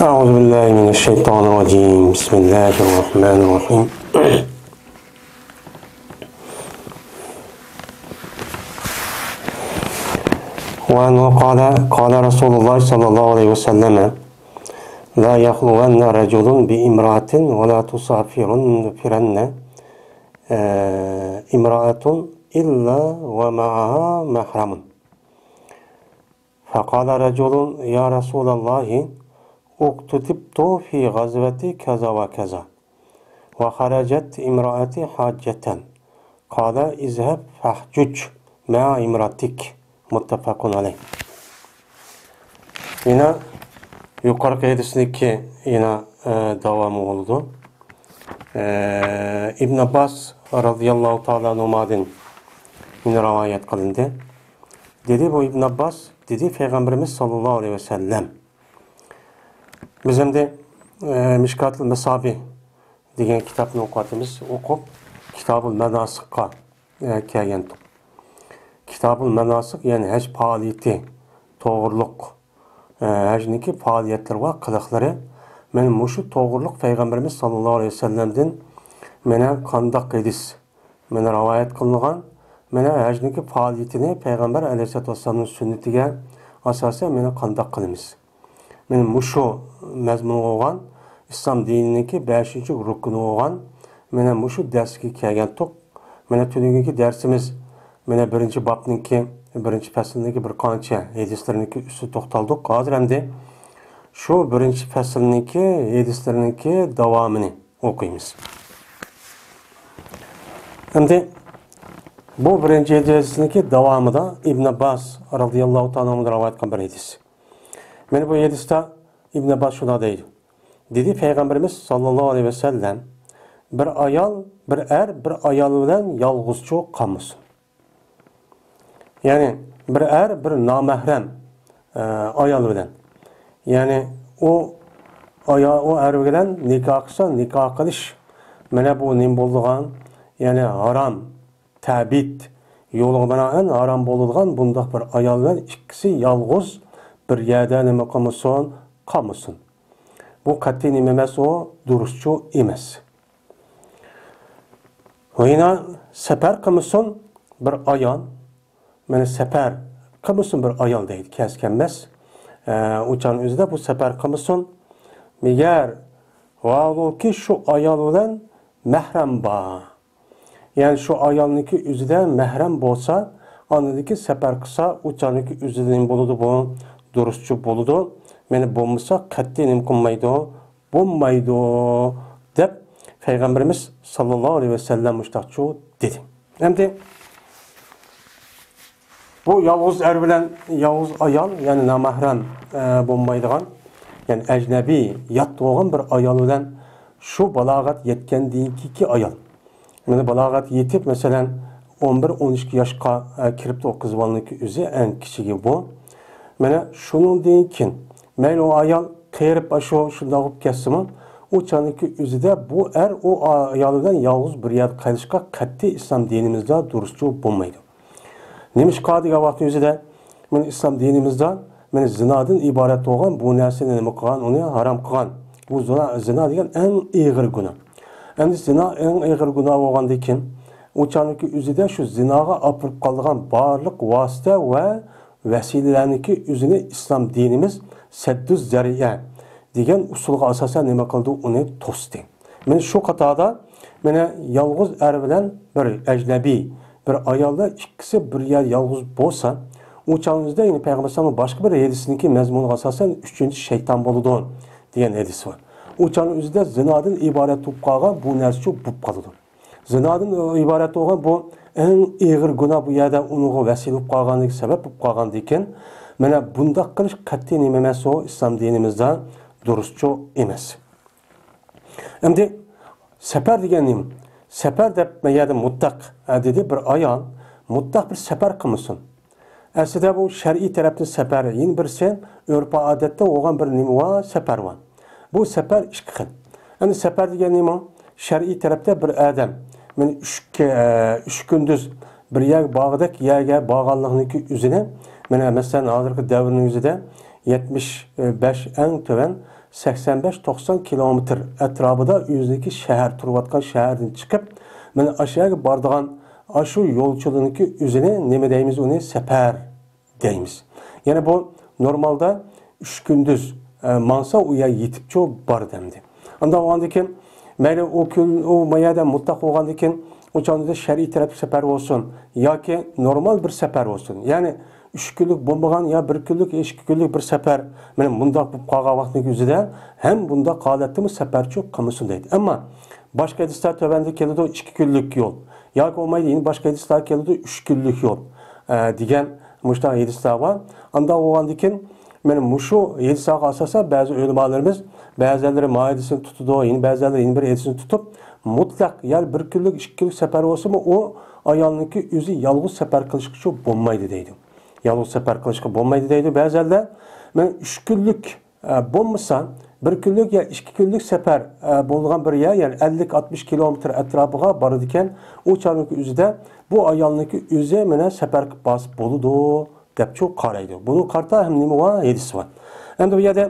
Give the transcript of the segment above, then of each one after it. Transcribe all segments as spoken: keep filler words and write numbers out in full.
أعوذ بالله من الشيطان الرجيم. بسم الله الرحمن الرحيم. وعنه قال، قال رسول الله صلى الله عليه وسلم: لا يخلون رجل بامرأة ولا تسافرن، آه، امرأة إلا ومعها محرم. فقال رجل: يا رسول الله، اكتتبت في غزوة كذا وكذا، وخرجت امرأتي حاجة. قال: اذهب فاحجج مع امرأتك. متفق عليه. يەنە يۇقىرىقى ھەدىسنىڭكى يەنە، ئە، داۋامى بولىدۇ. ئە، ئىبن ئابباس رازىياللاھۇ تائالا ئەنھۇمادىن يەنە رىۋايەت قىلىندى. دېدى، بۇ ئىبن ئابباس دېدى، پەيغەمبىرىمىز ساللاللاھۇ ئەلەيھى ۋەسەللەم. بىز ئەمدى، ئە، مىشكاتۇل مەسابىھ دېگەن كىتابنى ئوقۇۋاتىمىز. ئوقۇپ، كىتابۇل مەناسىققا، ئە، كەلگەنتۇق. كىتابۇل مەناسىق، يەنى ھەج پائالىيىتى توغرۇلۇق، ئە، ھەجنىڭكى پائالىيەتلىرى ۋە قىلىقلىرى. مانا مۇشۇ توغرۇلۇق پەيغەمبىرىمىز ساللاللاھۇ ئەلەيھى ۋەسەللەمدىن مانا قانداق ھەدىس مانا رىۋايەت قىلىنغان، مانا ھەجنىڭكى پائالىيىتىنى پەيغەمبەر ئەلەيھىسسالاتۇ ۋەسسالامنىڭ سۈننىتىگە ئاساسەن مانا قانداق قىلىمىز؟ مانا مۇشۇ مەزمۇنغا بولغان ئىسلام دىنىنىڭكى بەشىنچى رۇكنى بولغان مانا مۇشۇ دەرسكە كەلگەنتۇق. مانا تۈنۈگۈنكى دەرسىمىز مانا بىرىنچى بابنىڭكى، بىرىنچى پەسىلنىڭكى بىر قانچە ھەدىسلىرىنىڭكى ئۈستىدە توختالدۇق. ھازىر ئەمدى شۇ بىرىنچى پەسىلنىڭكى ھەدىسلىرىنىڭكى داۋامىنى ئوقۇيمىز. ئەمدى بۇ بىرىنچى ھەدىسنىڭكى داۋامىدا ئىبن ئابباس رازىياللاھۇ تائالا ئەنھۇدىن رىۋايەت قىلغان بىر ھەدىس. مانا بۇ ھەدىستە ئىبن ئابباس شۇنداق دەيدۇ. دېدى، پەيغەمبىرىمىز ساللاللاھۇ ئەلەيھى ۋەسەللەم، بىر ئايال، بىر ئەر بىر ئايال بىلەن يالغۇزچۇ قالمىسۇن. يەنى بىر ئەر بىر نامەھرەم، ئە، ئايال بىلەن. يەنى ئۇ ئايال، ئۇ ئەر بىلەن نىكاھ قىلسا، نىكاھ قىلىش مانا بۇ نېمە بولىدىغان؟ يەنى ھارام، تەبىت يولىغا بىنائەن ھارام بولىدىغان بۇنداق بىر ئايال بىلەن ئىككىسى يالغۇز بىر يەردە نېمە قىلمىسۇن، قالمىسۇن. بۇ قەتئىي نېمە ئەمەس، ئۇ دۇرۇسچۇ ئەمەس. ۋە يەنە سەپەر قىلمىسۇن بىر ئايال. مانا سەپەر قىلمىسۇن بىر ئايال دەيدۇ، كەس كەلمەس. ئە، ئۇ چاغنىڭ ئۆزىدە بۇ سەپەر قىلمىسۇن. مەگەر ۋاھالۇكى شۇ ئايال بىلەن مەھرەم بار. يەنى شۇ ئايالنىڭكى ئۆزىدە مەھرەم بولسا، ئاندىن كېيىن سەپەر قىلسا، ئۇ چاغنىڭكى ئۆزىدە نېمە بولىدۇ بۇ؟ دۇرۇسچۇ بولىدۇ. مانا بولمىسا قەتئىي نېمە قىلمايدۇ؟ بولمايدۇ، دەپ پەيغەمبىرىمىز ساللاللاھۇ ئەلەيھى ۋەسەللەم مۇشۇنداقچۇ دېدى. ئەمدى بۇ يالغۇز ئەر بىلەن يالغۇز ئايال، يەنى نامەھرەم، ئە، بولمايدىغان، يەنى ئەجنەبىي، يات بولغان بىر ئايال بىلەن شۇ بالاغەت يەتكەندىن كېيىنكى ئايال. مانا بالاغەت يېتىپ، مەسىلەن، ئون بىر، ئون ئىككى ياشقا، ئە، كىرىپتۇ ئۇ قىز بالىنىڭكى ئۆزى، ئەڭ كىچىكى بۇ. مانا شۇنىڭدىن كېيىن، مەيلى ئۇ ئايال قېرىپ، ئاشۇ شۇنداق بولۇپ كەتسىمۇ، ئۇ چاغنىڭكى ئۆزىدە بۇ ئەر ئۇ ئايال بىلەن يالغۇز بىر يەردە قېلىشقا قەتئىي ئىسلام دىنىمىزدا دۇرۇسچۇ بولمايدۇ. نېمىشقا دېگەن ۋاقىتنىڭ ئۆزىدە، مانا ئىسلام دىنىمىزدا مانا زىنادىن ئىبارەت بولغان بۇ نەرسىنى نېمە قىلغان، ئۇنى ھارام قىلغان. بۇ زىنا، زىنا دېگەن ئەڭ ئېغىر گۇناھ. ئەمدى زىنا ئەڭ ئېغىر گۇناھ بولغاندىن كېيىن، ئۇ چاغنىڭكى ئۆزىدە شۇ زىناغا ئاپىرىپ قالىدىغان بارلىق ۋاسىتە ۋە ۋەسىلىلەرنىڭكى ئۆزىنى ئىسلام دىنىمىز سەددۇز زەرىئە دېگەن ئۇسۇلغا ئاساسەن نېمە قىلدى؟ ئۇنى توستى. مانا شۇ قاتاردا مانا يالغۇز ئەر بىلەن بىر ئەجنەبىي بىر ئايالدا ئىككىسى بىر يەردە يالغۇز بولسا، ئۇ چاغنىڭ ئۆزىدە يەنە پەيغەمبەر ئەلەيھىسسالامنىڭ باشقا بىر ھەدىسىنىڭكى مەزمۇنىغا ئاساسەن ئۈچىنچى شەيتان بولىدۇ دېگەن ھەدىس بار. ئۇ چاغنىڭ ئۆزىدە زىنادىن ئىبارەت بولۇپ قالغان بۇ نەرسىچۇ بولۇپ قالىدۇ. زىنادىن ئىبارەت بولغان بۇ ئەڭ ئېغىر گۇناھ بۇ يەردە ئۇنىڭغا ۋەسىلە بولۇپ قالغاندىكىن، سەۋەب بولۇپ قالغاندىكىن، مانا بۇنداق قىلىش قەتئىي نېمە ئەمەس، ئۇ ئىسلام دىنىمىزدا دۇرۇسچۇ ئەمەس. ئەمدى سەپەر دېگەن نېمە؟ سەپەر دەپ مەن يەردە مۇتلەق، ئە، دېدى، بىر ئايال مۇتلەق بىر سەپەر قىلمىسۇن. ئەسلىدە بۇ شەرئىي تەرەپتىن سەپەر، يەنە بىرسى ئۆرپ-ئادەتتە بولغان بىر نېمە بار، سەپەر بار. بۇ سەپەر ئىككى خىل. ئەمدى سەپەر دېگەن نېمە؟ شەرئىي تەرەپتە بىر ئادەم، مانا ئۈچ كە-، ئۈچ كۈندۈز بىر يەرگە بارغۇدەك يەرگە بارغانلىقنىڭكى ئۆزىنى، مانا مەسىلەن، ھازىرقى دەۋرنىڭ ئۆزىدە يەتمىش بەش ئەڭ تۆۋەن سەكسەن بەش توقسان كىلومېتىر ئەتراپىدا ئۆزىنىڭكى شەھەر، تۇرۇۋاتقان شەھەردىن چىقىپ، مانا ئاشۇ يەرگە بارىدىغان ئاشۇ يولچىلىرىنىڭكى ئۆزىنى نېمە دەيمىز، ئۇنى سەپەر دەيمىز. يەنى بۇ نورمالدا ئۈچ كۈندۈز، ئە، ماڭسا، ئۇ يەر يېتىپچۇ بارىدۇ ئەمدى. ئانداق بولغاندىكىن، مەيلى ئۇ كۈن، ئۇ ما يەردە مۇتلەق بولغاندىكىن، ئۇ چاغدا شەرئىي تەرەپلىك سەپەر بولسۇن ياكى نورمال بىر سەپەر بولسۇن. يەنى ئۈچ كۈنلۈك بولمىغان يا بىر كۈنلۈك، ئىككى كۈنلۈك بىر سەپەر، مانا مۇنداق بولۇپ قالغان ۋاقىتنىڭ ئۆزىدە ھەم بۇنداق ھالەتتىمۇ سەپەرچۇ قىلمىسۇن دەيدۇ. ئەمما باشقا ھەدىسلەر تۆۋەندە كېلىدۇ، ئىككى كۈنلۈك يول. ياكى بولمايدۇ، يەنە باشقا ھەدىسلەر كېلىدۇ، ئۈچ كۈنلۈك يول، ئە، دېگەن مۇشۇنداق ھەدىسلەر بار. ئانداق بولغاندىكىن، مانا مۇشۇ ھەدىسلەرگە ئاساسەن بەزى ئۆلىمالىرىمىز، بەزىلىرى ما ھەدىسنى تۇتىدۇ، يەنە بەزىلىرى يەنە بىر ھەدىسنى تۇتۇپ، مۇتلەق، يەنى بىر كۈنلۈك، ئىككى كۈنلۈك سەپەر بولسىمۇ، ئۇ ئايالنىڭكى ئۆزى يالغۇز سەپەر قىلىشقىچۇ بولمايدۇ دەيدۇ. يالغۇز سەپەر قىلىشقا بولمايدۇ دەيدۇ بەزىلەر. مانا ئۈچ كۈنلۈك ئە، بولمىسا، بىر كۈنلۈك يا ئىككى كۈنلۈك سەپەر، ئە، بولىدىغان بىر يەر، يەنى ئەللىك ئاتمىش كىلومېتىر ئەتراپىغا بارىدىكەن، ئۇ چاغنىڭكى ئۆزىدە بۇ ئايالنىڭكى ئۆزى مانا سەپەر قىلىپ بارسا بولىدۇ، دەپچۇ قارايدۇ. بۇنىڭغا قارىتا ھەم نېمە بار؟ ھەدىس بار. ئەمدى بۇ يەردە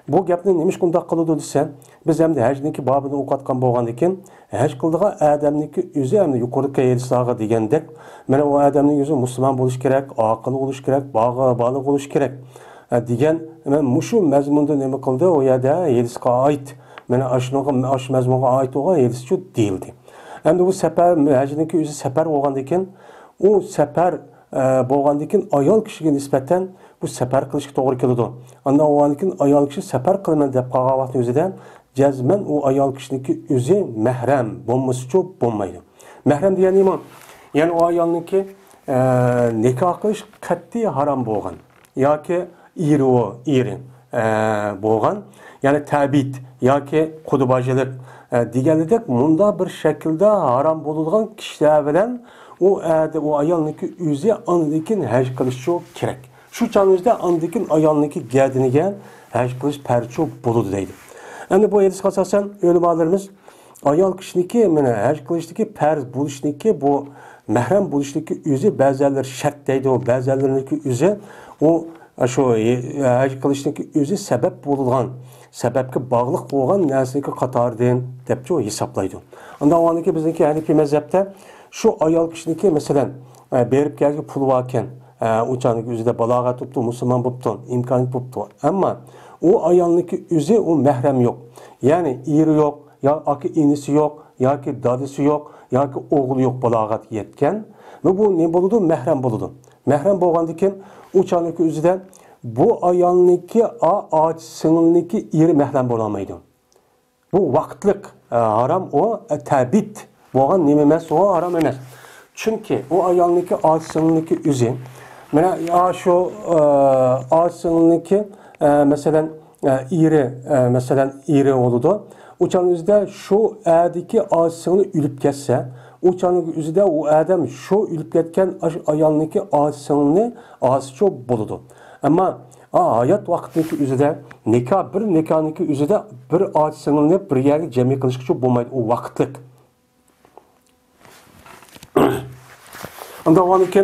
بۇ گەپنى نېمىشقا ئۇنداق قىلىدۇ دېسە، بىز ئەمدى ھەجنىڭكى بابىنى ئوقۇۋاتقان بولغاندىكىن، ھەج قىلىدىغان ئادەمنىڭكى ئۆزى ئەمدى يۇقىرىقى ھەدىسلەرگە دېگەندەك، مانا ئۇ ئادەمنىڭ ئۆزى مۇسۇلمان بولۇشى كېرەك، ئاقىل بولۇشى كېرەك، باغ-، بالىغ بولۇشى كېرەك، ئە، دېگەن، مانا مۇشۇ مەزمۇندا نېمە قىلدى؟ ئۇ يەردە ھەدىسقا ئائىت، مانا ئاشۇنىڭغا، ئاشۇ مەزمۇنغا ئائىت بولغان ھەدىسچۇ دېيىلدى. ئەمدى بۇ سەپەر، ھەجنىڭكى ئۆزى سەپەر بولغاندىكىن، ئۇ سەپەر، ئە، بولغاندىكىن ئايال كىشىگە نىسبەتەن بۇ سەپەر قىلىشقا توغرا كېلىدۇ. ئاندىن بولغاندىكىن ئايال كىشى سەپەر قىلىمەن دەپ قالغان ۋاقىتنىڭ ئۆزىدە جەزمەن ئۇ ئايال كىشىنىڭكى ئۆزى مەھرەم بولمىسىچۇ بولمايدۇ. مەھرەم دېگەن نېمە؟ يەنى ئۇ ئايالنىڭكى، ئە، نىكاھ قىلىش قەتئىي ھارام بولغان ياكى ئېرى، ئېرى، ئە، بولغان، يەنى تەبىت ياكى قۇدىباجىلىق، ئە، دېگەنلىدەك مۇنداق بىر شەكىلدە ھارام بولىدىغان كىشىلەر بىلەن ئۇ ئەدە، ئۇ ئايالنىڭكى ئۆزى ئاندىن كېيىن ھەج قىلىشچۇ كېرەك. شۇ چاغنىڭ ئۆزىدە ئاندىن كېيىن ئايالنىڭكى گەدىنىگە ھەج قىلىش پەرزچۇ بولىدۇ دەيدۇ. ئەمدى بۇ ھەدىسكە ئاساسەن ئۆلىمالىرىمىز ئايال كىشىنىڭكى، مانا، ھەج قىلىشنىڭكى پەرز بولۇشنىڭكى، بۇ مەھرەم بولۇشنىڭكى ئۆزى بەزەنلىرى شەرت دەيدۇ، بەزەنلىرىنىڭكى ئۆزى ئۇ، شۇ، ھەج قىلىشنىڭكى ئۆزى سەۋەب بولىدىغان، سەۋەبكە باغلىق بولغان نەرسىنىڭكى قاتارىدىن دەپچۇ ھېسابلايدۇ. ئاندىن ئۇنىڭكى بىزنىڭكى ھەنىپىي مەزھەپتە شۇ ئايال كىشىنىڭكى، مەسىلەن، ئە، بېرىپ كەلگەن پۇلى باركەن، ئە، ئۇ چاغنىڭكى ئۆزىدە بالاغەت بوپتۇ، مۇسۇلمان بوپتۇ، ئىمكانىيەت بوپتۇ. ئەمما ئۇ ئايالنىڭكى ئۆزى ئۇ مەھرەم يوق. يەنى ئېرى يوق، يا ئاكا ئىنىسى يوق، ياكى دادىسى يوق، ياكى ئوغلى يوق بالاغەتكە يەتكەن. بۇ، بۇ نېمە بولىدۇ؟ مەھرەم بولىدۇ. مەھرەم بولغاندىكىن ئۇ چاغنىڭكى ئۆزىدە بۇ ئايالنىڭكى، ئا-، ئاچا سىڭلىنىڭكى ئېرى مەھرەم بولالمايدۇ. بۇ ۋاقىتلىق، ئە، ھارام ئۇ، ئە، تەبىت بولغان نېمە ئەمەس، ئۇ ھارام ئەمەس. چۈنكى ئۇ ئايالنىڭكى ئاچا سىڭلىنىڭكى ئۆزى، مانا، ئا، شۇ، ئە، ئاچا سىڭلىنىڭكى، ئە، مەسىلەن، ئە، ئېرى، ئە، مەسىلەن، ئېرى بولىدۇ. ئۇ چاغنىڭ ئۆزىدە شۇ ئەدىكى ئاچا سىڭلى ئۆلۈپ كەتسە، ئۇ چاغنىڭ ئۆزىدە ئۇ ئادەم شۇ ئۆلۈپ كەتكەن ئاشۇ ئايالنىڭكى ئاچا سىڭلىنى ئاسىچۇ بولىدۇ. ئەمما، ئا، ھايات ۋاقىتنىڭكى ئۆزىدە نىكاھ، بىر نىكاھنىڭكى ئۆزىدە بىر ئاچا سىڭلىنى بىر يەرگە جەمئىي قىلىشقىچۇ بولمايدۇ، ئۇ ۋاقىتلىق. ئاندىن ئۇنىڭكى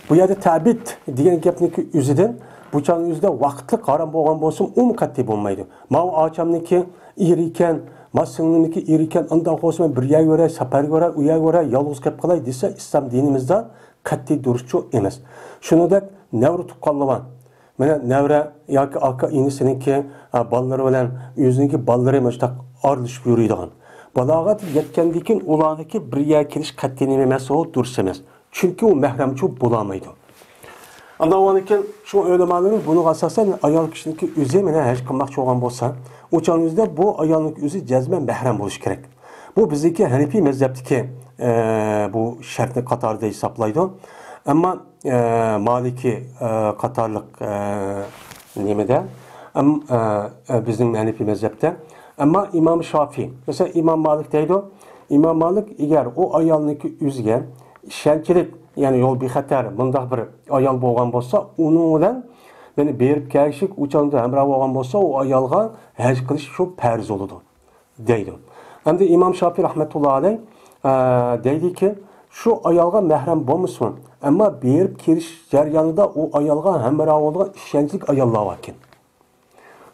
بۇ يەردە تەبىت دېگەن گەپنىڭكى ئۆزىدىن، بۇ چاغنىڭ ئۆزىدە ۋاقىتلىق ھارام بولغان بولسىمۇ، ئۇمۇ قەتئىي بولمايدۇ. ماۋۇ ئاچامنىڭكى ئېرى ئىكەن، ما سىڭلىمنىڭكى ئېرى ئىكەن، ئانداق بولسا مەن بىر يەرگە بېرەي، سەپەرگە بېرەي، ئۇ يەرگە بېرەي، يالغۇز قېلىپ قالاي دېسە، ئىسلام دىنىمىزدا قەتئىي دۇرۇسچۇ ئەمەس. شۇنىڭدەك نەۋرە تۇغقانلار بار. مانا نەۋرە ياكى ئاكا ئىنىسىنىڭكى، ئا، بالىلىرى بىلەن ئۆزىنىڭكى بالىلىرى مۇشۇنداق ئارىلىشىپ يۈرىدىغان. بالاغەتكە يەتكەندىن كېيىن ئۇلارنىڭكى بىر يەرگە كېلىش قەتئىي نېمە ئەمەس، ئۇ دۇرۇس ئەمەس. چۈنكى ئۇ مەھرەمچۇ بولالمايدۇ. ئاندىن ئۇنىڭكى شۇ ئۆلىمالىرىمىز بۇنىڭغا ئاساسەن ئايال كىشىنىڭكى ئۆزى مانا ھەج قىلماقچى بولغان بولسا، ئۇ چاغنىڭ ئۆزىدە بۇ ئايالنىڭكى ئۆزى جەزمەن مەھرەم بولۇشى كېرەك. بۇ بىزنىڭكى ھەنىپىي مەزھەپتىكى، ئە، بۇ شەرتنى قاتارىدا ھېسابلايدۇ. ئەمما، ئە، مالىكىي، ئە، قاتارلىق، ئە، نېمىدە، ئەم-، ئە، ئە، بىزنىڭ ھەنىپىي مەزھەپتە. ئەمما ئىمام شافىي، مەسىلەن، ئىمام مالىك دەيدۇ. ئىمام مالىك ئەگەر ئۇ ئايالنىڭكى ئۆزىگە ئىشەنچلىك، يەنى يول بىخەتەر، مۇنداق بىر ئايال بولغان بولسا، ئۇنىڭ بىلەن، يەنى بېرىپ كەلگۈچىلىك ئۇ چاغدا ھەمراھ بولغان بولسا، ئۇ ئايالغا ھەج قىلىش شۇ پەرز بولىدۇ. دەيدۇ. ئەمدى ئىمام شافىي رەھمەتۇللا ئەلەي، ئە، دەيدىكى، شۇ ئايالغا مەھرەم بولمىسۇن، ئەمما بېرىپ كېلىش جەريانىدا ئۇ ئايالغا ھەمراھ بولىدىغان ئىشەنچلىك ئاياللار باركەن.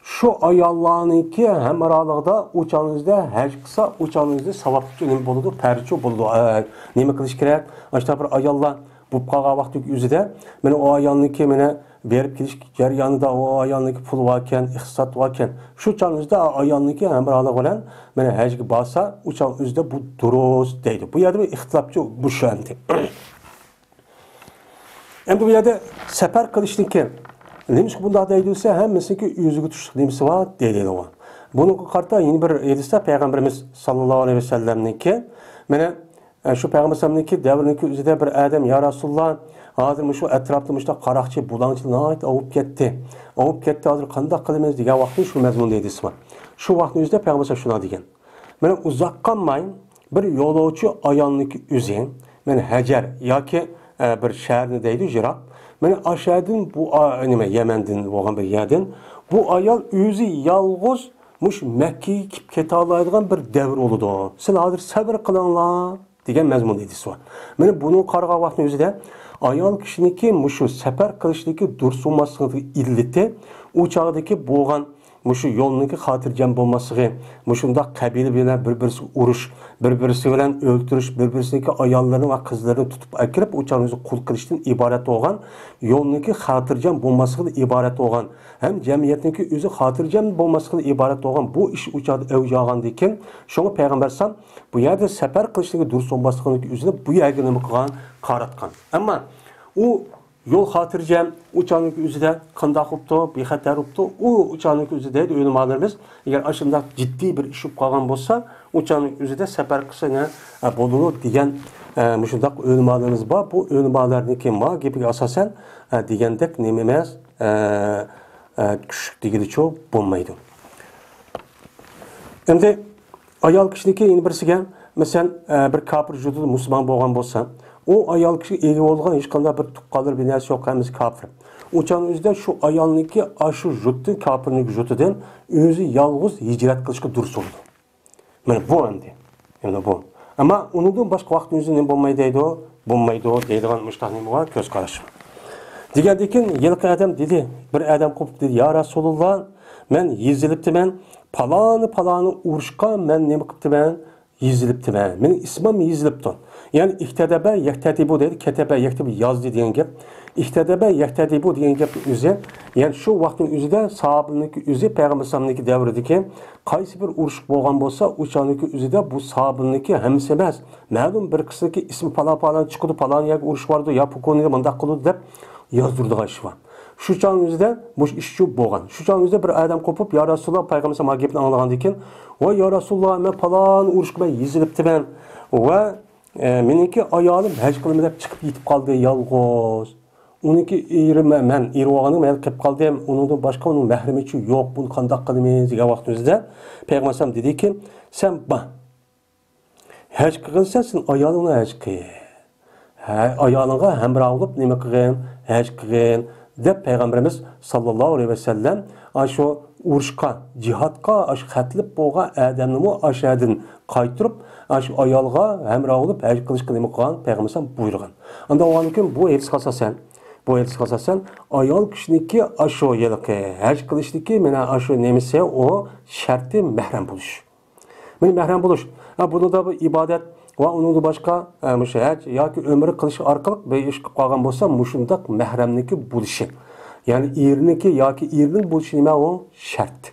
شۇ ئاياللارنىڭكى ھەمراھلىقىدا ئۇ چاغنىڭىزدا ھەج قىلسا، ئۇ چاغنىڭىزدا ساۋابلىق نېمە بولىدۇ؟ پەرچۇ بولىدۇ. ئە، نېمە قىلىش كېرەك؟ ئاشۇنداق بىر ئاياللار بولۇپ قالغان ۋاقىتنىڭ ئۆزىدە، مانا ئۇ ئايالنىڭكى مانا بېرىپ كېلىش جەريانىدا ئۇ ئايالنىڭكى پۇلى باركەن، ئىقتىساد باركەن. شۇ چاغنىڭ ئۆزىدە ئايالنىڭكى ھەمراھلىقى بىلەن مانا ھەجگە بارسا، ئۇ چاغنىڭ ئۆزىدە بۇ دۇرۇس دەيدۇ. بۇ يەردە بىر ئىختىلاپچۇ بۇ شۇ ئەمدى. ئەمدى بۇ يەردە سەپەر قىلىشنىڭكى نېمىشقا بۇنداق دەيدۇ دېسە، ھەممىسىنىڭكى ئۆزىگە تۇشلۇق نېمىسى بار دەيدۇ. بۇنىڭغا قارىتا يەنە بىر ھەدىستە پەيغەمبىرىمىز ساللاللاھۇ ئەلەيھى ۋەسەللەمنىڭكى، مانا، ئە، شۇ پەيغەمبەر ئەلەيھىسسالامنىڭكى دەۋرىنىڭكى ئۆزىدە بىر ئادەم، يا رەسۇلاللا، ھازىر مۇشۇ ئەتراپتا مۇشۇنداق قاراقچى، بۇلاڭچىلار ناھايىتى ئاۋۇپ كەتتى. ئاۋۇپ كەتتى، ھازىر قانداق قىلىمىز دېگەن ۋاقتىدا شۇ مەزمۇندا ھەدىس بار. شۇ ۋاقىتنىڭ ئۆزىدە پەيغەمبەر ئەلەيھىسسالام شۇنداق دېگەن. مانا ئۇزاق قالماي بىر يولۇچى ئايالنىڭكى ئۆزى، مانا ھەجەر ياكى، ئە، بىر شەھەرنى دەيدۇ يىراق. مانا ئاشۇ يەردىن بۇ، ئا، نېمە، يەمەندىن بولغان بىر يەردىن بۇ ئايال ئۆزى يالغۇز مۇشۇ مەككىگە كېلىپ كېتەلەيدىغان بىر دەۋر بولىدۇ. سىلەر ھازىر سەۋر قىلىڭلار دېگەن مەزمۇندا ھەدىس بار. مانا بۇنىڭغا قارىغان ۋاقىتنىڭ ئۆزىدە ئايال كىشىنىڭكى مۇشۇ سەپەر قىلىشنىڭكى دۇرۇس بولماسلىقىنىڭ ئىللىتى ئۇ چاغدىكى بولغان مۇشۇ يولنىڭكى خاتىرجەم بولماسلىقى، مۇشۇنداق قەبىلە بىلەن بىر-بىرسىگە ئۇرۇش، بىر-بىرسى بىلەن ئۆلتۈرۈش، بىر-بىرسىنىڭكى ئاياللىرىنى ۋە قىزلىرىنى تۇتۇپ ئەكىرىپ، ئۇ چاغنىڭ ئۆزى قۇل قىلىشتىن ئىبارەت بولغان، يولنىڭكى خاتىرجەم بولماسلىقىدىن ئىبارەت بولغان، ھەم جەمئىيەتنىڭكى ئۆزى خاتىرجەم بولماسلىقىدىن ئىبارەت بولغان بۇ ئىش ئۇ چاغدا ئەۋج ئالغاندىكىن، شۇڭا پەيغەمبەر ئەلەيھىسسالام بۇ يەردە سەپەر قىلىشنىڭكى دۇرۇس بولماسلىقىنىڭكى ئۆزىنى بۇ يەرگە نېمە قىلغان؟ قاراتقان. ئەمما ئۇ يول خاتىرجەم، ئۇ چاغنىڭكى ئۆزىدە قانداق بوپتۇ، بىخەتەر بوپتۇ، ئۇ، ئۇ چاغنىڭكى ئۆزىدە دەيدۇ ئۆلىمالىرىمىز، ئەگەر ئاشۇنداق جىددىي بىر ئىش بولۇپ قالغان بولسا، ئۇ چاغنىڭ ئۆزىدە سەپەر قىلسا يەنە، ئە، بولىدۇ دېگەن، ئە، مۇشۇنداق ئۆلىمالىرىمىز بار. بۇ ئۆلىمالارنىڭكى ما گېپىگە ئاساسەن، ئە، دېگەندەك نېمە ئەمەس، ئە، ئە، كۈچلۈك دېگىلىچۇ بولمايدۇ. ئەمدى ئايال كىشىنىڭكى يەنە بىرسىگە، مەسىلەن، ئە، بىر كاپىر يۇرتىدا مۇسۇلمان بولغان بولسا، ئۇ ئايال كىشىگە ئىگە بولىدىغان ھېچقانداق بىر تۇغقانلىرى، بىر نەرسە يوق، ھەممىسى كاپىر. ئۇ چاغنىڭ ئۆزىدە شۇ ئايالنىڭكى ئاشۇ يۇرتتىن، كاپىرنىڭ يۇرتىدىن ئۆزى يالغۇز ھىجرەت قىلىشقا دۇرۇس بولىدۇ. مانا بۇ ئەمدى. يەنە بۇ. ئەمما ئۇنىڭدىن باشقا ۋاقىتنىڭ ئۆزىدە نېمە بولمايدۇ دەيدۇ، بولمايدۇ دەيدىغان مۇشۇنداق نېمە بار، كۆز قاراش. دېگەندىن كېيىن ھېلىقى ئادەم دېدى، بىر ئادەم قوپۇپ دېدى، يا رەسۇلۇللا، مەن يېزىلىپتىمەن، پالانى پالانى ئۇرۇشقا مەن نېمە قىپتىمەن؟ يېزىلىپتىمەن. مېنىڭ ئىسمىم يېزىلىپتۇ. يەنى ئىكتەبە يەكتەتىبۇ دەيدۇ، كەتەبە يەكتەب يازدى دېگەن گەپ. ئىكتەبە يەكتەتىبۇ دېگەن گەپنىڭ ئۆزى، يەنى شۇ ۋاقىتنىڭ ئۆزىدە ساھابىنىڭكى ئۆزى پەيغەمبەر ئەلەيھىسسالامنىڭكى دەۋرىدىكى قايسى بىر ئۇرۇش بولغان بولسا، ئۇ چاغنىڭكى ئۆزىدە بۇ ساھابىنىڭكى ھەممىسى ئەمەس، مەلۇم بىر قىسمىدىكى ئىسمى پالان پالان چىقىدۇ، پالان يەرگە ئۇرۇش بارىدۇ، يا پوكونىگە مۇنداق قىلىدۇ دەپ يازدۇرىدىغان ئىش بار. شۇ چاغنىڭ ئۆزىدە مۇشۇ ئىش شۇ بولغان. شۇ چاغنىڭ ئۆزىدە بىر ئادەم قوپۇپ، يا رەسۇلاللا، پەيغەمبەر ئەلەيھىسسالام گېپىنى ئاڭلىغاندىن كېيىن، ۋاي يا رەسۇلاللا، مەن پالان ئۇرۇشقا مەن يېزىلىپتىمەن ۋە، ئە، مېنىڭكى ئايالىم ھەج قىلىمەن دەپ چىقىپ يېتىپ قالدى يالغۇز. ئۇنىڭكى ئېرى مە-، مەن ئېرى بولغاندىن مەن قېلىپ قالدىم. ئۇنىڭدىن باشقا ئۇنىڭ مەھرىمىچۇ يوق. بۇنى قانداق قىلىمىز دېگەن ۋاقىتنىڭ ئۆزىدە پەيغەمبەر ئەلەيھىسسالام دېدىكى، سەن بار. ھەج قىلغىنسەن، سەن ئايالىڭ بىلەن ھەج قىل. ھە، ئايالىڭغا ھەمراھ بولۇپ نېمە قىلغىن؟ ھەج قىلغىن، دەپ پەيغەمبىرىمىز ساللاللاھۇ ئەلەيھى ۋەسەللەم ئاشۇ ئۇرۇشقا، جىھادقا ئاشۇ خەتلىپ بولغان ئادەمنىمۇ ئاشۇ يەردىن قايتۇرۇپ، ئاشۇ ئايالغا ھەمراھ بولۇپ ھەج قىلىشقا نېمە قىلغان؟ پەيغەمبەر ئەلەيھىسسالام بۇيرۇغان. ئاندىن بولغاندىن كېيىن بۇ ھەدىسكە ئاساسەن، بۇ ھەدىسكە ئاساسەن ئايال كىشىنىڭكى ئاشۇ ھېلىقى ھەج قىلىشتىكى مانا ئاشۇ نېمىسى، ئۇ شەرتى مەھرەم بولۇش. مانا مەھرەم بولۇش. ھە، بۇنىڭدا بۇ ئىبادەت ۋە ئۇنىڭدىن باشقا، ھە، مۇشۇ ھەج ياكى ئۆمرە قىلىش ئارقىلىق بىر ئىش قىلىپ قالغان بولسا، مۇشۇنداق مەھرەمنىڭكى بولۇشى. يەنى ئېرىنىڭكى ياكى ئېرىنىڭ بولۇشى نېمە ئۇ؟ شەرت.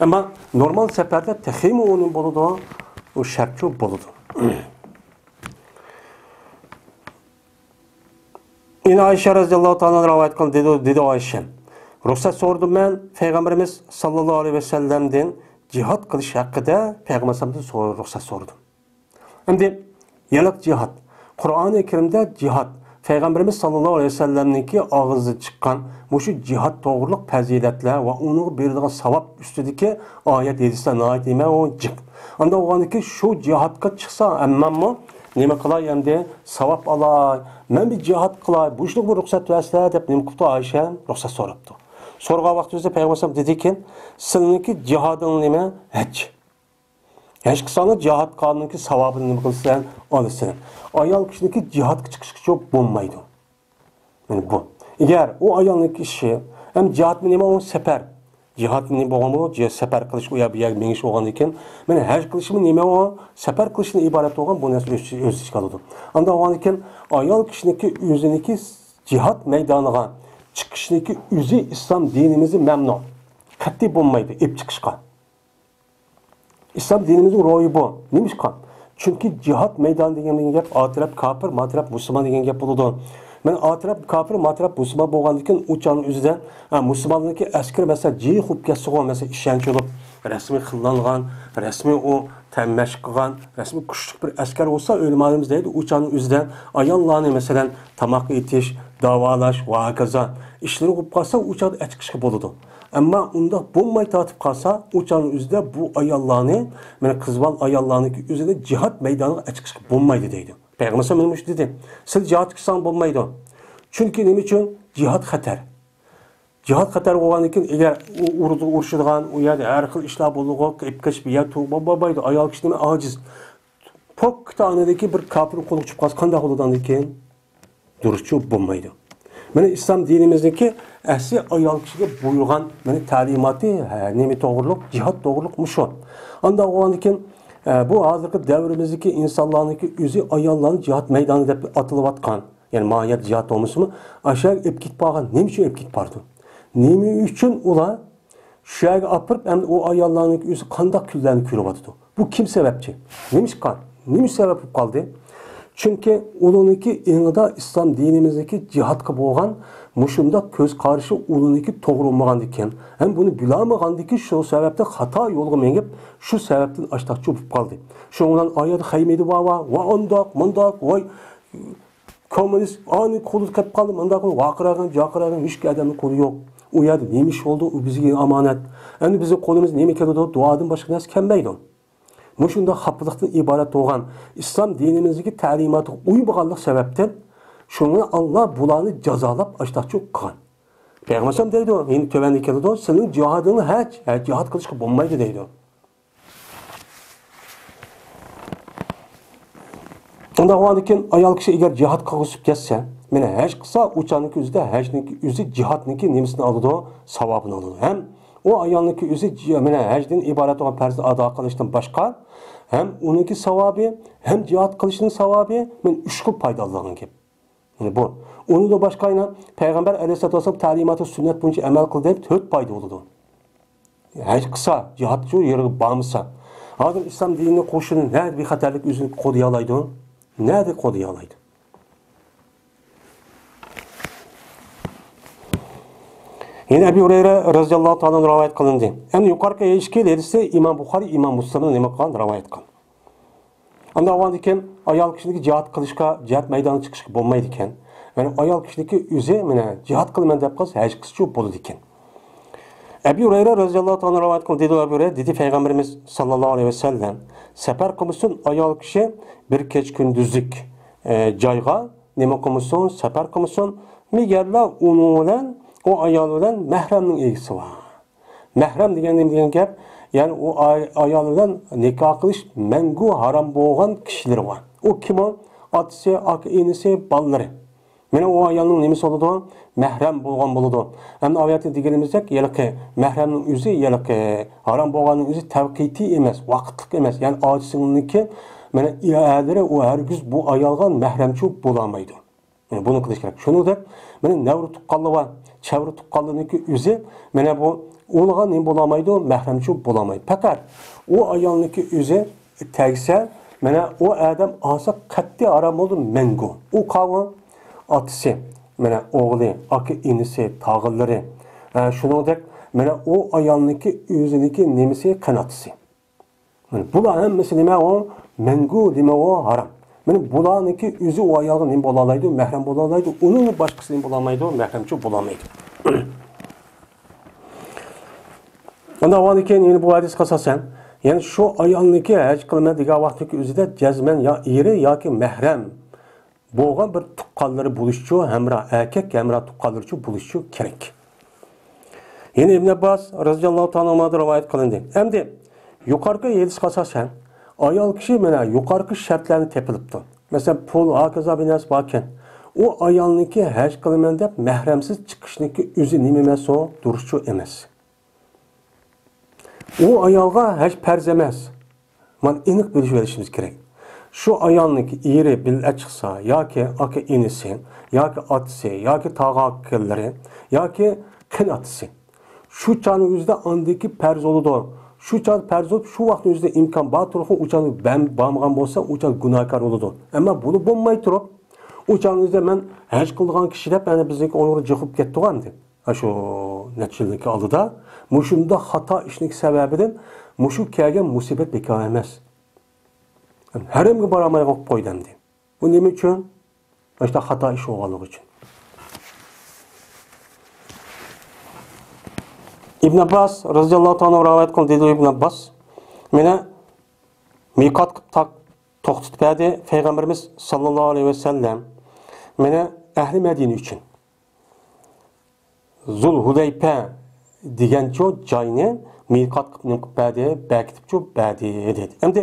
ئەمما نورمال سەپەردە تېخىمۇ ئۇنىڭ بولىدۇ، ئۇ شەرتچۇ بولىدۇ. ئىنى ئائىشە رەزىياللاھۇ تائالا ئانھا رىۋايەت قىلدى، دېدى، دېدى ئائىشە، رۇخسەت سورىدىم مەن پەيغەمبىرىمىز ساللاللاھۇ ئەلەيھى ۋەسەللەمدىن جىھاد قىلىش ھەققىدە، پەيغەمبەر ئەلەيھىسسالامدىن سور-، رۇخسەت سورىدىم. ئەمدى يەنە جىھاد. قۇرئانى كەرىمدە جىھاد، پەيغەمبىرىمىز ساللاللاھۇ ئەلەيھى ۋەسەللەمنىڭكى ئاغزىدىن چىققان مۇشۇ جىھاد توغرۇلۇق پەزىلەتلەر ۋە ئۇنىڭغا بېرىلىدىغان ساۋاب ئۈستىدىكى ئايەت، ھەدىسلەر ناھايىتى نېمە ئۇ جىق. ئانداق بولغاندىكىن شۇ جىھادقا چىقسا ھەممەممۇ نېمە قىلاي ئەمدى؟ ساۋاب ئالاي، مەن بىر جىھاد قىلاي، مۇشۇنىڭغا بىر رۇخسەت بەرسىلە دەپ نېمە قىپتۇ؟ ئائىشە رۇخسەت سوراپتۇ. سورىغان ۋاقتىمىزدا پەيغەمبەر ئەلەيھىسسالام دېدىكى، سىلىنىڭكى جىھادىڭ نېمە؟ ھەج. ھەج قىلساڭلار جىھاد قىلغاننىڭكى ساۋابىنى نېمە قىلىسەن؟ ئالىسەن. ئايال كىشىنىڭكى جىھادقا چىقىشقىچۇ بولمايدۇ. مانا بۇ. ئەگەر ئۇ ئايالنىڭكى ئىشى، ھەم جىھادمۇ نېمە؟ ئۇ سەپەر. جىھادمۇ نېمە بولغان بۇ؟ جى-، سەپەر قىلىش، ئۇ يەر بۇ يەرگە مېڭىش بولغاندىن كېيىن، مانا ھەج قىلىشمۇ نېمە؟ ئۇ سەپەر قىلىشتىن ئىبارەت بولغان بۇ نەرسە ئۆز، ئۆز ئىچىگە ئالىدۇ. ئاندىن بولغاندىن كېيىن ئايال كىشىنىڭكى ئۆزىنىڭكى جىھاد مەيدانىغا چىقىشنىڭكى ئۆزى ئىسلام دىنىمىزدە مەمنۇ. قەتئىي بولمايدۇ ئېلىپ چىقىشقا. ئىسلام دىنىمىزنىڭ روھى بۇ. نېمىشقا؟ چۈنكى جىھاد مەيدانى دېگەن گەپ، ئا تەرەپ كاپىر، ما تەرەپ مۇسۇلمان دېگەن گەپ بولىدۇ. مانا ئا تەرەپ كاپىر، ما تەرەپ مۇسۇلمان بولغاندىن كېيىن، ئۇ چاغنىڭ ئۆزىدە، ھە، مۇسۇلمانلارنىڭكى ئەسكىرى، مەسىلەن، جىي خۇپ كەتسىغۇ، مەسىلەن، ئىشەنچ بولۇپ، رەسمىي قىلىنغان، رەسمىي ئۇ تەم مەشىق قىلغان، رەسمىي كۈچلۈك بىر ئەسكەر بولسا، ئۆلىمالىرىمىز دەيدۇ، ئۇ چاغنىڭ ئۆزىدە ئاياللارنى، مەسىلەن، تاماق ئېتىش، داۋالاش ۋە ھاكازا ئىشلىرى بولۇپ قالسا، ئۇ چاغدا ئەچىقىشقا بولىدۇ. ئەمما ئۇنداق بولماي تارتىپ قالسا، ئۇ چاغنىڭ ئۆزىدە بۇ ئاياللارنى، مانا قىز بالا ئاياللارنىڭكى ئۆزىنى جىھاد مەيدانىغا ئەچىقىشقا بولمايدۇ دەيدۇ. پەيغەمبەر ئەلەيھىسسالام مانا مۇشۇ دېدى. سىلەر جىھادقا چىقساڭ بولمايدۇ. چۈنكى نېمە ئۈچۈن؟ جىھاد خەتەر. جىھاد خەتەر بولغاندىن كېيىن، ئەگەر ئۇ ئۇرۇ-، ئۇرۇشىدىغان، ئۇ يەردە ھەر خىل ئىشلار بولىدىغۇ، قېچىپ كېتىش بىر يەر تۇرۇپ بولمايدۇ. ئايال كىشى نېمە؟ ئاجىز. پوككىتا ئانىدىكى بىر كاپىرنىڭ قولىغا چۈشۈپ قالسا قانداق بولىدۇ ئاندىن كېيىن؟ دۇرۇسچۇ بولمايدۇ. مانا ئىسلام دىنىمىزنىڭكى ئەسلى ئايال كىشىگە بۇيرۇغان مانا تەلىماتى، ھە، نېمە توغرۇلۇق؟ جىھاد توغرۇلۇق مۇشۇ. ئانداق بولغاندىن كېيىن، ئە، بۇ ھازىرقى دەۋرىمىزدىكى ئىنسانلارنىڭكى ئۆزى ئاياللارنى جىھاد مەيدانى دەپ ئاتىلىۋاتقان، يەنى ماھىيەت جىھاد بولمىسىمۇ، ئاشۇ يەرگە ئېلىپ كېتىپ بارغان. نېمە ئۈچۈن ئېلىپ كېتىپ بارىدۇ؟ نېمە ئۈچۈن ئۇلار شۇ يەرگە ئاپىرىپ، ئەمدى ئۇ ئاياللارنىڭ ئۆزى قانداق كۈنلەرنى كۆرۈۋاتىدۇ؟ بۇ كىم سەۋەبچى؟ نېمىشقا؟ نېمە سەۋەب بولۇپ قالدى؟ چۈنكى ئۇلارنىڭكى ئېڭىدا ئىسلام دىنىمىزدىكى جىھادقا بولغان مۇشۇنداق كۆز قارىشى ئۇلارنىڭكى توغرا بولمىغاندىكىن، ھەم بۇنى بىلالمىغاندىكىن، شۇ سەۋەبتىن خاتا يولغا مېڭىپ، شۇ سەۋەبتىن ئاشتاقچى بولۇپ قالدى. شۇنىڭ بىلەن ئايەت خەيمىدى ۋا ۋا، ۋا ئانداق، مۇنداق، ۋاي، كوممۇنىست ئانى قولىدا قېلىپ قالدى، مۇنداق قىلىپ ۋارقىراغان، جارقىراغان، ھېچ ئادەمنىڭ قولى يوق. ئۇ يەردە نېمە ئىش بولدى، ئۇ بىزگە ئامانەت. ئەمدى بىزنىڭ قولىمىزغا نېمە كېلىدۇ؟ دۇئادىن باشقا نەرسە كەلمەيدۇ. مۇشۇنداق خاپىلىقتىن ئىبارەت بولغان ئىسلام دىنىمىزدىكى تەلىماتىغا ئۇيمىغانلىق سەۋەبتىن شۇڭا ئاللا بۇلارنى جازالاپ ئاشتاقچى قىلغان. پەيغەمبەر ئەلەيھىسسالام دەيدۇ، يەنە تۆۋەندە كېلىدۇ، سېنىڭ جىھادىڭنى ھەج، ھە، جىھاد قىلىشقا بولمايدۇ دەيدۇ. ئۇنداق بولغاندىكىن ئايال كىشى ئەگەر جىھاد قىلغۇسى كەتسە، مانا ھەج قىلسا، ئۇ چاغنىڭكى ئۆزىدە ھەجنىڭكى ئۆزى جىھادنىڭكى نېمىسىنى ئالىدۇ؟ ساۋابىنى ئالىدۇ. ھەم ئۇ ئايالنىڭكى ئۆزى جى-، مانا ھەجدىن ئىبارەت بولغان پەرزنى ئادا قىلىشتىن باشقا، ھەم ئۇنىڭكى ساۋابى، ھەم جىھاد قىلىشنىڭ ساۋابى، مانا ئۈچ خىل پايدا ئالىدىغان گەپ. يەنى بۇ. ئۇنىڭدىن باشقا يەنە پەيغەمبەر ئەلەيھىسسالاتۇ ۋەسسالام تەلىماتى سۈننەت بويىچە ئەمەل قىل دەپ تۆت پايدا بولىدۇ. ھەج قىلسا، جىھاد شۇ يېرىگە بارمىسا. ھازىر ئىسلام دىنىنىڭ قوشۇنى نەدە بىخەتەرلىك ئۆزىنى قوغدىيالايدۇ؟ نەدە قوغدىيالايدۇ؟ يەنە ئەبۇ ھۇرەيرە رەزىياللاھۇ تائالا ئەنھۇ رىۋايەت قىلىندى. يەنى يۇقىرىقى ھەدىسكە، ھەدىستە ئىمام بۇخارىي، ئىمام مۇسلىمنىڭ نېمە قىلغان؟ رىۋايەت قىلغان. ئاندىن ئاۋۋالدىن كېيىن ئايال كىشىنىڭكى جىھاد قىلىشقا، جىھاد مەيدانىغا چىقىشقا بولمايدىكەن. يەنى ئايال كىشىنىڭكى ئۆزى مانا جىھاد قىلىمەن دەپ قالسا، ھەج قىلسىچۇ بولىدىكەن. ئەبۇ ھۇرەيرە رەزىياللاھۇ تائالا رىۋايەت قىلدى، دېدى ئەبۇ ھۇرەيرە، دېدى پەيغەمبىرىمىز ساللاللاھۇ ئەلەيھى ۋەسەللەم، سەپەر قىلمىسۇن ئايال كىشى بىر كېچە كۈندۈزلۈك، ئە، جايغا نېمە قىلمىسۇن، سەپەر قىلمىسۇن، مەگەرلا ئۇنىڭ بىلەن، ئۇ ئايال بىلەن مەھرەمنىڭ ئىگىسى بار. مەھرەم دېگەن نېمە دېگەن گەپ؟ يەنى ئۇ ئاي-، ئايال بىلەن نىكاھ قىلىش مەڭگۈ ھارام بولغان كىشىلىرى بار. ئۇ كىم ئۇ؟ ئاتىسى، ئاكا، ئىنىسى، بالىلىرى. مانا ئۇ ئايالنىڭ نېمىسى بولىدۇ؟ مەھرەم بولغان بولىدۇ. ئەمدى ئاۋۇ يەردە دېگىنىمىزدەك، ھېلىقى مەھرەمنىڭ ئۆزى، ھېلىقى ھارام بولغاننىڭ ئۆزى تەۋقىتىي ئەمەس، ۋاقىتلىق ئەمەس. يەنى ئاچىسىنىڭكى، مانا، ئەرلىرى ئۇ ھەرگىز بۇ ئايالغا مەھرەمچۇ بولالمايدۇ. يەنى بۇنى قىلىش كېرەك. شۇنىڭدەك، مانا، نەۋرە تۇغقانلار بار، چەۋرە تۇغقانلىرىنىڭكى ئۆزى، مانا، بۇ ئۇلىغا نېمە بولالمايدۇ؟ مەھرەمچۇ بولالمايدۇ. پەقەت ئۇ ئايالنىڭكى ئۆزى تەگسە، مانا ئۇ ئادەم ئالسا قەتئىي ھارام بولىدۇ، مەڭگۈ. ئۇ قاۋۇ ئاتىسى، مانا ئوغلى، ئاكا ئىنىسى، تاغىلىرى. ھە، شۇنىڭدەك مانا ئۇ ئايالنىڭكى ئۆزىنىڭكى نېمىسى، قېنىتاتىسى. مانا بۇلار ھەممىسى نېمە ئۇ؟ مەڭگۈ نېمە ئۇ؟ ھارام. مانا بۇلارنىڭكى ئۆزى ئۇ ئايالغا نېمە بولالايدۇ؟ مەھرەم بولالايدۇ. ئۇنىڭدىن باشقىسى نېمە بولالمايدۇ؟ مەھرەمچۇ بولالمايدۇ. ئاندىن ئاۋۋالدىن كېيىن يەنە بۇ ھەدىسكە ئاساسەن، يەنى شۇ ئايالنىڭكى ھەج قىلىمەن دېگەن ۋاقتىدىكى ئۆزىدە جەزمەن يا ئېرى ياكى مەھرەم بولغان بىر تۇغقانلىرى بولۇشىچۇ، ھەمراھ، ئەركەك ھەمراھ تۇغقانلىرىچۇ بولۇشىچۇ كېرەك. يەنە ئىبن ئابباس رەزىياللاھۇ تائالا ئانھۇمادىن رىۋايەت قىلىندى. ئەمدى يۇقىرىقى ھەدىسكە ئاساسەن، ئايال كىشى مانا يۇقىرىقى شەرتلەرنى تېپىلىپتۇ. مەسىلەن، پۇل، ھاكازا بىر نەرسە باركەن، ئۇ ئايالنىڭكى ھەج قىلىمەن دەپ مەھرەمسىز چىقىشنىڭكى ئۆزى نېمە ئەمەسۇ؟ دۇرۇسچۇ ئەمەس. ئۇ ئايالغا ھەج پەرز ئەمەس. مانا ئېنىق بىلىشىۋېلىشىمىز كېرەك. شۇ ئايالنىڭكى ئېرى بىللە چىقسا، ياكى ئاكا ئىنىسى، ياكى ئاتىسى، ياكى تاغا ئاكىلىرى، ياكى قېنى ئاتىسى. شۇ چاغنىڭ ئۆزىدە ئاندىكى پەرز بولىدۇ. شۇ چاغ پەرز بولۇپ، شۇ ۋاقىتنىڭ ئۆزىدە ئىمكان بار تۇرۇپ، ئۇ چاغ بەم-، بارمىغان بولسا، ئۇ چاغ گۇناھكار بولىدۇ. ئەمما بۇنى بولماي تۇرۇپ، ئۇ چاغنىڭ ئۆزىدە مەن ھەج قىلىدىغان كىشى دەپ، ئەنە بىزنىڭكى ئۇيغۇر جىقىپ كەتتىغۇ ئەمدى. ھە، شۇ نەچچە يىلنىڭكى ئالدىدا مۇشۇنداق خاتا ئىشنىڭكى سەۋەبىدىن مۇشۇ كەلگەن مۇسىبەت بىكار ئەمەس. ھەرەمگە بارالمايدىغان قىلىپ قويدى ئەمدى. بۇ نېمە ئۈچۈن؟ مۇشۇنداق خاتا ئىش بولغانلىقى ئۈچۈن. ئىبن ئابباس رازىياللاھۇ تائالا رىۋايەت قىلدى، دېدى ئىبن ئابباس، مېنى مىقات قىلىپ تاق-، توختىتىپ بەردى پەيغەمبىرىمىز ساللاللاھۇ ئەلەيھى ۋەسەللەم. مېنى ئەھلى مەدىنە ئۈچۈن زۇل ھۇلەيپە دېگەنچۇ جاينى مىقات قىلىپ نېمە قىلىپ بەردى، بەكىتىپچۇ بەردى، دېدى. ئەمدى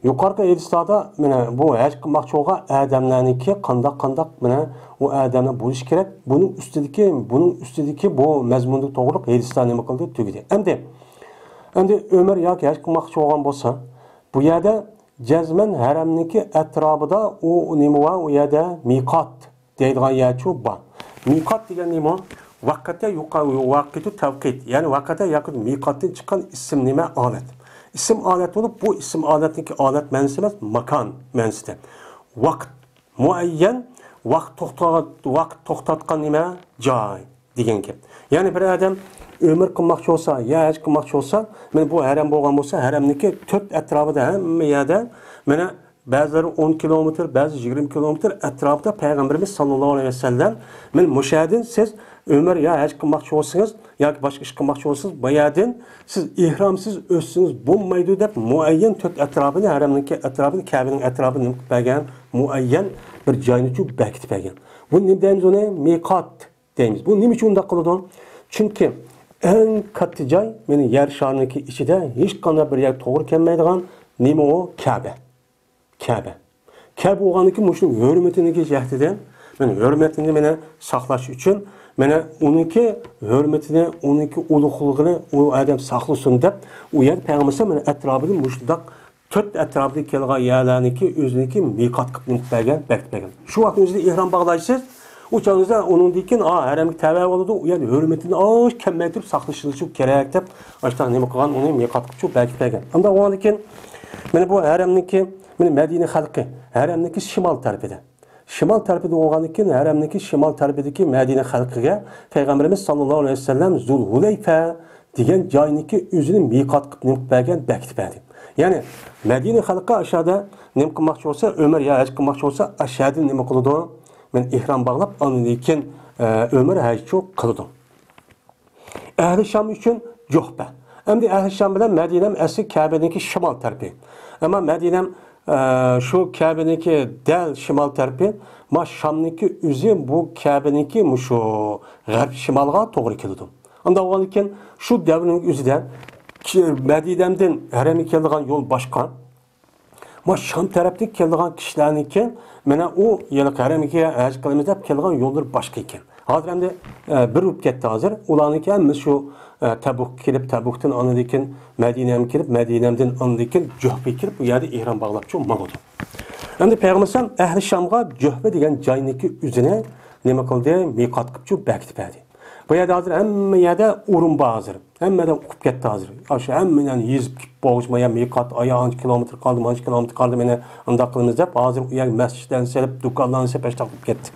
يۇقىرىقى ھەدىسلاردا مانا بۇ ھەج قىلماقچى بولغان ئادەملەرنىڭكى قانداق، قانداق مانا ئۇ ئادەملەر بولۇشى كېرەك، بۇنىڭ ئۈستىدىكى، بۇنىڭ ئۈستىدىكى بۇ مەزمۇنغا توغرىلىق ھەدىسلەر نېمە قىلدى؟ تۈگىدى. ئەمدى، ئەمدى ئۆمەر ياكى ھەج قىلماقچى بولغان بولسا، بۇ يەردە جەزمەن ھەرەمنىڭكى ئەتراپىدا ئۇ نېمە بار؟ ئۇ يەردە مىقات دەيدىغان يەرچۇ بار. مىقات دېگەن نېمە؟ ۋاقىتە يۇقا-، ۋاقىتۇ تەۋقىت، يەنى ۋاقىتە ياكى مىقاتتىن چىققان ئىسىم نېمە؟ ئالەت. ئىسىم ئالەت بولۇپ، بۇ ئىسىم ئالەتنىڭكى ئالەت مەنىسى ئەمەس، ماكان مەنىسىدە. ۋاقىت، مۇئەييەن، ۋاقىت توختىغان، ۋاقىت توختاتقان نېمە؟ جاي دېگەن گەپ. يەنى بىر ئادەم ئۆمرە قىلماقچى بولسا، يا ھەج قىلماقچى بولسا، مانا بۇ ھەرەم بولغان بولسا، ھەرەمنىڭكى تۆت ئەتراپىدا ھەممە يەردە مانا بەزىلىرى ئون كىلومېتىر، بەزى يىگىرمە كىلومېتىر ئەتراپىدا پەيغەمبىرىمىز ساللاللاھۇ ئەلەيھى ۋەسەللەم، مانا مۇشۇ يەردىن سىز ئۆمرە يا ھەج قىلماقچى بولسىڭىز ياكى باشقا ئىش قىلماقچى بولسىڭىز، بۇ يەردىن سىز ئېھرامسىز ئۆتسىڭىز بولمايدۇ دەپ مۇئەييەن تۆت ئەتراپىنى، ھەرەمنىڭكى ئەتراپىنى، كەبىنىڭ ئەتراپىنى نېمە قىلىپ بەرگەن؟ مۇئەييەن بىر جاينىچۇ بەكىتىپ بەرگەن. بۇ نېمە دەيمىز ئۇنى؟ مىقات دەيمىز. بۇ نېمە ئۈچۈن ئۇنداق قىلىدۇ؟ چۈنكى ئەڭ كاتتا جاي، مانا يەر شارىنىڭكى ئىچىدە ھېچقانداق بىر يەر توغرا كەلمەيدىغان نېمە ئۇ؟ كەبە. كەبە. كەبە بولغاندىكىن مۇشۇنىڭ ھۆرمىتىنىڭكى جەھىتىدىن، مانا ھۆرمىتىنى مانا ساقلاش ئۈچۈن، مانا ئۇنىڭكى ھۆرمىتىنى، ئۇنىڭكى ئۇلۇغلۇقىنى ئۇ ئادەم ساقلىسۇن دەپ، ئۇ يەر پەيغەمبەر مانا ئەتراپىدا مۇشۇنداق تۆت ئەتراپىدا كېلىدىغان يەرلەرنىڭكى ئۆزىنىڭكى مىقات قىلىپ نېمە قىلىپ بەرگەن، بەكىتىپ بەرگەن. شۇ ۋاقىتنىڭ ئۆزىدە ئېھرام باغلايسىز، ئۇ چاغىڭىزدا ئۇنىڭدىن كېيىن، ئا، ھەرەمگە تەۋە بولىدۇ، ئۇ يەردە ھۆرمىتىنى ئاز كەممەي تۇرۇپ ساقلىشىڭىز كېرەك دەپ، ئاشۇنداق نېمە قىلغان، ئۇنى مىقات قىلىپ بەكىتىپ بەرگەن. ئاندىن ئۇنىڭدىن كېيىن، مانا بۇ ھەرەمنىڭكى، مانا مەدىنە خەلقى، ھەرەمنىڭكى شىمال تەرىپىدە. شىمال تەرىپىدە بولغاندىن كېيىن، ھەرەمنىڭكى شىمال تەرىپىدىكى مەدىنە خەلقىگە پەيغەمبىرىمىز ساللاللاھۇ ئەلەيھى ۋەسەللەم زۇل ھۇلەيفە دېگەن جاينىڭكى ئۆزىنى مىقات قىلىپ نېمە قىلىپ بەرگەن، بەكىتىپ بەردى. يەنى مەدىنە خەلقى ئاشۇ يەردە نېمە قىلماقچى بولسا، ئۆمرە يا ھەج قىلماقچى بولسا، ئاشۇ يەردىن نېمە قىلىدۇ؟ مانا ئېھرام باغلاپ، ئاندىن كېيىن، ئە، ئۆمرە ھەجچۇ قىلىدۇ. ئەھلى شام ئۈچۈن جۇھپە. ئەمدى ئەھلى شام بىلەن مەدىنەم ئەسلى كەبىنىڭكى شىمال تەرىپى. ئەمما مەدىنەم، ئە، شۇ كەبىنىڭكى دەل شىمال تەرىپى، ما شامنىڭكى ئۆزى بۇ كەبىنىڭكى مۇشۇ غەرب شىمالغا توغرا كېلىدۇ. ئانداق بولغاندىكىن شۇ دەۋرنىڭ ئۆزىدە كى-، مەدىنەمدىن ھەرەمگە كېلىدىغان يول باشقا. ما شام تەرەپتىن كېلىدىغان كىشىلەرنىڭكى، مانا ئۇ يەنە ھەرەمگە ھەج قىلىمىز دەپ كېلىدىغان يوللىرى باشقا ئىكەن. ھازىر ئەمدى، ئە، بىر بولۇپ كەتتى ھازىر. ئۇلارنىڭكى ھەممىسى شۇ، ئە، تەبۇكقا كېلىپ، تەبۇكتىن ئاندىن كېيىن مەدىنەگە كېلىپ، مەدىنەدىن ئاندىن كېيىن جۇھپىگە كېلىپ، بۇ يەردە ئېھرام باغلاپچۇ ماڭىدۇ. ئەمدى پەيغەمبەر ئەسەلەم ئەھلى شامغا جۇھپە دېگەن جاينىڭكى ئۆزىنى نېمە قىلدى؟ مىقات قىلىپچۇ بەكىتىپ بەردى. بۇ يەردە ھازىر ھەممە يەردە ئورۇن بار ھازىر. ھەممە ئادەم ئۇقۇپ كەتتى ھازىر. ئاشۇ ھەممىنى يېزىپ كېلىپ بولغۇچە، ما يا مىقات، ئايا ئانچە كىلومېتىر قالدى، مانچە كىلومېتىر قالدى، مانا ئۇنداق قىلىمىز دەپ، ھازىر ئۇ يەرگە مەسچىتلەرنى سېلىپ، دۇكانلارنى سېلىپ، ئاشۇنداق قىلىپ كەتتى.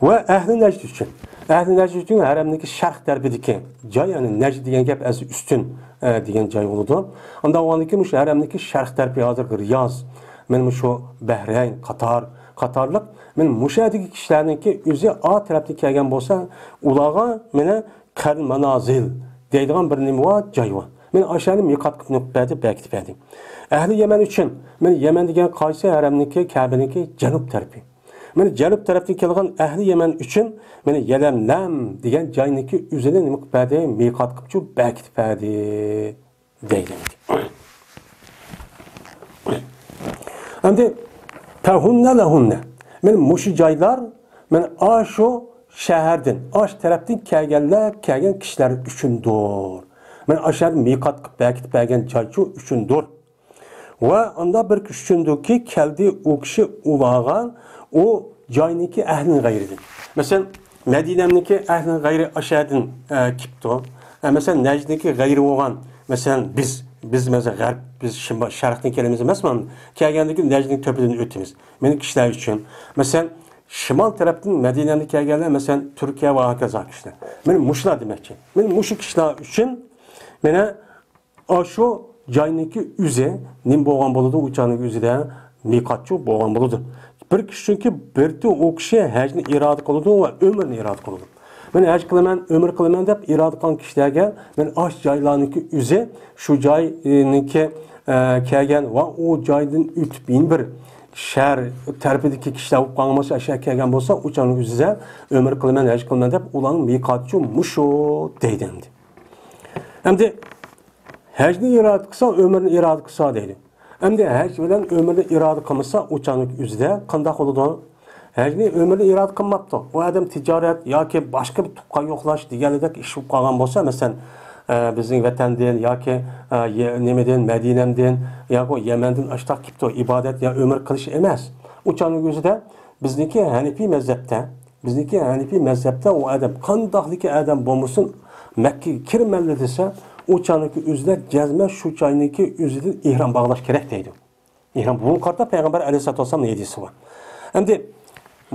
ۋە ئەھلى نەجد ئۈچۈن. ئەھلى نەجد ئۈچۈن ھەرەمنىڭكى شەرق تەرىپىدىكى جاي، يەنى نەجد دېگەن گەپ ئەسلى ئۈستۈن، ئە، دېگەن جاي بولىدۇ. ئانداق بولغاندىكىن مۇشۇ ھەرەمنىڭكى شەرق تەرىپى ھازىرقى رىياز، مانا مۇشۇ بەھرەين، قاتار، قاتارلىق، مانا مۇشۇ يەردىكى كىشىلەرنىڭكى ئۆزى ئا تەرەپتىن كەلگەن بولسا، ئۇلارغا مانا قەرن مانازىل دەيدىغان بىر نېمە بار، جاي بار. مانا ئاشۇ يەرنى مىقات قىلىپ نېمە قىلىپ بەردى، بەكىتىپ بەردى. ئەھلى يەمەن ئۈچۈن، مانا يەمەن دېگەن قايسى؟ ھەرەمنىڭكى، كەبىنىڭكى جەنۇب تەرىپى. مانا جەنۇب تەرەپتىن كەلگەن ئەھلى يەمەن ئۈچۈن، مانا يەلەملەم دېگەن جاينىڭكى ئۆزىنى نېمە قىلىپ بەردى؟ مىقات قىلىپچۇ بەكىتىپ بەردى. دەيدۇ. ئەمدى فەھۇننە لەھۇننە. مانا مۇشۇ جايلار مانا ئاشۇ شەھەردىن، ئاشۇ تەرەپتىن كەلگەنلەر، كەلگەن كىشىلەر ئۈچۈندۇر. مانا ئاشۇ شەھەردىن مىقات قىلىپ بەركىتىپ بەرگەن جايچۇ ئۈچۈندۇر. ۋە ئاندا بىر كىشى ئۈچۈندۇركى، كەلدى ئۇ كىشى ئۇلارغا ئۇ جاينىڭكى ئەھلىنىڭ غەيرىدىن. مەسىلەن، مەدىنەمنىڭكى ئەھلىنىڭ غەيرى ئاشۇ يەردىن، ئە، كېپتۇ. ئە، مەسىلەن، نەجدنىڭكى غەيرى بولغان، مەسىلەن، بىز، بىز، مەسىلەن، غەرب، بىز شىمال، شەرقتىن كېلىمىز ئەمەسمۇ؟ كەلگەندىكى نەجدنىڭ تۆپىدىن ئۆتىمىز. مېنىڭ كىشىلەر ئۈچۈن. مەسىلەن، شىمال تەرەپتىن مەدىنەمگە كەلگەنلەر، مەسىلەن، تۈركىيە ۋە ھاكازا كىشىلەر. مانا مۇشۇلار دېمەكچى. مانا مۇشۇ كىشىلەر ئۈچۈن مانا ئاشۇ جاينىڭكى ئۆزى نېمە بولغان بولىدۇ؟ ئۇ جاينىڭكى ئۆزىدە مىقاتچۇ بولغان بولىدۇ. بىر كىشى، چۈنكى بىرتى ئۇ كىشى ھەجنى ئىرادە قىلىدۇ ۋە ئۆمرىنى ئىرادە قىلىدۇ. مەن ھەج قىلىمەن، ئۆمرە قىلىمەن دەپ ئىرادە قىلغان كىشىلەرگە مەن ئاشۇ جايلارنىڭكى ئۆزى، شۇ جاينىڭكى، ئە، كەلگەن ۋە ئۇ جايدىن ئۆتۈپ يەنە بىر شەھەر تەرىپىدىكى كىشىلەر بولۇپ قالغان بولسا، ئاشۇ يەرگە كەلگەن بولسا، ئۇ جاينىڭ ئۆزىدە ئۆمرە قىلىمەن، ھەج قىلىمەن دەپ ئۇلارنىڭ مىقاتچۇ مۇشۇ دەيدۇ ئەمدى. ئەمدى ھەجنى ئىرادە قىلسا، ئۆمرىنى ئىرادە قىلسا دەيدۇ. ئەمدى ھەج بىلەن ئۆمرىنى ئىرادە قىلمىسا، ئۇ چاغنىڭ ئۆزىدە قانداق بولىدۇ؟ ھەجنى، ئۆمرىنى ئىرادە قىلماپتۇ. ئۇ ئادەم تىجارەت ياكى باشقا بىر تۇغقان يوقلاش دېگەنلىك ئىش بولۇپ قالغان بولسا، مەسىلەن، ئە، بىزنىڭ ۋەتەندىن ياكى، ئە، يە-، نېمىدىن، مەدىنەمدىن ياكى يەمەندىن ئاشتاق كېپتۇ، ئىبادەت يا ئۆمرە قىلىش ئەمەس. ئۇ چاغنىڭ ئۆزىدە بىزنىڭكى ھەنىپىي مەزھەپتە، بىزنىڭكى ھەنىپىي مەزھەپتە ئۇ ئادەم قانداقلىكى ئادەم بولمىسۇن، مەككىگە كىرىمەنلا دېسە، ئۇ چاغنىڭكى ئۆزىدە جەزمەن شۇ جاينىڭكى ئۆزىدىن ئېھرام باغلاش كېرەك دەيدۇ. ئېھرام، بۇنىڭغا قارىتا پەيغەمبەر ئەلەيھىسسالاتۇ ۋەسسالامنىڭ ھەدىسى بار. ئەمدى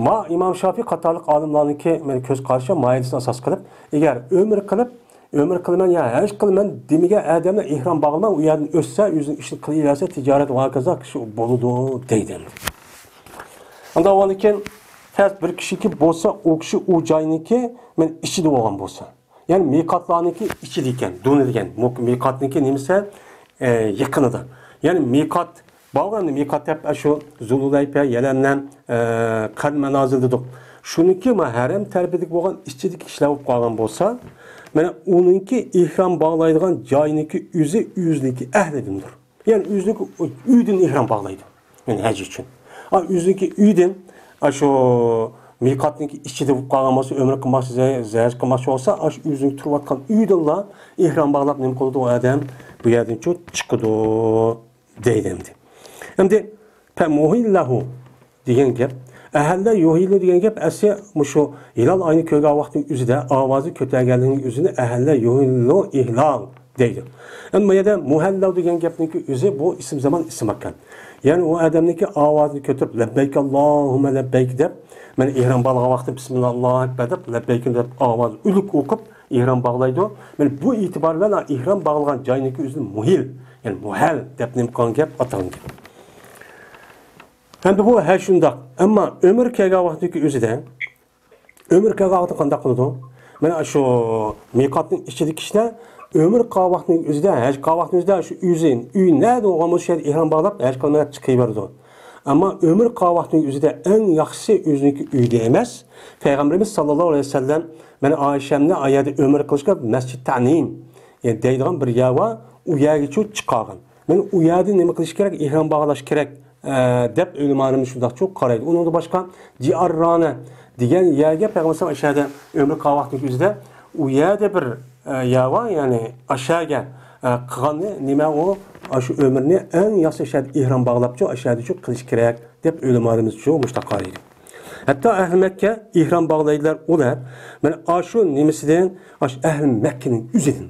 ما ئىمام شافىي قاتارلىق ئالىملارنىڭكى مانا كۆز قارىشى، ما ھەدىسنى ئاساس قىلىپ، ئەگەر ئۆمرە قىلىپ، ئۆمرە قىلىمەن يا ھەج قىلىمەن دېمىگەن ئادەملەر ئېھرام باغلىماي، ئۇ يەردىن ئۆتسە، ئۆزىنىڭ ئىشىنى قىلىۋەرسە، تىجارەت ۋە ھاكازا كىشى بولىدۇ دەيدۇ. ئاندىن كېيىن پەرز بىر كىشىكى بولسا، ئۇ كىشى ئۇ جاينىڭكى مانا ئىچىدە بولغان بولسا. يەنى مىقاتلارنىڭكى ئىچىدە ئىكەن، دۇنى دېگەن. مۇ-، مىقاتنىڭكى نېمىسى؟ ئە، يېقىنىدا. يەنى مىقات، بارغان مىقات دەپ، ئە، شۇ زۇلھۇلەيپە، يەلەملەم، ئە، قەرن مەنازىل دېدۇق. شۇنىڭكى ما ھەرەم تەرىپىدىكى بولغان ئىچىدىكى كىشىلەر بولۇپ قالغان بولسا، مانا ئۇنىڭكى ئېھرام باغلايدىغان جاينىڭكى ئۆزى ئۆزىنىڭكى ئەھلىدىندۇر. يەنى ئۆزىنىڭكى ئۆيىدىن ئېھرام باغلايدۇ. يەنى ھەج ئۈچۈن. ئا، ئۆزىنىڭكى ئۆيىدىن، ئا، شۇ مىقاتنىڭكى ئىچىدە بولۇپ قالغان بولسا، ئۆمرە قىلماقچى، ھەج قىلماقچى بولسا، ئاشۇ ئۆزىنىڭكى تۇرۇۋاتقان ئۆيىدىنلا ئېھرام باغلاپ نېمە قىلىدۇ ئۇ ئادەم؟ بۇ يەردىن چۇ-، چىقىدۇ دەيدۇ ئەمدى. ئەمدى، پەمۇھىللەھۇ دېگەن گەپ. ئەھەللە يۇھىللۇ دېگەن گەپ ئەسلى مۇشۇ ھىلال ئاينى كۆرگەن ۋاقىتنىڭ ئۆزىدە ئاۋازى كۆتەرگەنلىكنىڭ ئۆزىنى ئەھەللە يۇھىللۇ ئىھلال دەيدۇ. ئەمما بۇ يەردە مۇھەللەۋ دېگەن گەپنىڭكى ئۆزى بۇ ئىسىم زامان، ئىسىم ماكان. يەنى ئۇ ئادەمنىڭكى ئاۋازىنى كۆتۈرۈپ، لەببەيك ئاللاھۇممە لەببەيك دەپ، مەن ئېھرام باغلىغان ۋاقتىدا بىسمىللا ئاللاھۇ ئەكبەر دەپ، لەببەيك دەپ ئاۋاز ئۈنلۈك ئوقۇپ ئېھرام باغلايدۇ. مەن بۇ ئېتىبار بىلەن ئېھرام باغلىغان جاينىڭكى ئۆزىنى مۇھىل، يەنى مۇھەل دەپ نېمە قىلغان گەپ، ئاتىغان گەپ. ئەمدى بۇ ھە شۇنداق. ئەمما ئۆمرە كەلگەن ۋاقتىدىكى ئۆزىدە، ئۆمرە كەلگەن ۋاقتىدا قانداق قىلىدۇ؟ مانا شۇ مىقاتنىڭ ئىچىدىكى كىشىلەر ئۆمرە قىلغان ۋاقتىنىڭ ئۆزىدە، ھەج قىلغان ۋاقتىنىڭ ئۆزىدە شۇ ئۆزى ئۆي نەدە بولغان بولسا شۇ يەردە ئېھرام باغلاپ ھەج قىلماي چىقىۋېرىدۇ. ئەمما ئۆمرە قىلغان ۋاقتىنىڭ ئۆزىدە ئەڭ ياخشىسى ئۆزىنىڭكى ئۆيىدە ئەمەس. پەيغەمبىرىمىز ساللاللاھۇ ئەلەيھى ۋەسەللەم مانا ئائىشەمنى ئا يەردە ئۆمرە قىلىشقا مەسچىد تەنئىم، يەنى دەيدىغان بىر يەر بار، ئۇ يەرگىچۇ چىقارغان. مانا ئۇ يەردىن نېمە قىلىش كېرەك؟ ئېھرام باغلاش كېرەك، ئە، دەپ ئۆلىمالىرىمىز شۇنداقچۇ قارايدۇ. ئۇنىڭدىن باشقا جىئاررانە دېگەن يەرگە پەيغەمبەر ئەشەدە ئۆمرە قىلغان ۋاقتىنىڭ ئۆزىدە ئۇ يەردە بىر، ئە، يەر بار، يەنى ئاشەگە، ئە، قىلغاننى نېمە ئۇ، ئاشۇ ئۆمرىنى ئەڭ ياخشى ئەشەدە ئېھرام باغلاپچۇ، ئەشەدىچۇ قىلىش كېرەك دەپ ئۆلىمالىرىمىزچۇ مۇشتاق قارايدۇ. ھەتتا ئەھلى مەككە ئېھرام باغلايدىلار ئۇلار. مانا ئاشۇ نېمىسىدىن، ئاشۇ ئەھلى مەككىنىڭ ئۆزىدىن.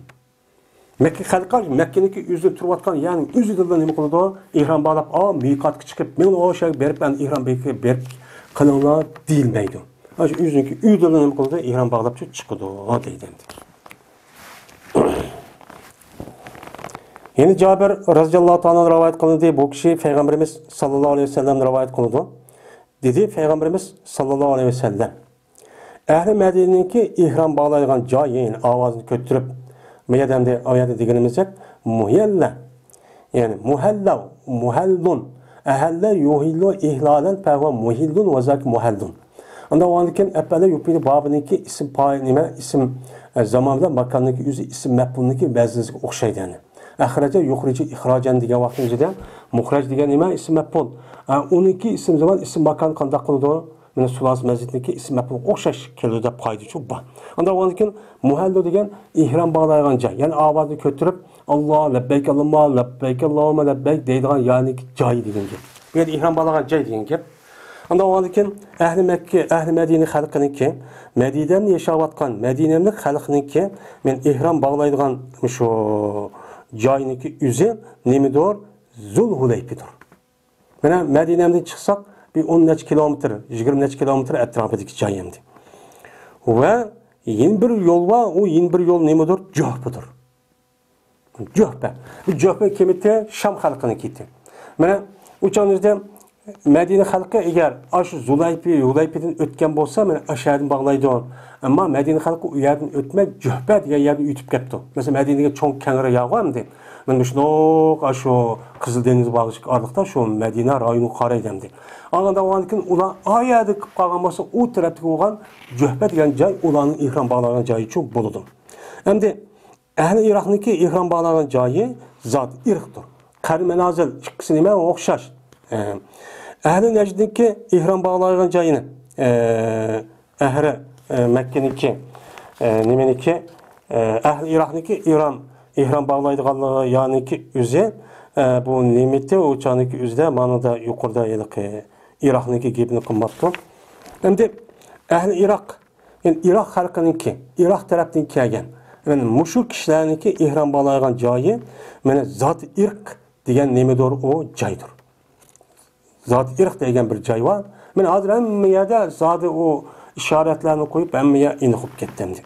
مەككە خەلقى مەككىنىڭكى ئۆزىدە تۇرۇۋاتقان يەرنىڭ ئۆزىدىنلا نېمە قىلىدۇ؟ ئېھرام باغلاپ، ئا، مىقاتقا چىقىپ، مېڭىڭلار ئاشۇ يەرگە بېرىپ، ئەمدى ئېھرام بېرىپ، بېرىپ قىلىڭلار دېيىلمەيدۇ. ئاشۇ ئۆزىنىڭكى ئۆيىدىنلا نېمە قىلىدۇ؟ ئېھرام باغلاپچۇ چىقىدۇ دەيدۇ ئەمدى. يەنە جابىر رازىياللاھۇ تائالا ئەنھۇ رىۋايەت قىلىندى. بۇ كىشى پەيغەمبىرىمىز ساللاللاھۇ ئەلەيھى ۋەسەللەمدىن رىۋايەت قىلىدۇ. دېدى پەيغەمبىرىمىز ساللاللاھۇ ئەلەيھى ۋەسەللەم. ئەھلى مەدىنىنىڭكى ئېھرام باغلايدىغان جايى، يەنى ئاۋازىنى كۆتۈرۈپ، بۇ يەردە ئەمدى، ئۇ يەردە دېگىنىمىزدەك، مۇھەللە، يەنى مۇھەللەۋ، مۇھەللۇن، ئەھەللە يۇھىللۇ ئىھلالەن فەھۇۋە مۇھىللۇن ۋە زاكە مۇھەللۇن. ئاندىن ئۇنىڭدىن كېيىن ئەپئەلە يۇپئىلۇ بابىنىڭكى ئىسىم پايىل نېمە؟ ئىسىم، ئە، زامان بىلەن ماكاننىڭكى ئۆزى ئىسىم مەپئۇلنىڭكى ۋەزنىسىگە ئوخشايدۇ، يەنى. ئەخرەجە يۇخرىجۇ ئىخراجەن دېگەن ۋاقىتنىڭ ئۆزىدە مۇخرەج دېگەن نېمە؟ ئىسىم مەپئۇل. ئە، ئۇنىڭكى ئىسىم زامان، ئىسىم ماكان قانداق قىلىدۇ؟ مانا سۇلاسى مەسجىدنىڭكى ئىسمى مەپئۇلغا ئوخشاش كېلىدۇ دەپ قائىدىچۇ بار. ئاندىن كېيىن مۇھەللۇ دېگەن ئېھرام باغلايدىغان جاي. يەنى ئاۋازنى كۆتۈرۈپ، «ئاللا، لەببەيك ئاللاھۇمما، لەببەيك ئاللاھۇمما لەببەيك» دەيدىغان يەرنىڭكى جايى دېگەن گەپ. بۇ يەردە ئېھرام باغلايدىغان جاي دېگەن گەپ. ئاندىن كېيىن ئەھلى مەككە، ئەھلى مەدىنە خەلقىنىڭكى، مەدىنەمدە ياشاۋاتقان مەدىنەملىك خەلقنىڭكى مەن ئېھرام باغلايدىغان شۇ جاينىڭكى ئۆزى نېمىدۇر؟ زۇل ھۇلەيپىدۇر. مانا مەدىنەمدىن چىقساق، بىر ئون نەچچە كىلومېتىر، يىگىرمە نەچچە كىلومېتىر ئەتراپىدىكى جاي ئەمدى. ۋە يەنە بىر يول بار، ئۇ يەنە بىر يول نېمىدۇر؟ جۇھپىدۇر. جۇھپە. بۇ جۇھپە كىمنىڭكى؟ شام خەلقىنىڭكى. مانا ئۇ چاغدا مەدىنە خەلقى ئەگەر ئاشۇ زۇلەيپى، ھۇلەيپىدىن ئۆتكەن بولسا، مانا ئاشۇ يەردىن باغلايدۇ. ئەمما مەدىنە خەلقى ئۇ يەردىن ئۆتمەي، جۇھپە دېگەن يەردىن ئۆتۈپ كەپتۇ. مەسىلەن، مەدىنىگە چوڭ كەڭرى يار بار ئەمدى. مانا مۇشۇنداق ئاشۇ قىزىل دېڭىز بارغۇچە ئارىلىقتا شۇ مەدىنە رايونىغا قارايدۇ ئەمدى. ئاندىن كېيىن ئۇلار ئا يەردە قىلىپ قالغان بولسا، ئۇ تەرەپتىكى بولغان جۇھپە دېگەن جاي ئۇلارنىڭ ئېھرام باغلىغان جايىچۇ بولىدۇ. ئەمدى ئەھلى ئىراقنىڭكى ئېھرام باغلىغان جايى زات ئىرقتۇر. قەرن مەنازىل ئىككىسى نېمە ئوخشاش. ئەھلى نەجدنىڭكى ئېھرام باغلايدىغان جايىنى، ئەھلى مەككىنىڭكى، نېمىنىڭكى، ئەھلى ئىراقنىڭكى ئېھرام، ئېھرام باغلايدىغانلىقى يەرنىڭكى ئۆزى، بۇ نېمىتى ئۇ چاغنىڭكى ئۆزىدە مانىدا يۇقىرىدا ھېلىقى ئىراقنىڭكى گېپىنى قىلماپتۇ. ئەمدى ئەھلى ئىراق، يەنى ئىراق خەلقىنىڭكى، ئىراق تەرەپتىن كەلگەن، يەنى مۇشۇ كىشىلەرنىڭكى ئېھرام باغلايدىغان جايى، مانا زات ئىرق دېگەن نېمىدۇر، ئۇ جايدۇر. زات ئىرق دېگەن بىر جاي بار. مانا ھازىر ھەممە يەردە زادى ئۇ ئىشارەتلەرنى قويۇپ، ھەممە يەر ئېنىق بولۇپ كەتتى ئەمدى.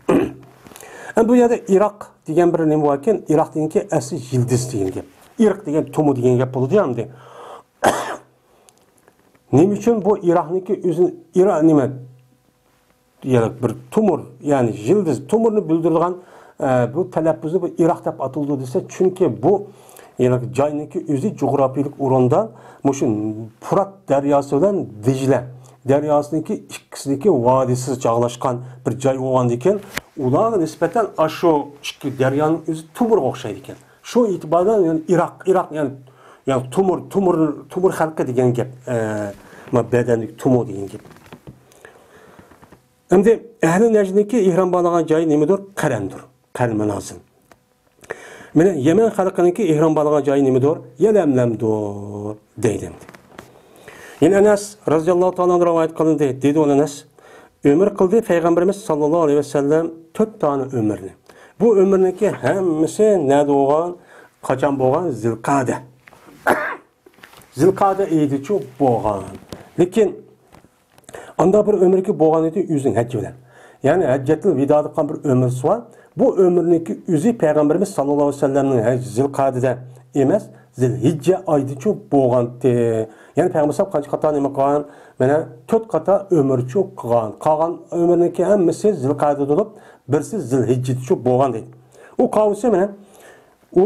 ئەمدى بۇ يەردە ئىراق دېگەن بىر نېمە باركەن، ئىراق دېگەنكى ئەسلى يىلدىز دېگەن گەپ. ئىرق دېگەن تۇمۇ دېگەن گەپ بولىدۇ ئەمدى. نېمە ئۈچۈن بۇ ئىراقنىڭكى ئۆزىنى ئىرا-، نېمە، يەنى بىر تۇمۇر، يەنى يىلدىز، تۇمۇرنى بىلدۈرىدىغان، ئە، بۇ تەلەپپۇزنى بۇ ئىراق دەپ ئاتىلىدۇ دېسە، چۈنكى بۇ، يەنى جاينىڭكى ئۆزى جۇغراپىيىلىك ئورۇندا مۇشۇ پۇرات دەرياسى بىلەن دىجلە دەرياسىنىڭكى ئىككىسىنىڭكى ۋادىسىدا جايلاشقان بىر جاي بولغاندىكىن، ئۇلارغا نىسبەتەن ئاشۇ ئىككى دەريانىڭ ئۆزى تۇمۇرغا ئوخشايدىكەن. شۇ ئېتىبار بىلەن، يەنى ئىراق، ئىراق، يەنى، يەنى تۇمۇر، تۇمۇر، تۇمۇر خەلقى دېگەن گەپ. ئە، ما بەدەندىكى تۇمۇر دېگەن گەپ. ئەمدى ئەھلى نەجدنىڭكى ئېھرام باغلىغان جايى نېمىدۇر؟ قەرەندۇر. قەرن مەنازىل. مانا يەمەن خەلقىنىڭكى ئېھرام باغلىغان جايى نېمىدۇر؟ يەلەملەمدۇر، دەيدۇ. يەنە ئەنەس رەزىياللاھۇ تائالا ئەنھۇ رىۋايەت قىلىندى. دېدى ئۇ ئەنەس، ئۆمرە قىلدى پەيغەمبىرىمىز ساللاللاھۇ ئەلەيھى ۋەسەللەم تۆت دانە ئۆمرىنى. بۇ ئۆمرىنىڭكى ھەممىسى نەدە بولغان؟ قاچان بولغان؟ زىلقەدە. زىلقەدە ئېيىدىچۇ بولغان. لېكىن ئاندا بىر ئۆمرىكى بولغان ئىدى ئۆزىنىڭ ھەججى بىلەن. يەنى ھەججەتۇل ۋىدا دېگەن بىر ئۆمرىسى بار. بۇ ئۆمرىنىڭكى ئۆزى پەيغەمبىرىمىز ساللاللاھۇ ئەلەيھى ۋەسەللەمنىڭ ھەج-، زىلقەدىدە ئەمەس، زىلھىججە ئايدىچۇ بولغانتى. يەنى پەيغەمبەر قانچە قاتا نېمە قىلغان؟ مانا تۆت قاتا ئۆمرىچۇ قىلغان. قالغان ئۆمرىنىڭكى ھەممىسى زىلقەدە بولۇپ، بىرسى زىلھىججىچۇ بولغان دەيدۇ. ئۇ قاۋىسى مانا ئۇ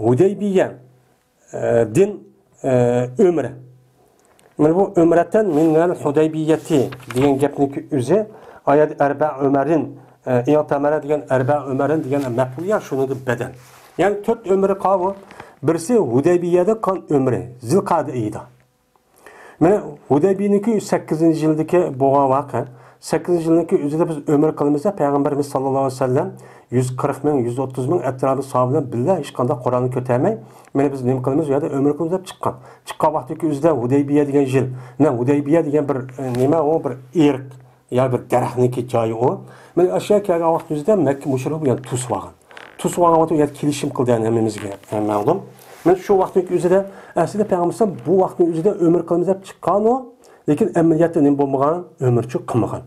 ھۇدەيبىيە ئە، دىن، ئە، ئۆمرە. مانا بۇ ئۆمرەتەن مىنەل ھۇدەيبىيەتى دېگەن گەپنىڭكى ئۆزى، ئايەت ئەربە ئۆمەرىن، ئە، ئىغتەمەرە دېگەن ئەربە ئۆمەرىن دېگەن مەپئۇل يا شۇنىڭدىن بەدەل. يەنى تۆت ئۆمرى قاۋۇ، بىرسى ھۇدەيبىيەدە قىلغان ئۆمرى، زىلقەدە ئېيىدا. مانا ھۇدەيبىيەنىڭكى سەككىزىنچى يىلدىكى بولغان ۋەقە. سەككىزىنچى يىلنىڭكى ئۆزىدە بىز ئۆمرە قىلىمىز دەپ پەيغەمبىرىمىز ساللاللاھۇ ئەلەيھى ۋەسەللەم يۈز قىرىق مىڭ، يۈز ئوتتۇز مىڭ ئەتراپى ساھابە بىلەن بىللە ھېچقانداق قورالنى كۆتەرمەي، مانا بىز نېمە قىلىمىز، ئۇ يەردە ئۆمرە قىلىمىز دەپ چىققان. چىققان ۋاقتىدىكى ئۆزىدە ھۇدەيبىيە دېگەن يىل. مانا ھۇدەيبىيە دېگەن بىر، ئە، نېمە ئۇ، بىر ئىرق. يا بىر دەرەخنىڭكى جايى ئۇ. مانا ئاشۇ يەرگە كەلگەن ۋاقىت ئۆزىدە مەككە مۇشرىكى بۇ يەرنى توسۇۋالغان. توسۇۋالغان ۋاقىت ئۇ يەردە كېلىشىم قىلدى، يەنى ھەممىمىزگە، ھە، مەلۇم. مانا شۇ ۋاقىتنىڭ ئۆزىدە، ئەسلىدە پەيغەمبەر بۇ ۋاقىتنىڭ ئۆزىدە ئۆمرە قىلىمىز دەپ چىققان ئۇ. لېكىن ئەمەلىيەتتە نېمە بولمىغان؟ ئۆمرىچۇ قىلمىغان.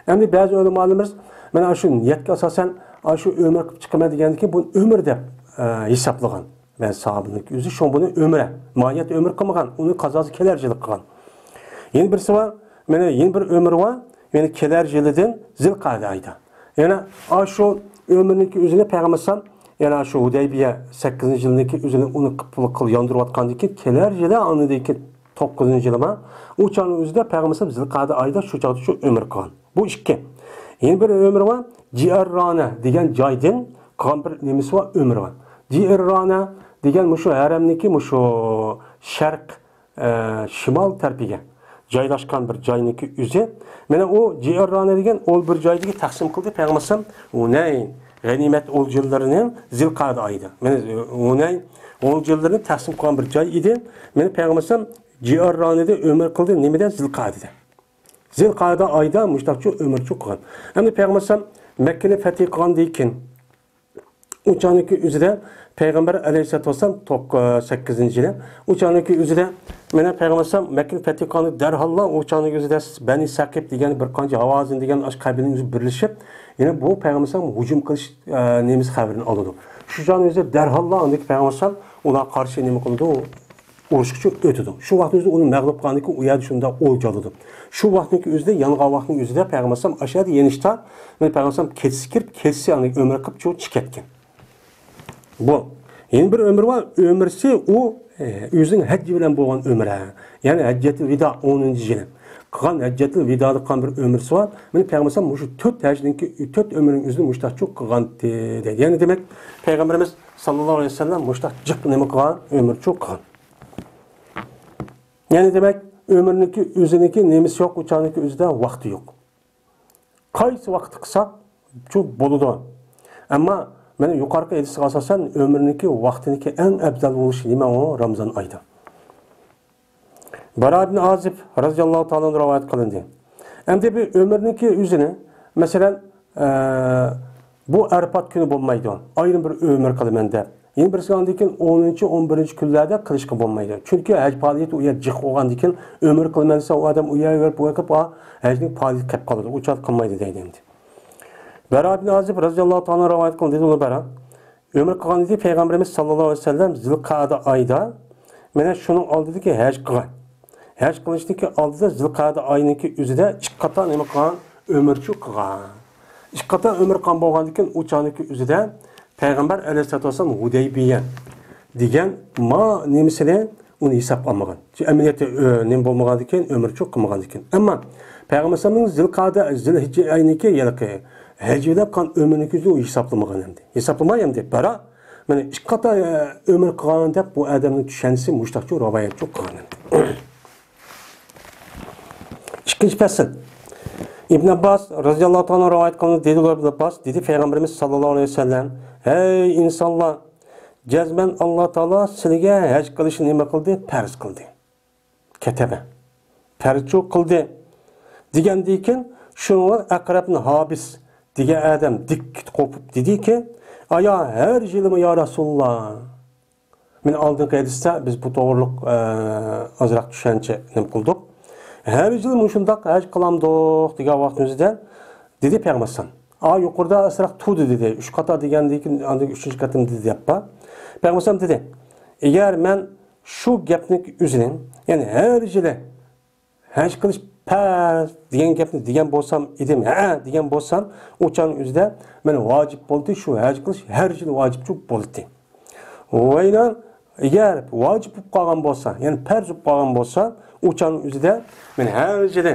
ئەمدى بەزى ئۆلىمالىرىمىز مانا شۇ نىيەتكە ئاساسەن، ئاشۇ ئۆمرە قىلىپ چىقىمەن دېگەندىكىن بۇنى ئۆمرە دەپ، ئە، ھېسابلىغان. مەن ساھابىنىڭ ئۆزى شۇڭا بۇنى ئۆمرە، ماھىيەتتە ئۆمرە قىلمىغان، ئۇنىڭ قازاسى كېلەر يىلى قىلغان. يەنە بىرسى بار، مانا يەنە بىر ئۆمرى بار، يەنە كېلەر يىلىدىن زىلقەدە ئايدا. يەنە ئاشۇ ئۆمرىنىڭكى ئۆزىنى پەيغەمبەر ئەلەيھىسسالام، يەنە شۇ ھۇدەيبىيە سەككىزىنچى يىلنىڭكى ئۆزىنى ئۇنى قىل، قىل ياندۇرۇۋاتقاندىن كېيىن كېلەر يىلى، ئاندىن كېيىن توققۇزىنچى يىلىما، ئۇ چاغنىڭ ئۆزىدە پەيغەمبەر ئەلەيھىسسالام زىلقەدە ئايدا شۇ چاغدا شۇ ئۆمرە قىلغان. بۇ ئىككى. يەنە بىر ئۆمرى بار، جىئەررانە دېگەن جايدىن قىلغان بىر نېمىسى بار، ئۆمرى بار. جىئەررانە دېگەن مۇشۇ ھەرەمنىڭكى مۇشۇ شەرق، ئە، شىمال تەرىپىگە. جايلاشقان بىر جاينىڭكى ئۆزى. مانا ئۇ جىئرانى دېگەن ئۇ بىر جايدىكى تەقسىم قىلدى پەيغەمبەر ئەلەيھىسسالام ھۇنەين غەنىيمەت ئولجىلىرىنى زىلقەدە ئايدا. مانا ھۇنەين ئولجىلىرىنى تەقسىم قىلغان بىر جاي ئىدى. مانا پەيغەمبەر ئەلەيھىسسالام جىئرانىدا ئۆمۈر قىلدى. نېمىدە؟ زىلقەدىدە. زىلقەدە ئايدا مۇشتاقچۇ ئۆمۈرچۇ قىلغان. ئەمدى پەيغەمبەر ئەلەيھىسسالام مەككىنى پەتھى قىلغاندىن كېيىن، ئۇ چاغنىڭكى ئۆزىدە پەيغەمبەر ئەلەيھىسسالاتۇ ۋەسسالام توق-، سەككىزىنچى يىلى. ئۇ چاغنىڭكى ئۆزىدە مانا پەيغەمبەر ئەلەيھىسسالام مەككىنى پەتھى قىلغاندا دەرھاللا ئۇ چاغنىڭكى ئۆزىدە بەنى سەقىپ دېگەن بىر قانچە ھاۋازىن دېگەن ئاشۇ قەبىلىنىڭ ئۆزى بىرلىشىپ، يەنە بۇ پەيغەمبەر ئەلەيھىسسالام ھۇجۇم قىلىش، ئە، نېمىسى خەۋىرىنى ئالىدۇ. شۇ چاغنىڭ ئۆزىدە دەرھاللا ئاندىكى پەيغەمبەر ئەلەيھىسسالام ئۇلارغا قارشى نېمە قىلىدۇ؟ ئۇرۇشقىچە ئۆتىدۇ. شۇ ۋاقىتنىڭ ئۆزىدە ئۇنى مەغلۇپ قىلغاندىن كېيىن ئۇ يەردە شۇنداق ئولجا ئالىدۇ. شۇ ۋاقىتنىڭ ئۆزىدە، يانغان ۋاقىتنىڭ ئۆزىدە پەيغەمبەر ئەلەيھىسسالام ئاشۇ يەردە يېنىشتا، مانا پەيغەمبەر ئەلەيھىسسالام كېچىسى كىرىپ، كېچىسى ئاندىن ئۆمرە قىلىپ چىقىپ كەتكەن. بۇ. يەنە بىر ئۆمرى بار، ئۆمرىسى ئۇ، ئە، ئۆزىنىڭ ھەججى بىلەن بولغان ئۆمرە. يەنى ھەججەتۇل ۋىدا ئونىنچى يىلى. قىلغان ھەججەتۇل ۋىدادا قىلغان بىر ئۆمرىسى بار. مانا پەيغەمبەر ئەلەيھىسسالام مۇشۇ تۆت ھەجنىڭكى، تۆت ئۆمرىنىڭ ئۆزىنى مۇشتاق چوق قىلغانتى دەيدۇ. يەنى دېمەك، پەيغەمبىرىمىز ساللاللاھۇ ئەلەيھى ۋەسەللەم مۇشتاق جىق نېمە قىلغان؟ ئۆمۈرچۇ قىلغان. يەنى دېمەك، ئۆمرىنىڭكى ئۆزىنىڭكى نېمىسى يوق، ئۇ چاغنىڭكى ئۆزىدە ۋاقتى يوق. قايسى ۋاقىتتا قىلساق، شۇ بولىدۇ. ئەمما مانا يۇقىرىقى ھەدىسكە ئاساسەن، ئۆمرىنىڭكى ۋاقتىنىڭكى ئەڭ ئەپزەل بولۇشى نېمە؟ ئۇ رامىزان ئايدا. بارا ئىبن ئازىب رەزىياللاھۇ تائالا ئەنھۇ رىۋايەت قىلىندى. ئەمدى بىر ئۆمرىنىڭكى ئۆزىنى، مەسىلەن، ئە، بۇ ئەرپات كۈنى بولمايدۇ، ئايرىم بىر ئۆمۈر قىلىمەن دەپ. يەنە بىرسى ئاندىن كېيىن ئونىنچى، ئون بىرىنچى كۈنلەردە قىلىشقا بولمايدۇ. چۈنكى ھەج پائالىيىتى ئۇ يەر جىق بولغاندىن كېيىن، ئۆمۈر قىلىمەن دېسە، ئۇ ئادەم ئۇ يەرگە بېرىپ، بۇ يەرگە كېلىپ، ئا، ھەجنىڭ پائالىيىتى قېلىپ قالىدۇ. ئۇ چاغدا قىلمايدۇ دەيدۇ ئەمدى. بەرا ئىبن ئازىب رەزىياللاھۇ تائالا رىۋايەت قىلدى، دېدى ئۇلار بەرا. ئۆمۈر قىلغان ئىدى پەيغەمبىرىمىز ساللاللاھۇ ئەلەيھى ۋەسەللەم زىلقەدە ئايدا، مانا شۇنىڭ ئالدىدىكى ھەج قىلغان. ھەج قىلىشتىكى ئالدىدا زىلقەدە ئاينىڭكى ئۆزىدە ئىككى قاتا نېمە قىلغان؟ ئۆمۈرچۇ قىلغان. ئىككى قاتا ئۆمۈر قىلغان بولغاندىكىن ئۇ چاغنىڭكى ئۆزىدە پەيغەمبەر ئەلەيھىسسالاتۇ ۋەسسالام ھۇدەيبىيە دېگەن ما نېمىسىنى ئۇنى ھېسابقا ئالمىغان. ئەمەلىيەتتە، ئۆ-، نېمە بولمىغاندىكىن، ئۆمۈرچۇ قىلمىغاندىكىن. ئەمما پەيغەمبەر ئەلەيھىسسالامنىڭ زىلقەدە، زىلھىججە ئاينىڭكى ھېلىقى ھەج بىلەن قىلغان ئۆمرىنىڭكى ئۆزىنى ئۇ ھېسابلىمىغان ئەمدى. ھېسابلىماي ئەمدى. بارا، مانا ئىككى قاتا، ئە، ئۆمۈر قىلغان دەپ بۇ ئادەمنىڭ چۈشەنچىسى مۇشتاقچۇ رىۋايەتچۇ قىلغان ئەمدى. ئىككىنچى پەسىل. ئىبن ئابباس رەزىياللاھۇ تائالا رىۋايەت قىلىنىدۇ، دېدى ئىبن ئابباس، دېدى پەيغەمبىرىمىز ساللاللاھۇ ئەلەيھى ۋەسەللەم، ھەي ئىنسانلار، جەزمەن ئاللا تائالا سىلىگە ھەج قىلىشنى نېمە قىلدى؟ پەرز قىلدى. كەتەبە. پەرزچۇ قىلدى. دېگەندىن كېيىن شۇنىڭغا ئەقرەبنى ھابىس دېگەن ئادەم دىككىتە قوپۇپ دېدىكى، ئايا ھەر يىلىمۇ يا رەسۇلاللا؟ مانا ئالدىنقى ھەدىستە بىز بۇ توغرۇلۇق، ئە، ئازراق چۈشەنچە نېمە قىلدۇق. ھەر يىل مۇشۇنداق ھەج قىلامدۇق دېگەن ۋاقتىمىزدا دېدى پەيغەمبەر ئەلەيھىسسالام. ئا، يۇقىرىدا ئازراق تۇردى دېدى. ئۈچ قاتا دېگەندىن كېيىن ئاندىن ئۈچىنچى قېتىم دېدى دەپ بار. پەيغەمبەر ئەلەيھىسسالام دېدى، ئەگەر مەن شۇ گەپنىڭ ئۆزىنى، يەنى ھەر يىلى ھەج قىلىش پەرز دېگەن گەپنى دېگەن بولسام ئىدىم، ھە دېگەن بولسام، ئۇ چاغنىڭ ئۆزىدە مەن ۋاجىپ بولدى، شۇ ھەج قىلىش ھەر يىل ۋاجىپچۇ بولدى. ۋەينان، ئەگەر ۋاجىپ بولۇپ قالغان بولسا، يەنى پەرز بولۇپ قالغان بولسا، ئۇ چاغنىڭ ئۆزىدە مەن ھەر يىلى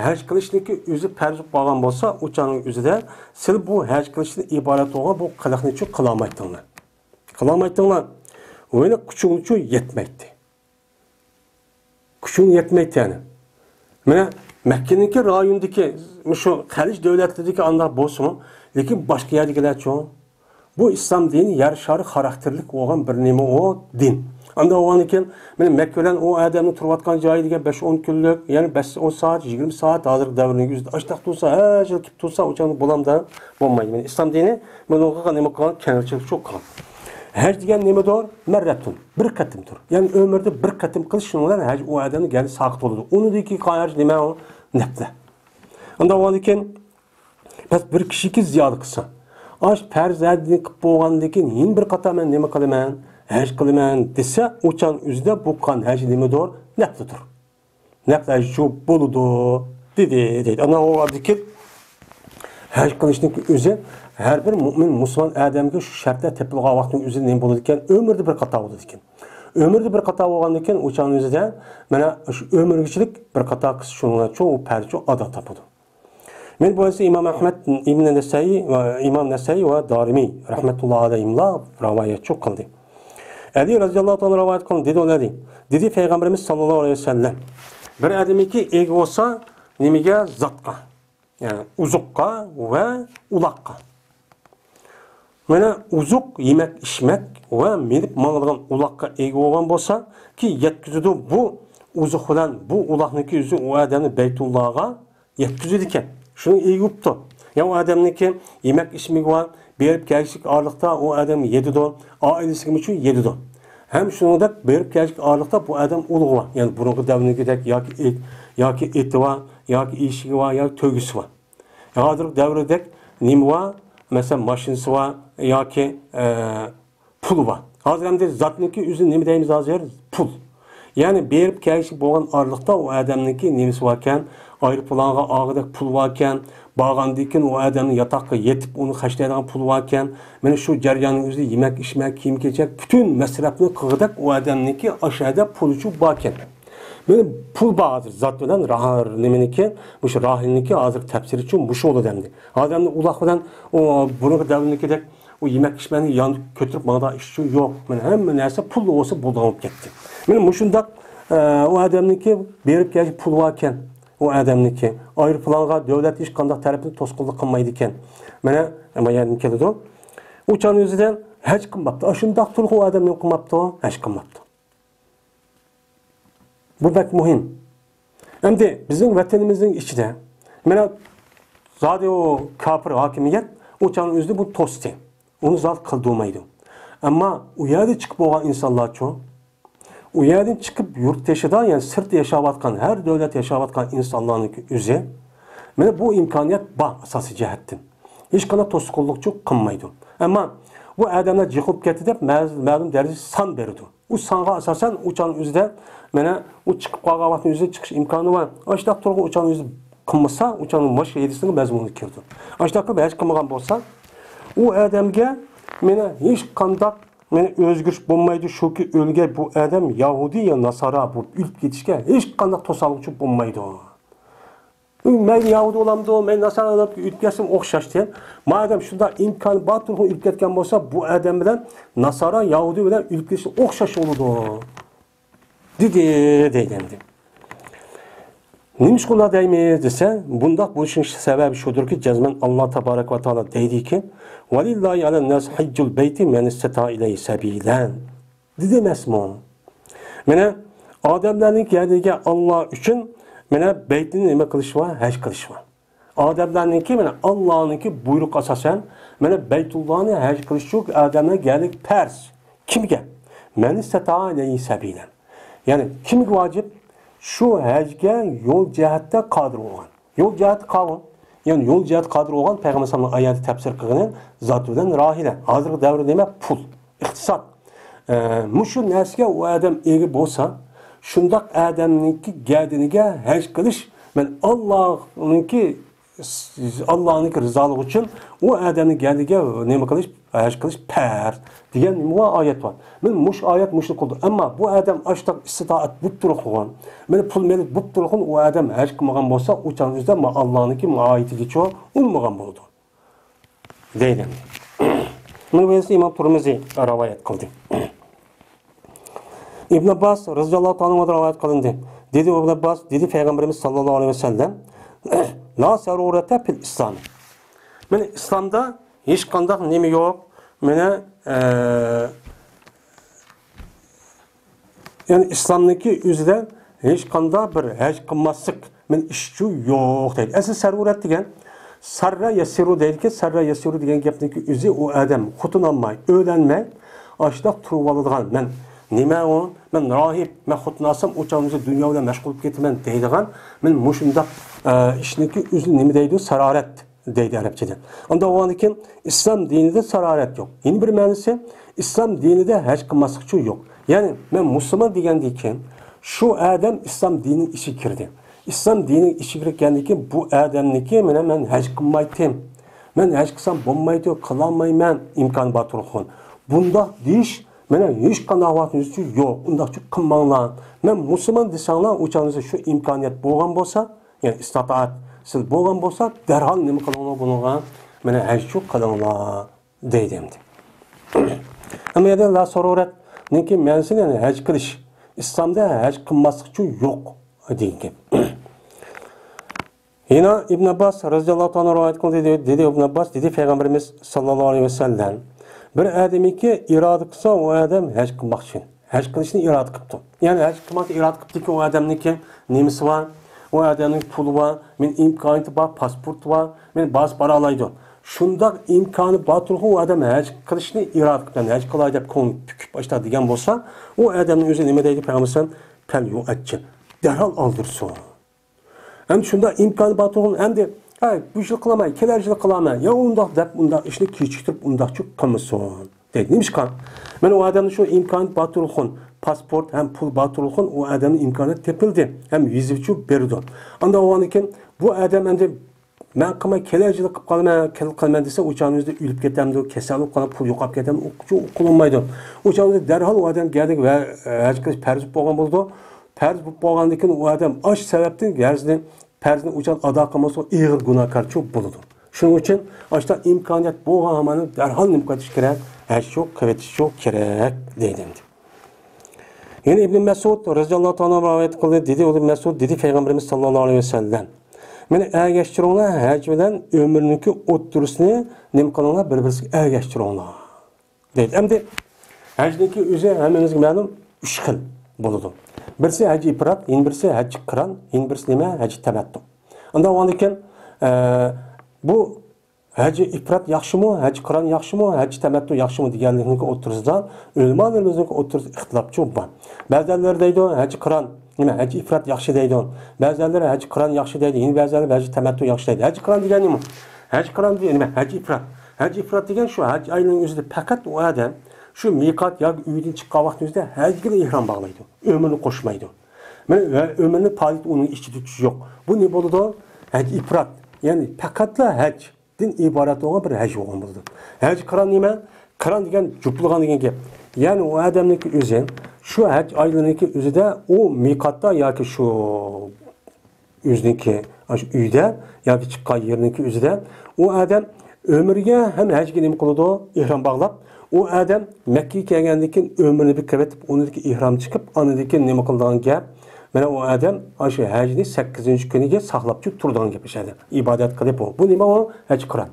ھەج قىلىشنىڭكى ئۆزى پەرز بولۇپ قالغان بولسا، ئۇ چاغنىڭ ئۆزىدە سىل بۇ ھەج قىلىشتىن ئىبارەت بولغان بۇ قىلىقنىچۇ قىلالمايتتىڭلار. قىلالمايتتىڭلار. ۋەينان، كۈچۈڭچۇ يەتمەيتتى. كۈچۈڭ يەتمەيتتى يەنى. مانا مەككىنىڭكى رايوندىكى، مۇشۇ خەلىج دۆلەتلىرىدىكى ئانداق بولسىمۇ، لېكىن باشقا يەردىكىلەرچۇ؟ بۇ ئىسلام دىنى يەر شارى خاراكتېرلىك بولغان بىر نېمە ئۇ دىن. ئانداق بولغاندىكىن، مانا مەككە بىلەن ئۇ ئادەمنىڭ تۇرۇۋاتقان جايى دېگەن بەش ئون كۈنلۈك، يەنى بەش ئون سائەت، يىگىرمە سائەت، ھازىرقى دەۋرنىڭ ئۆزىدە ئاشتاق تۇرسا، ھەر يىل كېلىپ تۇرسا، ئۇ چاغدا بولامدا؟ بولمايدۇ. مانا ئىسلام دىنى بۇنىڭغا نېمە قىلغان؟ كەڭچىلىك چوق قىلغان. ھەج دېگەن نېمىدۇر؟ مەررەتۇن، بىر قېتىمدۇر. يەنى ئۆمۈردە بىر قېتىم قىلىش، شۇنىڭ بىلەن ھەج ئۇ ئادەمنىڭ گەلى ساقىت بولىدۇ. ئۇنىڭدىن كېيىن قىلغان ھەج نېمە ئۇ؟ نەپلە. ئانداق بولغاندىكىن، بەس بىر كىشىكى زىيادە قىلسا، ئاش پەرز ھەجنى قىلىپ بولغاندىن كېيىن يەنە بىر قاتا مەن نېمە قىلىمەن؟ ھەج قىلىمەن دېسە، ئۇ چاغ ئۆزىدە بۇ قىلغان ھەج نېمىدۇر؟ نەپلىدۇر. نەپلى ھەج شۇ بولىدۇ، دېدى، دەيدۇ. ئانا ئۇ ئادىكى ھەج قىلىشنىڭ ئۆزى ھەر بىر مۇئمىن مۇسۇلمان ئادەمگە شۇ شەرتلەر تېپىلغان ۋاقىتنىڭ ئۆزىدە نېمە بولىدىكەن؟ ئۆمرىدە بىر قاتا بولىدىكەن. ئۆمرىدە بىر قاتا بولغاندىكىن، ئۇ چاغنىڭ ئۆزىدە مانا شۇ ئۆمۈرگىچىلىك بىر قاتا قىلسا، شۇنىڭ ئۈچۈن ئۇ پەرزچۇ ئادا تاپىدۇ. مەن بولسا ئىمام ئەھمەد، ئىمام نەسەئىي ۋە ئىمام نەسەئىي ۋە دارىمىي رەھمەتۇللا ئەلەيھىملا رىۋايەتچۇ قىلدى. ئەلى رەزىياللاھۇ تائالا رىۋايەت قىلدى، دېدى ئۇلار، دېدى پەيغەمبىرىمىز ساللاللاھۇ ئەلەيھى ۋەسەللەم، بىر ئادەمنىڭكى ئىگە بولسا نېمىگە؟ زاتقا. يەنى ئوزۇققا ۋە ئۇلاققا. مانا ئوزۇق، يېمەك-ئىچمەك ۋە مىنىپ ماڭىدىغان ئۇلاققا ئىگە بولغان بولسا، كى يەتكۈزىدۇ بۇ ئوزۇق بىلەن بۇ ئۇلاقنىڭكى ئۆزى ئۇ ئادەمنى بەيتۇللاغا يەتكۈزىدىكەن. شۇنى ئىگە بوپتۇ. يا ئۇ ئادەمنىڭكى يېمەك-ئىچمىكى بار، بېرىپ كەلگۈچىلىك ئارىلىقتا ئۇ ئادەم يېتىدۇ، ئائىلىسىگىمۇ شۇ يېتىدۇ. ھەم شۇنىڭدەك بېرىپ كەلگۈچىلىك ئارىلىقتا بۇ ئادەم ئۇلۇغ بار. يەنى بۇرۇنقى دەۋرنىڭكىدەك ياكى ئېت-، ياكى ئېتى بار، ياكى ئېشىكى بار، ياكى تۆگىسى بار. ھازىرقى دەۋردەك نېمە بار؟ مەسىلەن، ماشىنىسى بار ياكى، ئە، پۇلى بار. ھازىر ئەمدى زاتنىڭكى ئۆزى نېمە دەيمىز ھازىر؟ پۇل. يەنى بېرىپ كەلگۈچىلىك بولغان ئارىلىقتا ئۇ ئادەمنىڭكى نېمىسى باركەن، ئايروپىلانغا ئالغۇدەك پۇل باركەن، بارغاندىن كېيىن ئۇ ئادەمنى ياتاققا يېتىپ ئۇنى خەجلەيدىغان پۇل باركەن، مانا شۇ جەرياننىڭ ئۆزىدە يېمەك-ئىچمەك، كىيىم-كېچەك، پۈتۈن مەسرەپنى قىلغۇدەك ئۇ ئادەمنىڭكى ئاشۇ يەردە پۇلىچۇ باركەن. مانا پۇل بار ھازىر زات بىلەن راھ-، نېمىنىڭكى، مۇشۇ راھىلنىڭكى ھازىر تەپسىرىچۇ مۇشۇ بولىدۇ ئەمدى. ھازىر ئەمدى ئۇلاق بىلەن ئۇ بۇرۇنقى دەۋرنىڭكىدەك ئۇ يېمەك-ئىچمەكنى ياندا كۆتۈرۈپ ماڭىدىغان ئىشچۇ يوق. مانا ھەممە نەرسە پۇل بولسا بولىدىغان بولۇپ كەتتى. مانا مۇشۇنداق، ئە، ئۇ ئادەمنىڭكى بېرىپ كېلىش پۇلى باركەن، ئۇ ئادەمنىڭكى ئايروپىلانغا دۆلەت ھېچقانداق تەرەپتىن توسقۇنلۇق قىلمايدىكەن. مانا، مانا يەردىن كېلىدۇ. ئۇ چاغنىڭ ئۆزىدە ھەج قىلماپتۇ. ئاشۇنداق تۇرغۇ ئۇ ئادەم نېمە قىلماپتۇ؟ ھەج قىلماپتۇ. بۇ بەك مۇھىم. ئەمدى بىزنىڭ ۋەتىنىمىزنىڭ ئىچىدە، مانا، زادى ئۇ كاپىر ھاكىمىيەت ئۇ چاغنىڭ ئۆزىدە بۇنى توستى. ئۇنى زادى قىلدۇرمايدۇ. ئەمما ئۇ يەردىن چىقىپ بولغان ئىنسانلارچۇ؟ ئۇ يەردىن چىقىپ يۇرت تېشىدا، يەنى سىرتتا ياشاۋاتقان، ھەر دۆلەتتە ياشاۋاتقان ئىنسانلارنىڭكى ئۆزى، مانا بۇ ئىمكانىيەت بار ئاساسىي جەھەتتىن. ھېچقانداق توسقۇنلۇقچۇ قىلمايدۇ. ئەمما بۇ ئادەملەر جىق بولۇپ كەتتى دەپ مەز-، مەلۇم دەرىجىدە سان بېرىدۇ. ئۇ سانغا ئاساسەن ئۇ چاغنىڭ ئۆزىدە، مانا، ئۇ چىقىپ قالغان ۋاقىتنىڭ ئۆزىدە چىقىش ئىمكانى بار. ئاشۇنداق تۇرغۇ ئۇ چاغنىڭ ئۆزى قىلمىسا، ئۇ چاغنىڭ ماشۇ ھەدىسىنىڭ مەزمۇنىغا كىرىدۇ. ئاشۇنداق قىلىپ ھەج قىلمىغان بولسا، ئۇ ئادەمگە، مانا، ھېچقانداق، مانا، ئۆزگىرىش بولمايدۇ. شۇكى ئۆلگەن بۇ ئادەم يەھۇدىي يا ناسارا بولۇپ ئۆلۈپ كېتىشكە ھېچقانداق توسالغۇچى بولمايدۇ. مەيلى يەھۇدىي بولامدۇ، مەيلى ناسارا بولۇپ ئۆلۈپ كەتسىمۇ ئوخشاشتى. مادەم شۇنداق ئىمكانى بار تۇرغۇن ئۆلۈپ كەتكەن بولسا، بۇ ئادەم بىلەن ناسارا يەھۇدىي بىلەن ئۆلۈپ كېتىشى ئوخشاش بولىدۇ، دېدى، دەيدۇ ئەمدى. نېمىشقا ئۇنداق دەيمىز دېسە، بۇنداق بولۇشىنىڭ سەۋەبى شۇدۇركى، جەزمەن ئاللا تابارەك ۋە تائالا دەيدىكى، ۋەلىللاھى ئەلەنناسى ھەججۇل بەيتى مەنىستەتائە ئىلەيھى سەبىلەن. دېدى ئەمەسمۇ؟ مانا، ئادەملەرنىڭ يەردىكى ئاللا ئۈچۈن، مانا، بەيتنى نېمە قىلىش بار؟ ھەج قىلىش بار. ئادەملەرنىڭكى، مانا، ئاللانىڭكى بۇيرۇقى ئاساسەن، مانا، بەيتۇللانى ھەج قىلىش ئۈچۈن ئادەملەرگە يەرلىك پەرز. كىمگە؟ مەنىستەتائە ئىلەيھى سەبىلەن. يەنى كىمگە ۋاجىپ؟ شۇ ھەجگە يول جەھەتتە قادىر بولغان. يول جەھەتتە قاۋۇل. يەنى يول جەھەتتە قادىر بولغان پەيغەمبەر ئەلەيھىسسالامنىڭ ئايەتى تەپسىر قىلغىنى زات بىلەن راھىلە. ھازىرقى دەۋردە نېمە؟ پۇل، ئىقتىساد. ئە، مۇشۇ نەرسىگە ئۇ ئادەم ئىگە بولسا، شۇنداق ئادەمنىڭكى گەدىنىگە ھەج قىلىش، مەن ئاللانىڭكى، ئاللانىڭكى رىزالىقى ئۈچۈن ئۇ ئادەمنىڭ گەدىنىگە نېمە قىلىش؟ ھەج قىلىش پەرز دېگەن نېمە ئايەت بار. مەن مۇشۇ ئايەت مۇشۇنى قىلدى. ئەمما بۇ ئادەم ئاشتاق ئىستىتائەت بوپ تۇرۇپ قالغان، مانا پۇل مېلىك بوپ تۇرۇپ قالغان ئۇ ئادەم ھەج قىلمىغان بولسا، ئۇ چاغنىڭ ئۆزىدە ما ئاللانىڭكى ما ئايىتىگىچۇ ئۇنىمىغان بولىدۇ، دەيدۇ. بۇنى بىلسە ئىمام تۇرمۇزى رىۋايەت قىلدى. ئىبن ئابباس رەزىياللاھۇ تائالا ئەنھۇدىن رىۋايەت قىلىندى. دېدى ئىبن ئابباس، دېدى پەيغەمبىرىمىز ساللاللاھۇ ئەلەيھى ۋەسەللەم، لا سەرۇرەتە فىل ئىسلام. مانا ئىسلامدا ھېچقانداق نېمە يوق. مانا، ئە، يەنى ئىسلامنىڭكى ئۆزىدە ھېچقانداق بىر ھەج قىلماسلىق مانا ئىشچۇ يوق دەيدۇ. ئەسلى سەرۇرەت دېگەن سەررە يەسسىرۇ دەيدىكەن. سەررە يەسسىرۇ دېگەن گەپنىڭكى ئۆزى ئۇ ئادەم خوتۇن ئالماي، ئۆيلەنمەي، ئاشۇنداق تۇرۇۋالىدىغان، مەن نېمە ئۇ، مەن راھىب، مەن خوتۇن ئالسام ئۇ چاغنىڭ ئۆزىدە دۇنيا بىلەن مەشغۇل بولۇپ كېتىمەن دەيدىغان، مانا مۇشۇنداق، ئە، ئىشنىڭكى ئۆزىنى نېمە دەيدۇ؟ سەرارەت دەيدۇ ئەرەبچىدە. ئۇنداق بولغاندىكىن ئىسلام دىنىدا سەرارەت يوق. يەنە بىر مەنىسى، ئىسلام دىنىدا ھەج قىلماسلىق ئۈچۈن يوق. يەنى مەن مۇسۇلمان دېگەندىكىن شۇ ئادەم ئىسلام دىنىنىڭ ئىچىگە كىردى. ئىسلام دىنىنىڭ ئىچىگە كىرگەندىكىن بۇ ئادەمنىڭكى مانا مەن ھەج قىلمايتتىم، مەن ھەج قىلسام بولمايدۇ، قىلالمايمەن، ئىمكانى بار تۇرغۇن. بۇنداق دېيىش مانا ھېچقانداق ۋاقىتنىڭ ئۆزى ئۈچۈن يوق. ئۇنداق قىلماڭلار. مەن مۇسۇلمان دېسەڭلار، ئۇ چاغدا شۇ ئىمكانىيەت بولغان بولسا، يەنى ئىستىتائەت سىز بولغان بولسا، دەرھال نېمە قىلىڭلار بۇنىڭغا؟ مانا ھەج شۇ قىلىڭلار دەيدۇ ئەمدى. ئەمما يەنە لا سەرۇرەتنىڭكى مەنىسى يەنى ھەج قىلىش. ئىسلامدا ھەج قىلماسلىق ئۈچۈن يوق. دېگەن گەپ. يەنە ئىبن ئابباس رەزىياللاھۇ تائالا رىۋايەت قىلدى، دېدى، دېدى ئىبن ئابباس، دېدى پەيغەمبىرىمىز ساللاللاھۇ ئەلەيھى ۋەسەللەم، بىر ئادەمكى ئىرادە قىلسا، ئۇ ئادەم ھەج قىلماقچى، ھەج قىلىشنى ئىرادە قىپتۇ. يەنى ھەج قىلماقنى ئىرادە قىپتىكەن، ئۇ ئادەمنىڭكى نېمىسى بار، ئۇ ئادەمنىڭ پۇلى بار، مېنىڭ ئىمكانىيىتى بار، پاسپورتى بار، مەن بارسا بارالايدۇ. شۇنداق ئىمكانى بار تۇرغۇ ئۇ ئادەم ھەج قىلىشنى ئىرادە قىپتۇ، ھەج قىلاي دەپ كۆڭلى پۈكۈپ ئاشتا دېگەن بولسا، ئۇ ئادەمنىڭ ئۆزى نېمە دەيدۇ پەيغەمبەر ئەلەيھىسسالام؟ پەل يۇئەججىل، دەرھال ئالدۇرسۇن. ئەمدى شۇنداق ئىمكانى بار تۇرغۇن، ئەمدى، ھەي، بۇ يىل قىلالماي، كېلەر يىل قىلارمەن، يا ئۇنداق دەپ، ئۇنداق ئىشنى كېچىكتۈرۈپ، ئۇنداقچۇ قىلمىسۇن، دەيدۇ. نېمىشقا؟ مانا ئۇ ئادەمنىڭ شۇ ئىمكانى بار تۇرغۇن، پاسپورت ھەم پۇل بار تۇرغۇن، ئۇ ئادەمنىڭ ئىمكانىيىتى تېپىلدى، ھەم ۋىزىچۇ بېرىدۇ. ئاندىن ئۇنىڭدىن كېيىن بۇ ئادەم ئەمدى مەن قىلماي، كېلەر يىلى قىلىپ قالىمەن، كېلىپ قالىمەن دېسە، ئۇ چاغنىڭ ئۆزىدە ئۆلۈپ كېتەمدۇ، كېسەل بولۇپ قالىمەن، پۇل يوقاپ كېتەمدۇ، ئۇ، ئۇ قىلالمايدۇ. ئۇ چاغنىڭ ئۆزىدە دەرھال ئۇ ئادەم گەدىك ۋە ھەج قىلىش پەرز بولۇپ بولغان بولىدۇ. پەرز بولۇپ بولغاندىن كېيىن ئۇ ئادەم ئاش سەۋەبتىن ھەجنى، پەرزنى ئۇ چاغ ئادا قىلمىسا، ئېغىر گۇناھكارچۇ بولىدۇ. شۇنىڭ ئۈچۈن ئاشتا ئىمكانىيەت بولغان ھامان دەرھال نېمە قىلىش كېرەك؟ ھەج شۇ قىلىۋېتىش شۇ كېرەك دەيدۇ ئەمدى. يەنە ئىبن مەسئۇد رەزىياللاھۇ تائالا رىۋايەت قىلدى، دېدى ئىبن مەسئۇد، دېدى پەيغەمبىرىمىز ساللاللاھۇ ئەلەيھى ۋەسەللەم، مېنى ئەگەشتۈرۈڭلار، ھەج بىلەن ئۆمرىنىڭكى ئوتتۇرىسىنى نېمە قىلىڭلار، بىر-بىرسىگە ئەگەشتۈرۈڭلار، دەيدۇ. ئەمدى ھەجنىڭكى ئۆزى ھەممىمىزگە مەلۇم، ئۈچ خىل بولىدۇ. بىرسى ھەج ئىپرات، يەنە بىرسى ھەج قىران، يەنە بىرسى نېمە؟ ھەج تەمەتتۇ. ئاندىن ئۇنىڭدىن كېيىن، ئە، بۇ ھەج ئىپرات ياخشىمۇ، ھەج قىران ياخشىمۇ، ھەج تەمەتتۇ ياخشىمۇ دېگەنلىكنىڭ ئوتتۇرىسىدا، ئۆلىمالىرىمىزنىڭ ئوتتۇرىسىدا ئىختىلاپچۇ بار. بەزىلەر دەيدۇ، ھەج قىران، نېمە، ھەج ئىپرات ياخشى دەيدۇ. بەزىلەر ھەج قىران ياخشى دەيدۇ، يەنە بەزىلەر ھەج تەمەتتۇ ياخشى دەيدۇ. ھەج قىران دېگەن نېمە؟ ھەج قىران دېگەن نېمە؟ ھەج ئىپرات. ھەج ئىپرات دېگەن شۇ ھەج ئايلىرىنىڭ ئۆزىدە پەقەت ئۇ ئادەم شۇ مىقات ياكى ئۆيدىن چىققان ۋاقتىنىڭ ئۆزىدە ھەجگىلا ئېھرام باغلايدۇ. ئۆمرىنى قوشمايدۇ. مانا، ۋە ئۆمرىنىڭ پائالىيىتى ئۇنىڭ ئىچىدە تۈتۈشى يوق. بۇ نېمە بولىدۇ؟ ھەج ئىپرات. يەنى پەقەتلا ھەج دىن ئىبارەت بولغان بىر ھەج بولغان بولىدۇ. ھەج قىران نېمە؟ قىران دېگەن جۇپلىغان دېگەن گەپ. يەنى ئۇ ئادەمنىڭكى ئۆزى شۇ ھەج ئايلىرىنىڭكى ئۆزىدە ئۇ مىقاتتا ياكى شۇ ئۆزىنىڭكى ئاشۇ ئۆيدە ياكى چىققان يېرىنىڭكى ئۆزىدە ئۇ ئادەم ئۆمرىگە ھەم ھەجگە نېمە قىلىدۇ؟ ئېھرام باغلاپ، ئۇ ئادەم مەككىگە كەلگەندىن كېيىن ئۆمرىنى بىر قىلىۋېتىپ، ئۇنىڭدىن كېيىن ئېھرام چىقىپ، ئاندىن كېيىن نېمە قىلىدىغان گەپ؟ مانا ئۇ ئادەم ئاشۇ ھەجنى سەككىزىنچى كۈنىگە ساقلاپچۇ تۇرىدىغان گەپ ئىش ئادەم. ئىبادەت قىلىپ ئۇ. بۇ نېمە ئۇ؟ ھەج قىران.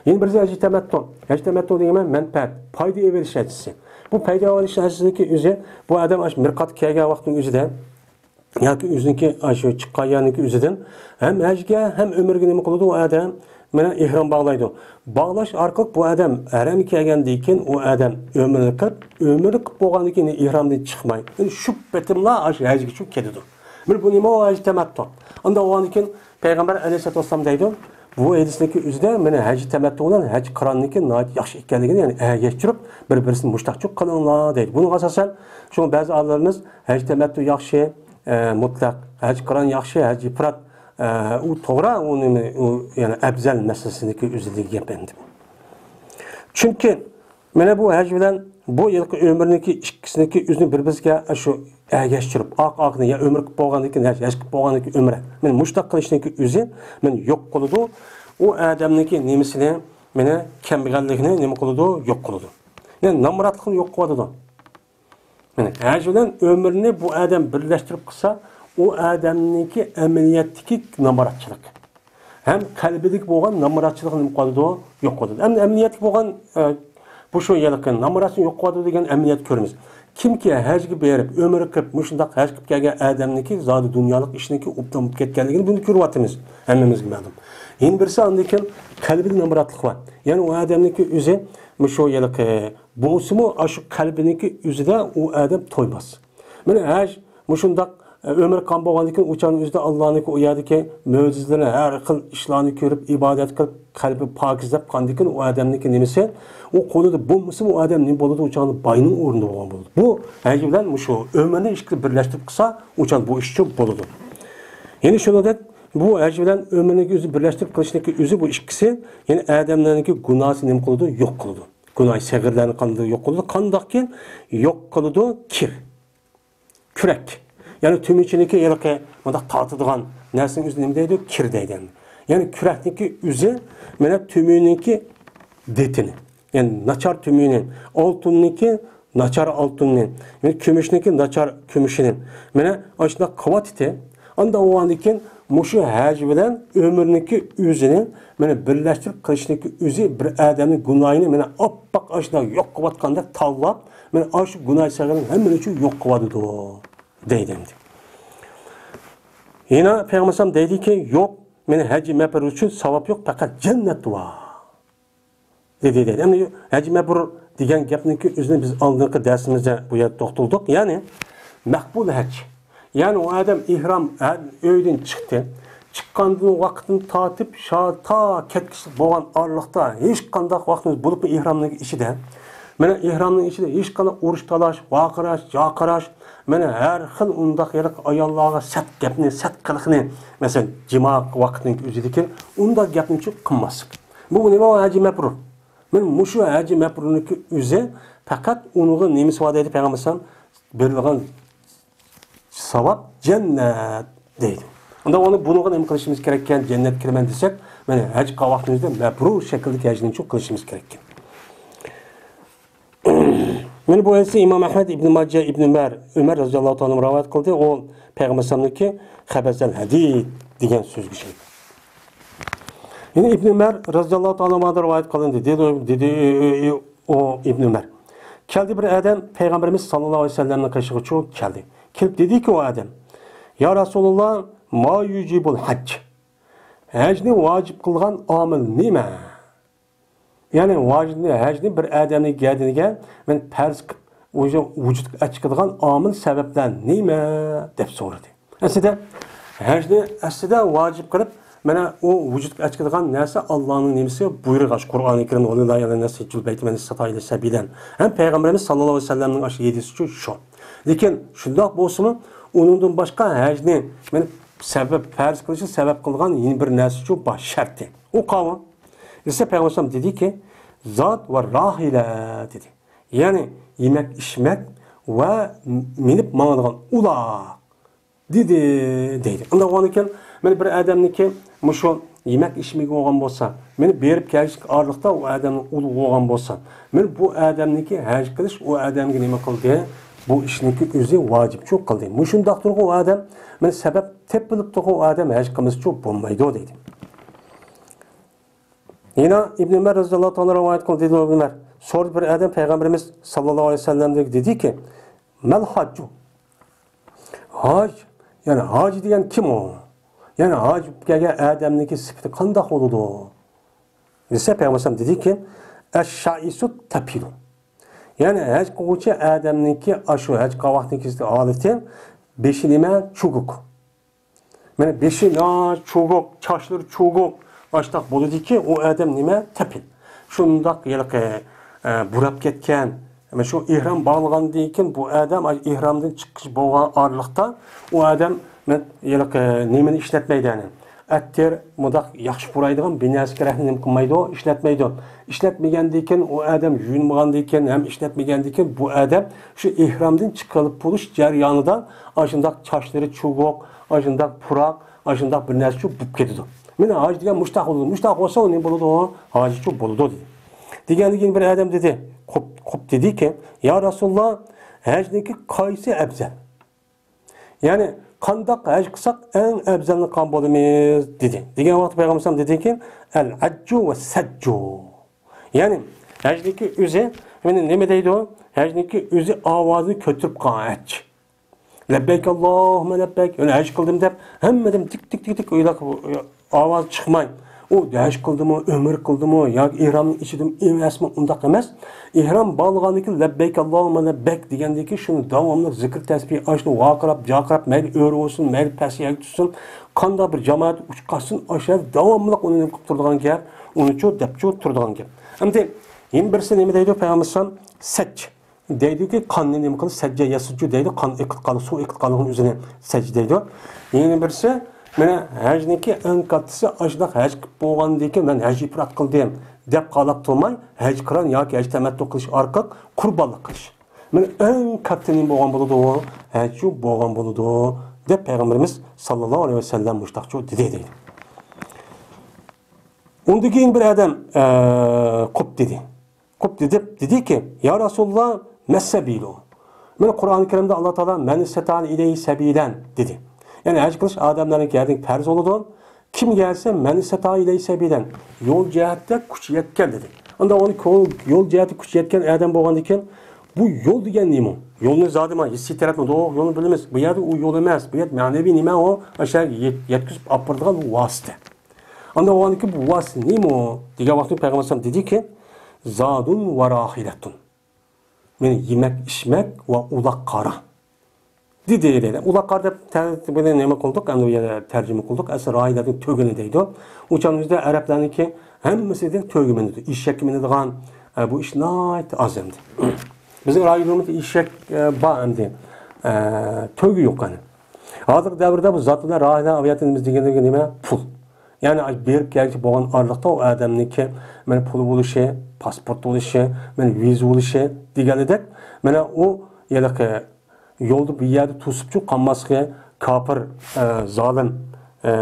يەنە بىرسى ھەج تەمەتتۇ. ھەج تەمەتتۇ دېگەن مەن-، مەنپەئەت، پايدا ئېلىۋېلىش ھەججىسى. بۇ پايدا ئېلىۋېلىش ھەججىسىنىڭكى ئۆزى، بۇ ئادەم ئاشۇ مىرقاتقا كەلگەن ۋاقىتنىڭ ئۆزىدە، ياكى ئۆزىنىڭكى ئاشۇ چىققان يەرنىڭكى ئۆزىدىن ھەم ھەجگە، ھەم ئۆمرىگە نېمە قىلىدۇ ئۇ ئادەم؟ مانا ئېھرام باغلايدۇ. باغلاش ئارقىلىق بۇ ئادەم ھەرەمگە كەلگەندىن كېيىن ئۇ ئادەم ئۆمرىنى قىلىپ، ئۆمرىنى قىلىپ بولغاندىن كېيىن ئېھرامدىن چىقماي، شۇ پېتىملا ئاشۇ ھەجگىچۇ كېتىدۇ. مانا بۇ نېمە ئۇ ھەج تەمەتتۇ؟ ئاندىن ئۇنىڭدىن كېيىن پەيغەمبەر ئەلەيھىسسالاتۇ ۋەسسالام دەيدۇ، بۇ ھەدىسنىڭكى ئۆزىدە مانا ھەج تەمەتتۇ بىلەن ھەج قىراننىڭكى ناھايىتى ياخشى ئىكەنلىكىنى، يەنى ئەگەشتۈرۈپ، بىر-بىرسىنى مۇشتاقچۇ قىلىڭلار دەيدۇ. بۇنىڭغا ئاساسەن، شۇڭا بەزى ئالىملىرىمىز ھەج تەمەتتۇ ياخشى، ئە، مۇتلەق، ھەج قىران ياخشى، ھەج ئىپرات، ئە، ئۇ توغرا، ئۇ نېمە، ئۇ يەنى ئەپزەل مەسىلىسىنىڭكى ئۆزىدىكى گەپ ئەمدى. چۈنكى مانا بۇ ھەج بىلەن بۇ يىلقى ئۆمرىنىڭكى ئىككىسىنىڭكى ئۆزىنى بىر-بىرسىگە شۇ ئەگەشتۈرۈپ، ئاق-ئاقنى يا ئۆمرە قىلىپ بولغاندىن كېيىن ھەج، ھەج قىلىپ بولغاندىن كېيىن ئۆمرە. مانا مۇشۇنداق قىلىشنىڭكى ئۆزى مانا يوق قىلىدۇ. ئۇ ئادەمنىڭكى نېمىسىنى، مانا كەمبەغەللىكىنى نېمە قىلىدۇ؟ يوق قىلىدۇ. يەنى نامراتلىقنى يوق قىلىۋاتىدۇ. مانا ھەج بىلەن ئۆمرىنى بۇ ئادەم بىرلەشتۈرۈپ قىلسا، ئۇ ئادەمنىڭكى ئەمەلىيەتتىكى نامراتچىلىق ھەم قەلبىدىكى بولغان نامراتچىلىقى نېمە قىلىدۇ؟ يوق قىلىدۇ. ئەمدى ئەمەلىيەتتىكى بولغان، ئە، بۇ شۇ ھېلىقى نامراتچىلىق يوق قىلىدۇ دېگەن ئەمەلىيەت كۆرىمىز. كىمكى ھەجگە بېرىپ، ئۆمرە قىلىپ، مۇشۇنداق ھەج قىلىپ كەلگەن ئادەمنىڭكى زادى دۇنيالىق ئىشنىڭكى ئوبدان بولۇپ كەتكەنلىكىنى بۇنى كۆرۈۋاتىمىز. ھەممىمىزگە مەلۇم. يەنە بىرسى ئاندىن كېيىن قەلبىدە نامراتلىق بار. يەنى ئۇ ئادەمنىڭكى ئۆزى مۇشۇ ھېلىقى بولسىمۇ، ئاشۇ قەلبىنىڭكى ئۆزىدە ئۇ ئادەم تويماس. مانا ھەج مۇشۇنداق، ئە، ئۆمرە قىلغان بولغاندىن كېيىن ئۇ چاغنىڭ ئۆزىدە ئاللانىڭكى ئۇ يەردىكى مۆجىزىلىرىنى، ھەر خىل ئىشلارنى كۆرۈپ، ئىبادەت قىلىپ، قەلبى پاكىزلاپ قاندىن كېيىن ئۇ ئادەمنىڭكى نېمىسى، ئۇ قولىدا بولمىسىمۇ ئۇ ئادەم نېمە بولىدۇ؟ ئۇ چاغدا باينىڭ ئورنىدا بولغان بولىدۇ. بۇ ھەج بىلەن مۇشۇ ئۆمرىنى ئىككىسى بىرلەشتۈرۈپ قىلسا، ئۇ چاغدا بۇ ئىشچۇ بولىدۇ. يەنى شۇنىڭدەك بۇ ھەج بىلەن ئۆمرىنىڭكى ئۆزى بىرلەشتۈرۈپ قىلىشنىڭكى ئۆزى بۇ ئىككىسى، يەنى ئادەملەرنىڭكى گۇناھىسى نېمە قىلىدۇ؟ يوق قىلىدۇ. گۇناھى سەغىرلەرنى قانداق يوق قىلىدۇ؟ قانداقكىن يوق قىلىدۇ؟ كىر. كۈرەك. يەنى تۈمۈچىنىڭكى ھېلىقى مۇنداق تارتىدىغان نەرسىنىڭ ئۆزىنى نېمە دەيدۇ؟ كىر دەيدۇ. يەنى كۈرەكنىڭكى ئۆزى مانا تۈمۈنىڭكى دېتىنى. يەنى ناچار تۈمۈنى، ئالتۇننىڭكى ناچار ئالتۇننى، يەنى كۈمۈشنىڭكى ناچار كۈمۈشىنى. مانا ئاشۇنداق قىلىۋاتىتى، ئاندا ئۇ ئاندىن كېيىن مۇشۇ ھەج بىلەن ئۆمرىنىڭكى ئۆزىنى مانا بىرلەشتۈرۈپ قىلىشنىڭكى ئۆزى بىر ئادەمنىڭ گۇناھىنى مانا ئاپئاق ئاشۇنداق يوق قىلىۋاتقاندەك تاۋلاپ، مانا ئاشۇ گۇناھ سەغىرنىڭ ھەممىنى شۇ يوق قىلىۋاتىدۇ دەيدۇ ئەمدى. يەنە پەيغەمبەر ئەلەيھىسسالام دەيدۇكى، يوق، مانا ھەججى مەبرۇر ئۈچۈن ساۋاب يوق، پەقەت جەننەت بار. دېدى، دېدى. ئەمدى ھەج مەبرۇر دېگەن گەپنىڭكى ئۆزىنى بىز ئالدىنقى دەرسىمىزدە بۇ يەردە توختالدۇق. يەنى مەقبۇل ھەج. يەنى ئۇ ئادەم ئېھرام، ھە، ئۆيدىن چىقتى. چىققاندىن ۋاقىتتىن تارتىپ شا-، تا كەتكۈچىلىك بولغان ئارىلىقتا ھېچقانداق ۋاقتىمىز بولۇپمۇ ئېھرامنىڭ ئىچىدە. مانا ئېھرامنىڭ ئىچىدە ھېچقانداق ئۇرۇش تالاش، ۋارقىراش، جارقىراش، مانا ھەر خىل ئۇنداق ھېلىقى ئاياللارغا سەت گەپنى، سەت قىلىقنى، مەسىلەن، جىما ۋاقتىنىڭ ئۆزىدىكى ئۇنداق گەپنى چۇ قىلماسلىق. بۇ نېمە ھەجى مەبرۇر؟ مانا مۇشۇ ھەجى مەبرۇرنىڭكى ئۆزى پەقەت ئۇنىڭغا نېمىسى بار دەيدۇ پەيغەمبەر ئەلەيھىسسالام؟ بېرىلغان ساۋاب جەننەت دەيدۇ. ئۇندا ئۇنى بۇنىڭغا نېمە قىلىشىمىز كېرەككەن؟ جەننەتكە كىرىمەن دېسەك، مانا ھەج قىلغان ۋاقتىمىزدا مەبرۇر شەكىلدىكى ھەجنى چۇ قىلىشىمىز كېرەككەن. مانا بۇ ھەدىسنى ئىمام ئەھمەد، ئىبن ماجە، ئىبن ئۆمەر، ئۆمەر رەزىياللاھۇ تائالا رىۋايەت قىلدى. ئۇ پەيغەمبەر ئەلەيھىسسالامنىڭكى خەبەسەل ھەدىد دېگەن سۆزگە ئىشەنگەن. يەنە ئىبن ئۆمەر رەزىياللاھۇ تائالا ئانھۇدىن رىۋايەت قىلىندى. دېدى، دېدى ئۇ ئىبن ئۆمەر. كەلدى بىر ئادەم پەيغەمبىرىمىز ساللاللاھۇ ئەلەيھى ۋەسەللەمنىڭ قېشىغا چۇ كەلدى. كېلىپ دېدىكى ئۇ ئادەم، يا رەسۇلاللا، ما يۇجىبۇل ھەج؟ ھەجنى ۋاجىپ قىلغان ئامىل نېمە؟ يەنى ۋاجىبنى، ھەجنى بىر ئادەمنىڭ گەدىنىگە مەن پەرز قىلىپ، ئۆزى ۋۇجۇدقا ئەچىقىدىغان ئامىل سەۋەبلەر نېمە؟ دەپ سورىدى. ئەسلىدە ھەجنى ئەسلىدە ۋاجىپ قىلىپ، مانا ئۇ ۋۇجۇدقا ئەچىقىدىغان نەرسە ئاللانىڭ نېمىسى؟ بۇيرۇقى، ئاشۇ قۇرئانى كەرىمدە، ۋەلىللاھى ئەلەنناسى ھەججۇل بەيتى مەن ئىستەتائە ئىلەيھى سەبىلەن. ھەم پەيغەمبىرىمىز ساللاللاھۇ ئەلەيھى ۋەسەللەمنىڭ ئاشۇ ھەدىسى شۇ. لېكىن شۇنداق بولسىمۇ، ئۇنىڭدىن باشقا ھەجنى مانا سەۋەب، پەرز قىلىشنى سەۋەب قىلغان يەنە بىر نەرسە شۇ بار، شەرتى. ئۇ قاۋۇ؟ دېسە، پەيغەمبەر ئەلەيھىسسالام دېدىكى، زاد ۋە راھىلە دېدى. يەنى يېمەك، ئىچمەك ۋە مىنىپ ماڭىدىغان ئۇلاق دېدى، دەيدۇ. ئۇنداق بولغاندىكىن، مانا بىر ئادەمنىڭكى مۇشۇ يېمەك ئىچمىكى بولغان بولسا، مانا بېرىپ كەلىشلىك ئارىلىقتا ئۇ ئادەمنىڭ ئۇلۇغ بولغان بولسا، مانا بۇ ئادەمنىڭكى ھەج قىلىش ئۇ ئادەمگە نېمە قىلدى؟ بۇ ئىشنىڭكى ئۆزى ۋاجىپچۇ قىلدى. مۇشۇنداق تۇرغۇ ئۇ ئادەم، مانا سەۋەب تېپىلىپ تۇرغۇ ئۇ ئادەم ھەج قىلمىسىچۇ بولمايدۇ، دەيدۇ. يەنە ئىبن ئۆمەر رەزىياللاھۇ تائالا رىۋايەت قىلدى، دېدى ئىبن ئۆمەر. سورىدى بىر ئادەم پەيغەمبىرىمىز ساللاللاھۇ ئەلەيھى ۋەسەللەمدىن دېدىكى، مەل ھاججۇ؟ ھاج، يەنى ھاجى دېگەن كىم ئۇ؟ يەنى ھاج بولۇپ كەلگەن ئادەمنىڭكى سۈپىتى قانداق بولىدۇ؟ دېسە، پەيغەمبەر ئەلەيھىسسالام دېدىكى، ئەششائىسۇ تەپىلۇ. يەنى ھەج قىلغۇچى ئادەمنىڭكى ئاشۇ ھەج قىلغان ۋاقتىنىڭكى ھالىتى، بېشى نېمە؟ چوغۇق. مانا بېشى نا-، چوغۇق، چاچلىرى چوغۇق، ئاشتاق بولىدىكى، ئۇ ئادەم نېمە؟ تەپىل. شۇنداق ھېلىقى، ئە، بۇراپ كەتكەن، مانا شۇ ئېھرام باغلىغاندىن كېيىن بۇ ئادەم ئېھرامدىن چىققۇچە بولغان ئارىلىقتا ئۇ ئادەم مانا ھېلىقى نېمىنى ئىشلەتمەيدۇ، يەنى ئەتىر، مۇنداق ياخشى پۇرايدىغان بىر نەرسە كېرەكنى نېمە قىلمايدۇ؟ ئىشلەتمەيدۇ. ئىشلەتمىگەندىن كېيىن، ئۇ ئادەم يۇيۇنمىغاندىن كېيىن ھەم ئىشلەتمىگەندىن كېيىن، بۇ ئادەم شۇ ئېھرامدىن چىقىپ بولۇش جەريانىدا ئاشۇنداق چاچلىرى چوغۇق، ئاشۇنداق پۇراق، ئاشۇنداق بىر نەرسىچۇ بولۇپ كېتىدۇ. مانا ھاج دېگەن مۇشتاق بولىدۇ. مۇشتاق بولسا، ئۇ نېمە بولىدۇ؟ ھاجىچۇ بولىدۇ، دېدى. دېگەندىن كېيىن بىر ئادەم دېدى، قۇپ، قۇپ دېدىكى، يا رەسۇلاللا، ھەجنىڭكى قايسى ئەپزەل؟ يەنى، قانداق ھەج قىلساق ئەڭ ئەپزەلنى قىلغان بولىمىز؟ دېدى. دېگەن ۋاقىتتا پەيغەمبەر ئەلەيھىسسالام دېدىكى، ئەل ھەججۇ ۋە سەججۇ. يەنى، ھەجنىڭكى ئۆزى، يەنى نېمە دەيدۇ؟ ھەجنىڭكى ئۆزى ئاۋازىنى كۆتۈرۈپ قىلغان ھەج. لەببەيك ئاللاھۇممە لەببەيك. يەنى ھەج قىلدىم دەپ، ھەممىدىن تىك، تىك، تىك، تىك، ئويلاپ ئاۋاز چىقماي، ئۇ ھەج قىلدىمۇ، ئۆمرە قىلدىمۇ ياكى ئېھرامنىڭ ئىچىدىمۇ ئەمەسمۇ، ئۇنداق ئەمەس. ئېھرام باغلىغاندىن كېيىن لەببەيك ئاللاھۇممە لەببەيك دېگەندىن كېيىن شۇنى داۋاملىق زىكىر تەسبىھ، ئاشۇنى ۋارقىراپ، جارقىراپ، مەيلى ئۆرە بولسۇن، مەيلى پەسىيەگە چۈشسۇن، قانداق بىر جامائەت ئۇچقاسسۇن، ئاشۇ يەردە داۋاملىق ئۇنى نېمە قىلىپ تۇرىدىغان گەپ، ئۇنىچۇ دەپچۇ تۇرىدىغان گەپ. ئەمدى يەنە بىرسى نېمە دەيدۇ پەيغەمبەر ئەلەيھىسسالام؟ سەج. دەيدۇكى، قاننى نېمە قىلىش؟ سەججە يەسۇججۇ دەيدۇ، قان ئېقىپ قالغان، سۇ ئېقىپ قالغان ئۆزىنى سەج دەيدۇ. يەنە بىرسى، مانا ھەجنىڭكى ئەڭ كاتتىسى، ئاشۇنداق ھەج قىلىپ بولغاندىن كېيىن، مەن ھەج ئىپرات قىلدىم دەپ قالاپ تۇرماي، ھەج قىران ياكى ھەج تەمەتتۇ قىلىش ئارقىلىق قۇربانلىق قىلىش. مانا ئەڭ كاتتا نېمە بولغان بولىدۇ؟ ھەجچۇ بولغان بولىدۇ، دەپ پەيغەمبىرىمىز ساللاللاھۇ ئەلەيھى ۋەسەللەم مۇشتاقچۇ دېدى، دەيدۇ. ئۇندىن كېيىن بىر ئادەم، ئە، قۇپ دېدى. قۇپ دېدى، دېدىكى، يا رەسۇلاللا، مەسسەبىلۇ. مانا قۇرئان كەرىمدە ئاللا تائالا مەن ئىستەتائە ئىلەيھى سەبىلەن دېدى. يەنى ھەج قىلىش ئادەملەرنىڭ يەردىن پەرز بولىدۇ. كىمگە دېسە، مەن ئىستەتائە ئىلەيھى سەبىلەن، يول جەھەتتە كۈچى يەتكەن دېدى. ئاندىن ئۇنى يول جەھەتتە كۈچى يەتكەن ئادەم بولغاندىكىن، بۇ يول دېگەن نېمە؟ يولنى زادى ما ھېسسىي تەرەپمۇ يولنى بىلىمىز. بۇ يەردە ئۇ يول ئەمەس. بۇ يەر مەنىۋى نېمە ئۇ؟ ئاشۇ يەت-، يەتكۈزۈپ ئاپىرىدىغان ۋاسىتە. ئاندىن بولغاندىكىن بۇ ۋاسىتە نېمە دېگەن ۋاقىتتا پەيغەمبەر ئەلەيھىسسالام دېدىكى، زادۇن ۋە راھىلەتۇن. مېنى يېمەك، ئىچمەك ۋە ئۇلاق قارا. دېدى، دېدى. ئۇلاق قارا دەپ تە-، بۇنى نېمە قىلدۇق؟ ئەمدى بۇ يەردە تەرجىمە قىلدۇق. ئەسلى راھىلەتنىڭ تۆگىنى دەيدۇ. ئۇ چاغنىڭ ئۆزىدە ئەرەبلەرنىڭكى ھەممىسى دە تۆگە مىنىدۇ. ئېشەككە مىنىدىغان، ئە، بۇ ئىش ناھايىتى ئاز ئەمدى. بىزنىڭ رايونىمىزدا ئېشەك، ئە، بار ئەمدى. ئە، تۆگە يوق ئەنە. ھازىرقى دەۋردە بۇ زاتۇنە راھىلە ئاۋىياتىمىز دېگەندىكى نېمە؟ پۇل. يەنى بېرىپ كەلگۈچى بولغان ئارىلىقتا ئۇ ئادەمنىڭكى مانا پۇلى بولۇشى، پاسپورت بولۇشى، مانا ۋىزا بولۇشى دېگەنىدەك، مانا ئۇ ھېلىقى يولدا بىر يەردە توسۇپچۇ قالماسلىقى، كاپىر، ئە، زالىم، ئە،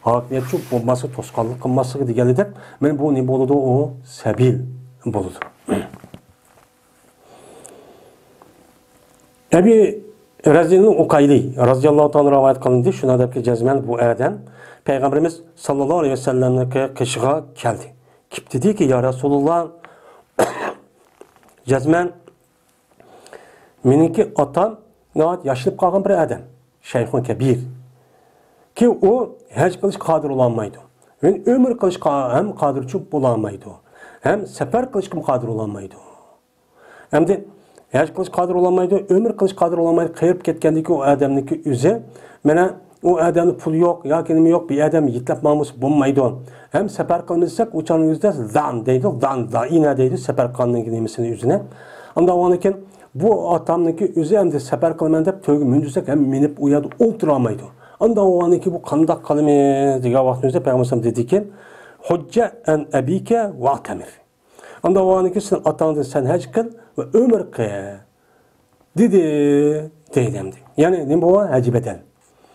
ھاكىمىيەتچۇ بولماسلىقى، توسقانلىق قىلماسلىقى دېگەنىدەك، مانا بۇ نېمە بولىدۇ؟ ئۇ سەبىل بولىدۇ. ئەبى رەزىنىل ئۇقايلى رەزىياللاھۇ تائالا رىۋايەت قىلىندى. شۇنداق دەپكى، جەزمەن بۇ ئادەم پەيغەمبىرىمىز ساللاللاھۇ ئەلەيھى ۋەسەللەمنىڭكى قېشىغا كەلدى. كېلىپ دېدىكى، يا رەسۇلۇللا، جەزمەن مېنىڭكى ئاتام ناھايىتى ياشىنىپ قالغان بىر ئادەم، شەيخۇن كەبىر. كى ئۇ ھەج قىلىشقا قادىر بولالمايدۇ. يەنى ئۆمرە قىلىشقا ھەم قادىرچۇ بولالمايدۇ، ھەم سەپەر قىلىشقىمۇ قادىر بولالمايدۇ. ئەمدى ھەج قىلىشقا قادىر بولالمايدۇ، ئۆمرە قىلىشقا قادىر بولالمايدۇ، قېرىپ كەتكەندىكى ئۇ ئادەمنىڭكى ئۆزى، مانا ئۇ ئادەمنىڭ پۇلى يوق ياكى نېمە يوق، بىر ئادەم يېتىلەپ ماڭمىسا بولمايدۇ. ھەم سەپەر قىلمىساق، ئۇ چاغنىڭ ئۆزىدە زان دەيدۇ، زان، زائىنە دەيدۇ، سەپەر قىلغاننىڭكى نېمىسىنى ئۆزىنى. ئاندىن ئاندىن كېيىن بۇ ئاتامنىڭكى ئۆزى ئەمدى سەپەر قىلىمەن دەپ تۆگە مىندۈرسەك ھەم مىنىپ ئۇ يەردە ئولتۇرالمايدۇ. ئاندىن ئاندىن كېيىن بۇ قانداق قىلىمىز دېگەن ۋاقتىمىزدا پەيغەمبەر ئەلەيھىسسالام دېدىكى، ھۇججە ئەن ئەبىكە ۋەئتەمىر. ئاندىن ئاندىن كېيىن سەن ئاتاڭدىن سەن ھەج قىل ۋە ئۆمرە قىل. دېدى، دەيدۇ ئەمدى. يەنى نېمە بۇ؟ ھەج بەدەل.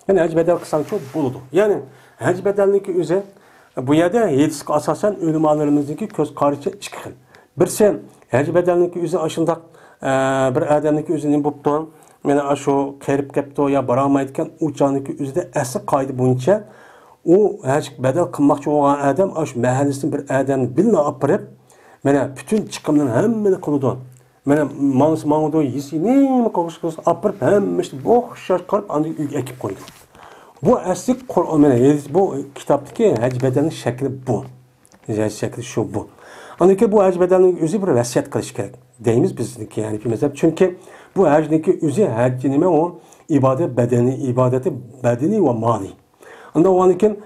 يەنى ھەج بەدەل قىلساڭچۇ بولىدۇ. يەنى ھەج بەدەلنىڭكى ئۆزى بۇ يەردە ھەدىسكە ئاساسەن ئۆلىمالىرىمىزنىڭكى كۆز قارىشى ئىككى خىل. بىرسى، ھەج بەدەلنىڭكى ئۆزى ئاشۇنداق، ئە، بىر ئادەمنىڭكى ئۆزى نېمە بوپتۇ؟ مانا ئاشۇ قېرىپ كەپتۇ يا بارالمايدىكەن، ئۇ چاغنىڭكى ئۆزىدە ئەسلى قائىدە بويىچە ئۇ ھەج بەدەل قىلماقچى بولغان ئادەم ئاشۇ مەھەللىسىدىن بىر ئادەمنى بىللە ئاپىرىپ، مانا پۈتۈن چىقىملىرىنى ھەممىنى قىلىدۇ. مانا ماڭسا ماڭىدۇ، يېسە نېمە قىلغۇسى قىلسا ئاپىرىپ، ھەممە ئىشنى بوشاش قىلىپ، ئاندىن ئۆيگە ئەكىپ قويىدۇ. بۇ ئەسلى قۇرئان، مانا ھەدىس، بۇ كىتابتىكى ھەج بەدەلنىڭ شەكلى بۇ. ھەج شەكلى شۇ بۇ. ئاندىن كېيىن بۇ ھەج بەدەلنىڭ ئۆزى بىر ۋەسىيەت قىلىش كېرەك دەيمىز بىزنىڭكى ھەنىفىي مەزھەپ. چۈنكى بۇ ھەجنىڭكى ئۆزى ھەج نېمە ئۇ؟ ئىبادەت بەدەنى، ئىبادەتى بەدىنى ۋە مالى. ئاندىن ئاندىن كېيىن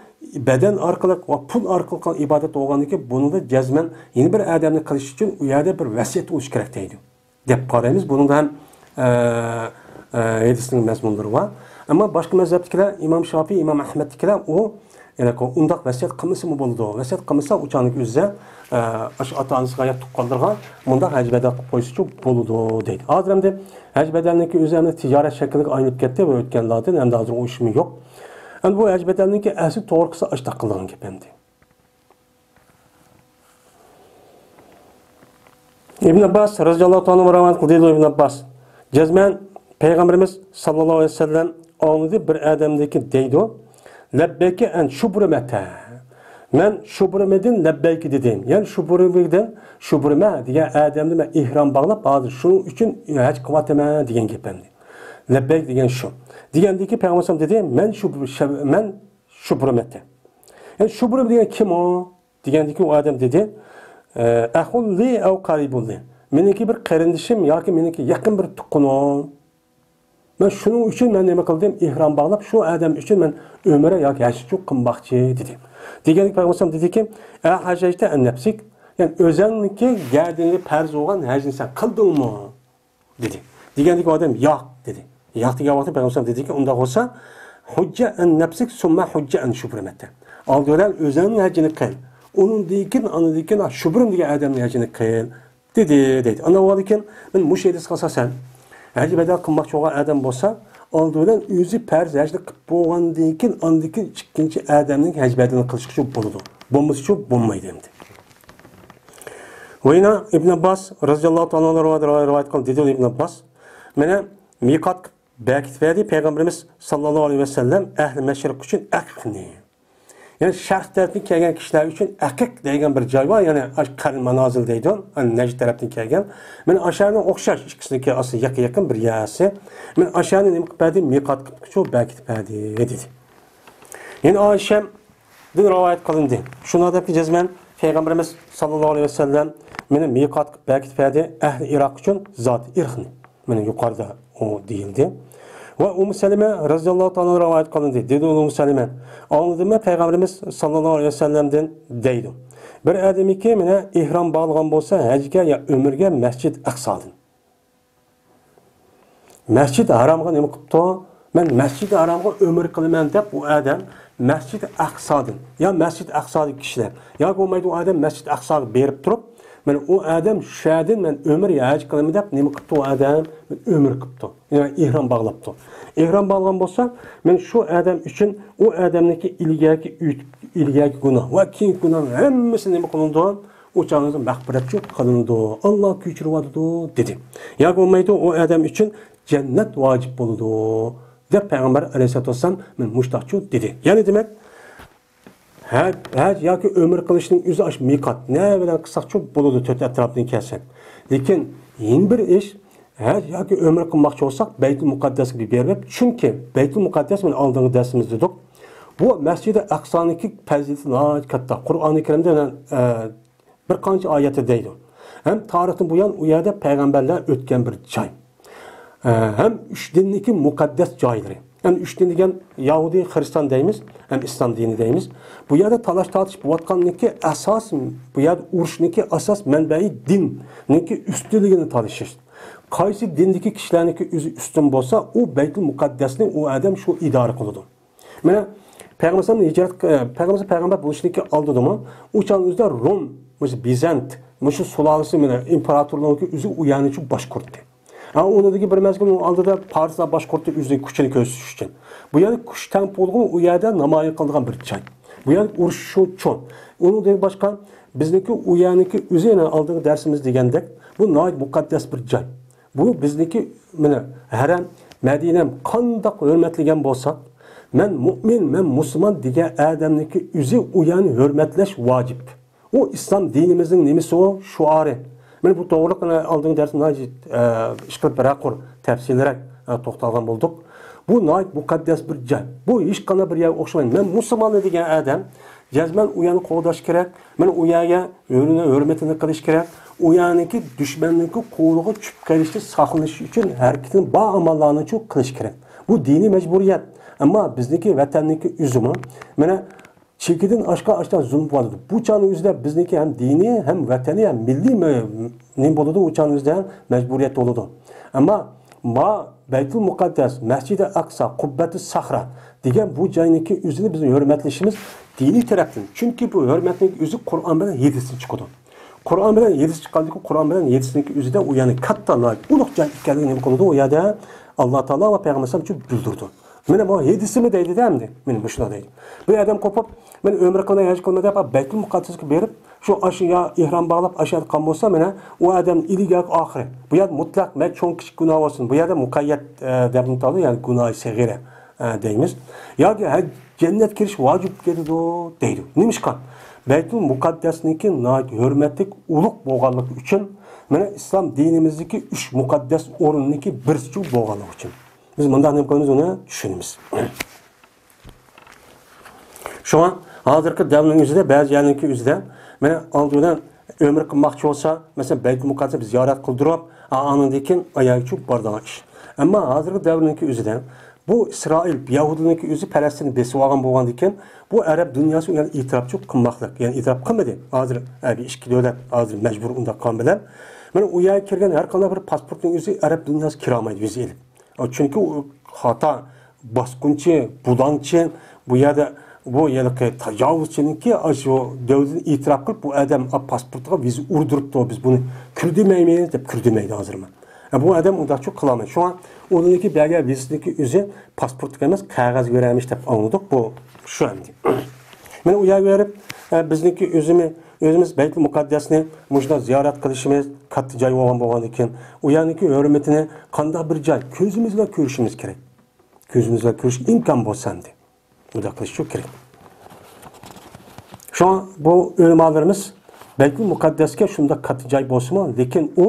بەدەن ئارقىلىق ۋە پۇل ئارقىلىق قىلغان ئىبادەت بولغاندىن كېيىن بۇنىڭدا جەزمەن يەنە بىر ئادەمنى قىلىش ئۈچۈن ئۇ يەردە بىر ۋەسىيەت بولۇشى كېرەك دەيدۇ. دەپ قارايمىز. بۇنىڭدا ھەم، ئە، ئە، ھەدىسنىڭ مەزمۇنلىرى بار. ئەمما باشقا مەزھەپتىكىلەر، ئىمام شافىي، ئىمام ئەھمەدتىكىلەر ئۇ، يەنى ئۇنداق ۋەسىيەت قىلمىسىمۇ بولىدۇ. ۋەسىيەت قىلمىسا، ئۇ چاغنىڭكى ئۆزىدە، ئە، ئاشۇ ئاتا-ئانىسىغا يا تۇغقانلىرىغا مۇنداق ھەج بەدەل قىلىپ قويسىچۇ بولىدۇ دەيدۇ. ھازىر ئەمدى ھەج بەدەلنىڭكى ئۆزى ئەمدى تىجارەت شەكلىگە ئايلىنىپ كەتتى ۋە ئۆتكەنلەردىن ئەمدى ھازىر ئۇ ئىشمۇ يوق. ئەمدى بۇ ھەج بەدەلنىڭكى ئەسلى توغرىسى ئاشۇنداق قىلىنغان گەپ ئەمدى. ئىبن ئابباس رەزىياللاھۇ تائالا ئەنھۇ رىۋايەت قىلدى، دەيدۇ ئىبن ئابباس. جەزمەن پەيغەمبىرىمىز ساللاللاھۇ ئەلەيھى ۋەسەللەم ئاڭلىدى بىر ئادەمدىكى دەيدۇ، لەببەيكە ئەن شۇبرىمەتە. مەن شۇبرىمىدىن لەببەيك دېدىم. يەنى شۇبرىمىدىن، شۇبرىمە دېگەن ئادەمنى مەن ئېھرام باغلاپ، ھازىر شۇنىڭ ئۈچۈن ھەج قىلىۋاتىمەن دېگەن گەپ ئەمدى. لەببەيك دېگەن شۇ. دېگەندىكى پەيغەمبەر دېدى، مەن شۇ، مەن شۇبرىمەتە. يەنى شۇبرىمە دېگەن كىم ئۇ؟ دېگەندىكى ئۇ ئادەم دېدى، ئە، ئەخۇن لى ئەۋ قەرىبۇن لى. مېنىڭكى بىر قېرىندىشىم ياكى مېنىڭكى يېقىن بىر تۇغقىنىم. مەن شۇنىڭ ئۈچۈن مەن نېمە قىلدىم؟ ئېھرام باغلاپ، شۇ ئادەم ئۈچۈن مەن ئۆمرە ياكى ھەجچۇ قىلماقچى، دېدى. دېگەندىكى پەيغەمبەر دېدىكى، ئە ھەججەجتە ئەن نەپسىك، يەنى ئۆزەڭنىڭكى گەدىنىگە پەرز بولغان ھەجنى سەن قىلدىڭمۇ؟ دېدى. دېگەندىكى ئۇ ئادەم، ياق، دېدى. ياق دېگەن ۋاقىتتا پەيغەمبەر دېدىكى، ئۇنداق بولسا، ھۇججە ئەن نەپسىك سۇممە ھۇججە ئەن شۇبرىمەتە. ئالدى بىلەن ئۆزۈڭنىڭ ھەججىنى قىل. ئۇنىڭدىن كېيىن، ئاندىن كېيىن شۇبرىم دېگەن ئادەمنىڭ ھەججىنى قىل، دېدى، دەيدۇ. ئاندىن كېيىن مەن مۇشۇ ھەدىسكە ئاساسەن، ھەج بەدەل قىلماقچى بولغان ئادەم بولسا، ئالدى بىلەن ئۆزى پەرز ھەجنى قىلىپ بولغاندىن كېيىن، ئاندىن كېيىن ئىككىنچى ئادەمنىڭ ھەج بەدىلىنى قىلىشقىچۇ بولىدۇ. بولمىسىچۇ بولمايدۇ ئەمدى. ۋە يەنە ئىبن ئابباس رەزىياللاھۇ تائالا ئەنھۇ رىۋايەت، رىۋايەت قىلدى، دېدى ئىبن ئابباس، مانا مىقات بەركىتىپ بەردى پەيغەمبىرىمىز ساللاللاھۇ ئەلەيھى ۋەسەللەم ئەھلى مەشرىق ئۈچۈن ئەقىقنى. يەنى شەرق تەرەپتىن كەلگەن كىشىلەر ئۈچۈن ئەقىق دەيدىغان بىر جاي بار، يەنى ئاشۇ قەرن مانازىل دەيدۇ، نەجد تەرەپتىن كەلگەن. مانا ئاشۇ يەرنىڭ ئوخشاش، ئىككىسىنىڭكى ئاسلى يېقىن يېقىن بىر يەرسى. مانا ئاشۇ يەرنى نېمە قىلىپ بەردى؟ مىقات قىلىپ شۇ بەركىتىپ بەردى دېدى. يەنى ئائىشەدىن رىۋايەت قىلىندى. شۇنىڭدەكى جەزمەن پەيغەمبىرىمىز ساللاللاھۇ ئەلەيھى ۋەسەللەم مېنى مىقات قىلىپ بەركىتىپ بەردى، ئەھلى ئىراق ئۈچۈن زاتى ئىرقنى. مانا يۇقىرىدا ئۇ دېيىلدى. ۋە ئۇممۇ سەلىمە رەزىياللاھۇ تائالا رىۋايەت قىلىندى. دېدى ئۇممۇ سەلىمە، ئاڭلىدىممۇ پەيغەمبىرىمىز ساللاللاھۇ ئەلەيھى ۋەسەللەمدىن دەيدۇ. بىر ئادەمكى مانا ئېھرام باغلىغان بولسا ھەجگە يا ئۆمرىگە مەسجىد ئەقسادىن. مەسجىد ھارامغا نېمە قىپتۇ؟ مەن مەسجىد ھارامغا ئۆمرە قىلىمەن دەپ ئۇ ئادەم مەسجىد ئەقسادىن، يا مەسجىد ئەقسادىكى كىشىلەر، ياكى بولمايدۇ ئۇ ئادەم مەسجىد ئەقساغا بېرىپ تۇرۇپ، مەن ئۇ ئادەم شۇ يەردىن مەن ئۆمرە ھەج قىلىمەن دەپ نېمە قىپتۇ ئۇ ئادەم؟ ئۆمرە قىپتۇ. يەنى ئېھرام باغلاپتۇ. ئېھرام باغلىغان بولسا، مەن شۇ ئادەم ئۈچۈن ئۇ ئادەمنىڭكى ئىلگەركى ئۆت-، ئىلگەركى گۇناھ ۋە كېيىنكى گۇناھنىڭ ھەممىسى نېمە قىلىنىدۇ؟ ئۇ چاغنىڭدا مەغپىرەتچۇ قىلىنىدۇ، ئاللا كۆچۈرۈۋاتىدۇ، دېدى. ياكى بولمايدۇ، ئۇ ئادەم ئۈچۈن جەننەت ۋاجىپ بولىدۇ، دەپ پەيغەمبەر ئەلەيھىسسالاتۇ ۋەسسالام مانا مۇشتاقچۇ دېدى. يەنى دېمەك، ھەج، ھەج ياكى ئۆمرە قىلىشنىڭ ئۆزى ئاشۇ مىقات. نە بىلەن قىلساقچۇ بولىدۇ، تۆت ئەتراپتىن كەلسەك. لېكىن يەنە بىر ئىش، ھەج ياكى ئۆمرە قىلماقچى بولساق، بەيتۇل مۇقەددەسكە بېرىپ، چۈنكى بەيتۇل مۇقەددەس، مانا ئالدىنقى دەرسىمىزدە دېدۇق، بۇ مەسجىدى ئەقسانىڭكى پەزىلىتى ناھايىتى كاتتا. قۇرئانى كەرىمدە، ئە، بىر قانچە ئايەتتە دەيدۇ. ھەم تارىختىن بۇيان ئۇ يەردە پەيغەمبەرلەر ئۆتكەن بىر جاي. ئە، ھەم ئۈچ دىننىڭكى مۇقەددەس جايلىرى. يەنى ئۈچ دىن دېگەن يەھۇدىي، خىرىستان دەيمىز، ھەم ئىسلام دىنى دەيمىز. بۇ يەردە تالاش-تارتىش بولۇۋاتقاننىڭكى ئاساس، بۇ يەردە ئۇرۇشنىڭكى ئاساس مەنبەي دىننىڭكى ئۈستۈنلۈكىنى تالىشىش. قايسى دىندىكى كىشىلەرنىڭكى ئۆزى ئۈستۈن بولسا، ئۇ بەيتۇل مۇقەددەسنى ئۇ ئادەم شۇ ئىدارە قىلىدۇ. مانا پەيغەمبەر ھىجرەت، پەيغەمبەر پەيغەمبەر بولۇشتىكى ئالدىدىمۇ، ئۇ چاغنىڭ ئۆزىدە روم، مۇشۇ بىزەنت، مۇشۇ سۇلالىسى مانا ئىمپېراتورلۇقى ئۆزى ئۇ يەرنى شۇ باشقۇرتتى. ھە، ئۇنىڭدىن بىر مەزگىل ئۇنىڭ ئالدىدا پارسلار باشقۇرتتى ئۆزىنىڭ كۈچىنى كۆرسىتىش ئۈچۈن. بۇ يەردە كۈچ تەڭپۇڭلۇقىنى ئۇ يەردە نامايان قىلىدىغان بىر جاي. بۇ يەردە ئۇرۇش شۇ چوڭ. ئۇنىڭدىن باشقا بىزنىڭكى ئۇ يەرنىڭكى ئۆزى، يەنە ئالدىنقى دەرسىمىزدە دېگەندەك، بۇ ناھايىتى مۇقەددەس بىر جاي. بۇ بىزنىڭكى، مانا، ھەرەم، مەدىنەم قانداق ھۆرمەتلىگەن بولساق، مەن مۇئمىن، مەن مۇسۇلمان دېگەن ئادەمنىڭكى ئۆزى ئۇ يەرنى ھۆرمەتلەش ۋاجىپ. ئۇ ئىسلام دىنىمىزنىڭ نېمىسى ئۇ؟ شوئارى. مانا بۇ توغرىلىق، مانا ئالدىنقى دەرستە ناھايىتى، ئە، ئىشقىلىپ بىرەر قۇر تەپسىلىيرەك، ئە، توختالغان بولدۇق. بۇ ناھايىتى مۇقەددەس بىر جاي. بۇ ھېچقانداق بىر يەرگە ئوخشىمايدۇ. مەن مۇسۇلمانمەن دېگەن ئادەم جەزمەن ئۇ يەرنى قوغداش كېرەك. مانا ئۇ يەرگە ھۆرمىتىنى قىلىش كېرەك. ئۇ يەرنىڭكى دۈشمەننىڭكى قولىغا چۈشۈپ قېلىشتىن ساقلىنىش ئۈچۈن ھەرىكىتىنى بار ئاماللارنىڭچۇ قىلىش كېرەك. بۇ دىنىي مەجبۇرىيەت. ئەمما بىزنىڭكى ۋەتەننىڭكى ئۆزىمۇ، مانا، چېكىدىن ئاشقان ئاشقان زۇلۇم بولۇۋاتىدۇ. بۇ چاغنىڭ ئۆزىدە بىزنىڭكى ھەم دىنىي، ھەم ۋەتەنىي، ھەم مىللىي مە-، نېمە بولىدۇ؟ ئۇ چاغنىڭ ئۆزىدە ھەم مەجبۇرىيەت بولىدۇ. ئەمما ما بەيتۇل مۇقەددەس، مەسجىدى ئەقسا، قۇببەتۇ سەخرا دېگەن بۇ جاينىڭكى ئۆزىنى بىز ھۆرمەتلىشىمىز دىنىي تەرەپتىن. چۈنكى بۇ ھۆرمەتنىڭ ئۆزى قۇرئان بىلەن ھەدىستىن چىقىدۇ. قۇرئان بىلەن ھەدىس چىققاندىكىن، قۇرئان بىلەن ھەدىسنىڭكى ئۆزىدە ئۇ يەنى كاتتا، ناھايىتى ئۇلۇغ جاي ئىكەنلىكى نېمە قىلىدۇ؟ ئۇ يەردە ئاللا تائالا ۋە پەيغەمبەر ئەلەيھىسسالام ئۈچۈن بىلدۈردى. مانا بۇ ھەدىسىمۇ دەيدۇ-دە ئەمدى. مانا مۇشۇنداق دەيدۇ. بىر ئادەم قوپۇپ، مەن ئۆمرە قىلىمەن، ھەج قىلىمەن دەپ، بەيتۇل مۇقەددەسكە بېرىپ، شۇ ئاشۇ يا ئېھرام باغلاپ، ئاشۇ يەردە قالغان بولسا، مانا ئۇ ئادەم ئىلگەركى ئاخىرى. بۇ يەردە مۇتلەق، مە چوڭ كىچىك گۇناھ بولسۇن. بۇ يەردە مۇقەييەت، ئە، دەپ ئاتالدى، يەنى گۇناھى سەغىرە، ئە، دەيمىز. ياكى ھە، جەننەتكە كىرىش ۋاجىپ كېلىدۇ دەيدۇ. نېمىشقا؟ بەيتۇل مۇقەددەسنىڭكى ناھايىتى ھۆرمەتلىك، ئۇلۇغ بولغانلىقى ئۈچۈن، مانا ئىسلام دىنىمىزدىكى ئۈچ مۇقەددەس ئورۇننىڭكى بىرسى بولغانلىقى ئۈچۈن. بىز مۇنداق نېمە قىلىمىز، ئۇنى چۈشىنىمىز. شۇڭا ھازىرقى دەۋرنىڭ ئۆزىدە، بەزى يەرنىڭكى ئۆزىدە، مانا ئالدى بىلەن ئۆمرە قىلماقچى بولسا، مەسىلەن، بەيتۇل مۇقەددەسنى زىيارەت قىلدۇرۇپ، ئا-، ئاندىن كېيىن ئاياغىچۇ بارىدىغان ئىش. ئەمما ھازىرقى دەۋرنىڭكى ئۆزىدە بۇ ئىسرائىل، يەھۇدىينىڭكى ئۆزى پەلەستىننى بېسىۋالغان بولغاندىكىن، بۇ ئەرەب دۇنياسى ئۇنى ئېتىراپچۇ قىلماقلىق، يەنى ئېتىراپ قىلمىدى. ھازىر، ئە، بىر ئىككى دۆلەت ھازىر مەجبۇر ئۇنداق قىلغان بىلەن. مانا ئۇ يەرگە كىرگەن ھەر قانداق بىر پاسپورتنىڭ ئۆزى ئەرەب دۇنياسى كىرەلمەيدۇ ۋىزا ئېلىپ. چۈنكى ئۇ خاتا، باسقۇنچى، بۇلاڭچى، بۇ يەردە بۇ ھېلىقى تاجاۋۇزچىنىڭكى ئاشۇ دۆلىتىنى ئېتىراپ قىلىپ، بۇ ئادەم پاسپورتىغا ۋىزا ئۇردۇرۇپتۇ، بىز بۇنى كىردۈرمەيمىز دەپ كىردۈرمەيدۇ ھازىرمۇ. بۇ ئادەم ئۇنداقچۇ قىلالمايدۇ. شۇڭا ئۇنىڭكى بەرگەن ۋىزىسىنىڭكى ئۆزى پاسپورتقا ئەمەس، قەغەزگە بېرەمىش دەپ ئاڭلىدۇق. بۇ شۇ ئەمدى. مانا ئۇ يەرگە بېرىپ، ئە، بىزنىڭكى ئۆزىمۇ ئۆزىمىز بەيتۇل مۇقەددەسنى مۇشۇنداق زىيارەت قىلىشىمىز، كاتتا جاي بولغان بولغاندىكىن، ئۇ يەرنىڭكى ھۆرمىتىنى قانداق بىر جاي، كۆزىمىز بىلەن كۆرۈشىمىز كېرەك. كۆزىمىز بىلەن كۆرۈش ئىمكان بولسا ئەمدى. مۇنداق قىلىشچۇ كېرەك. شۇڭا بۇ ئۆلىمالىرىمىز بەيتۇل مۇقەددەسكە شۇنداق كاتتا جاي بولسىمۇ، لېكىن ئۇ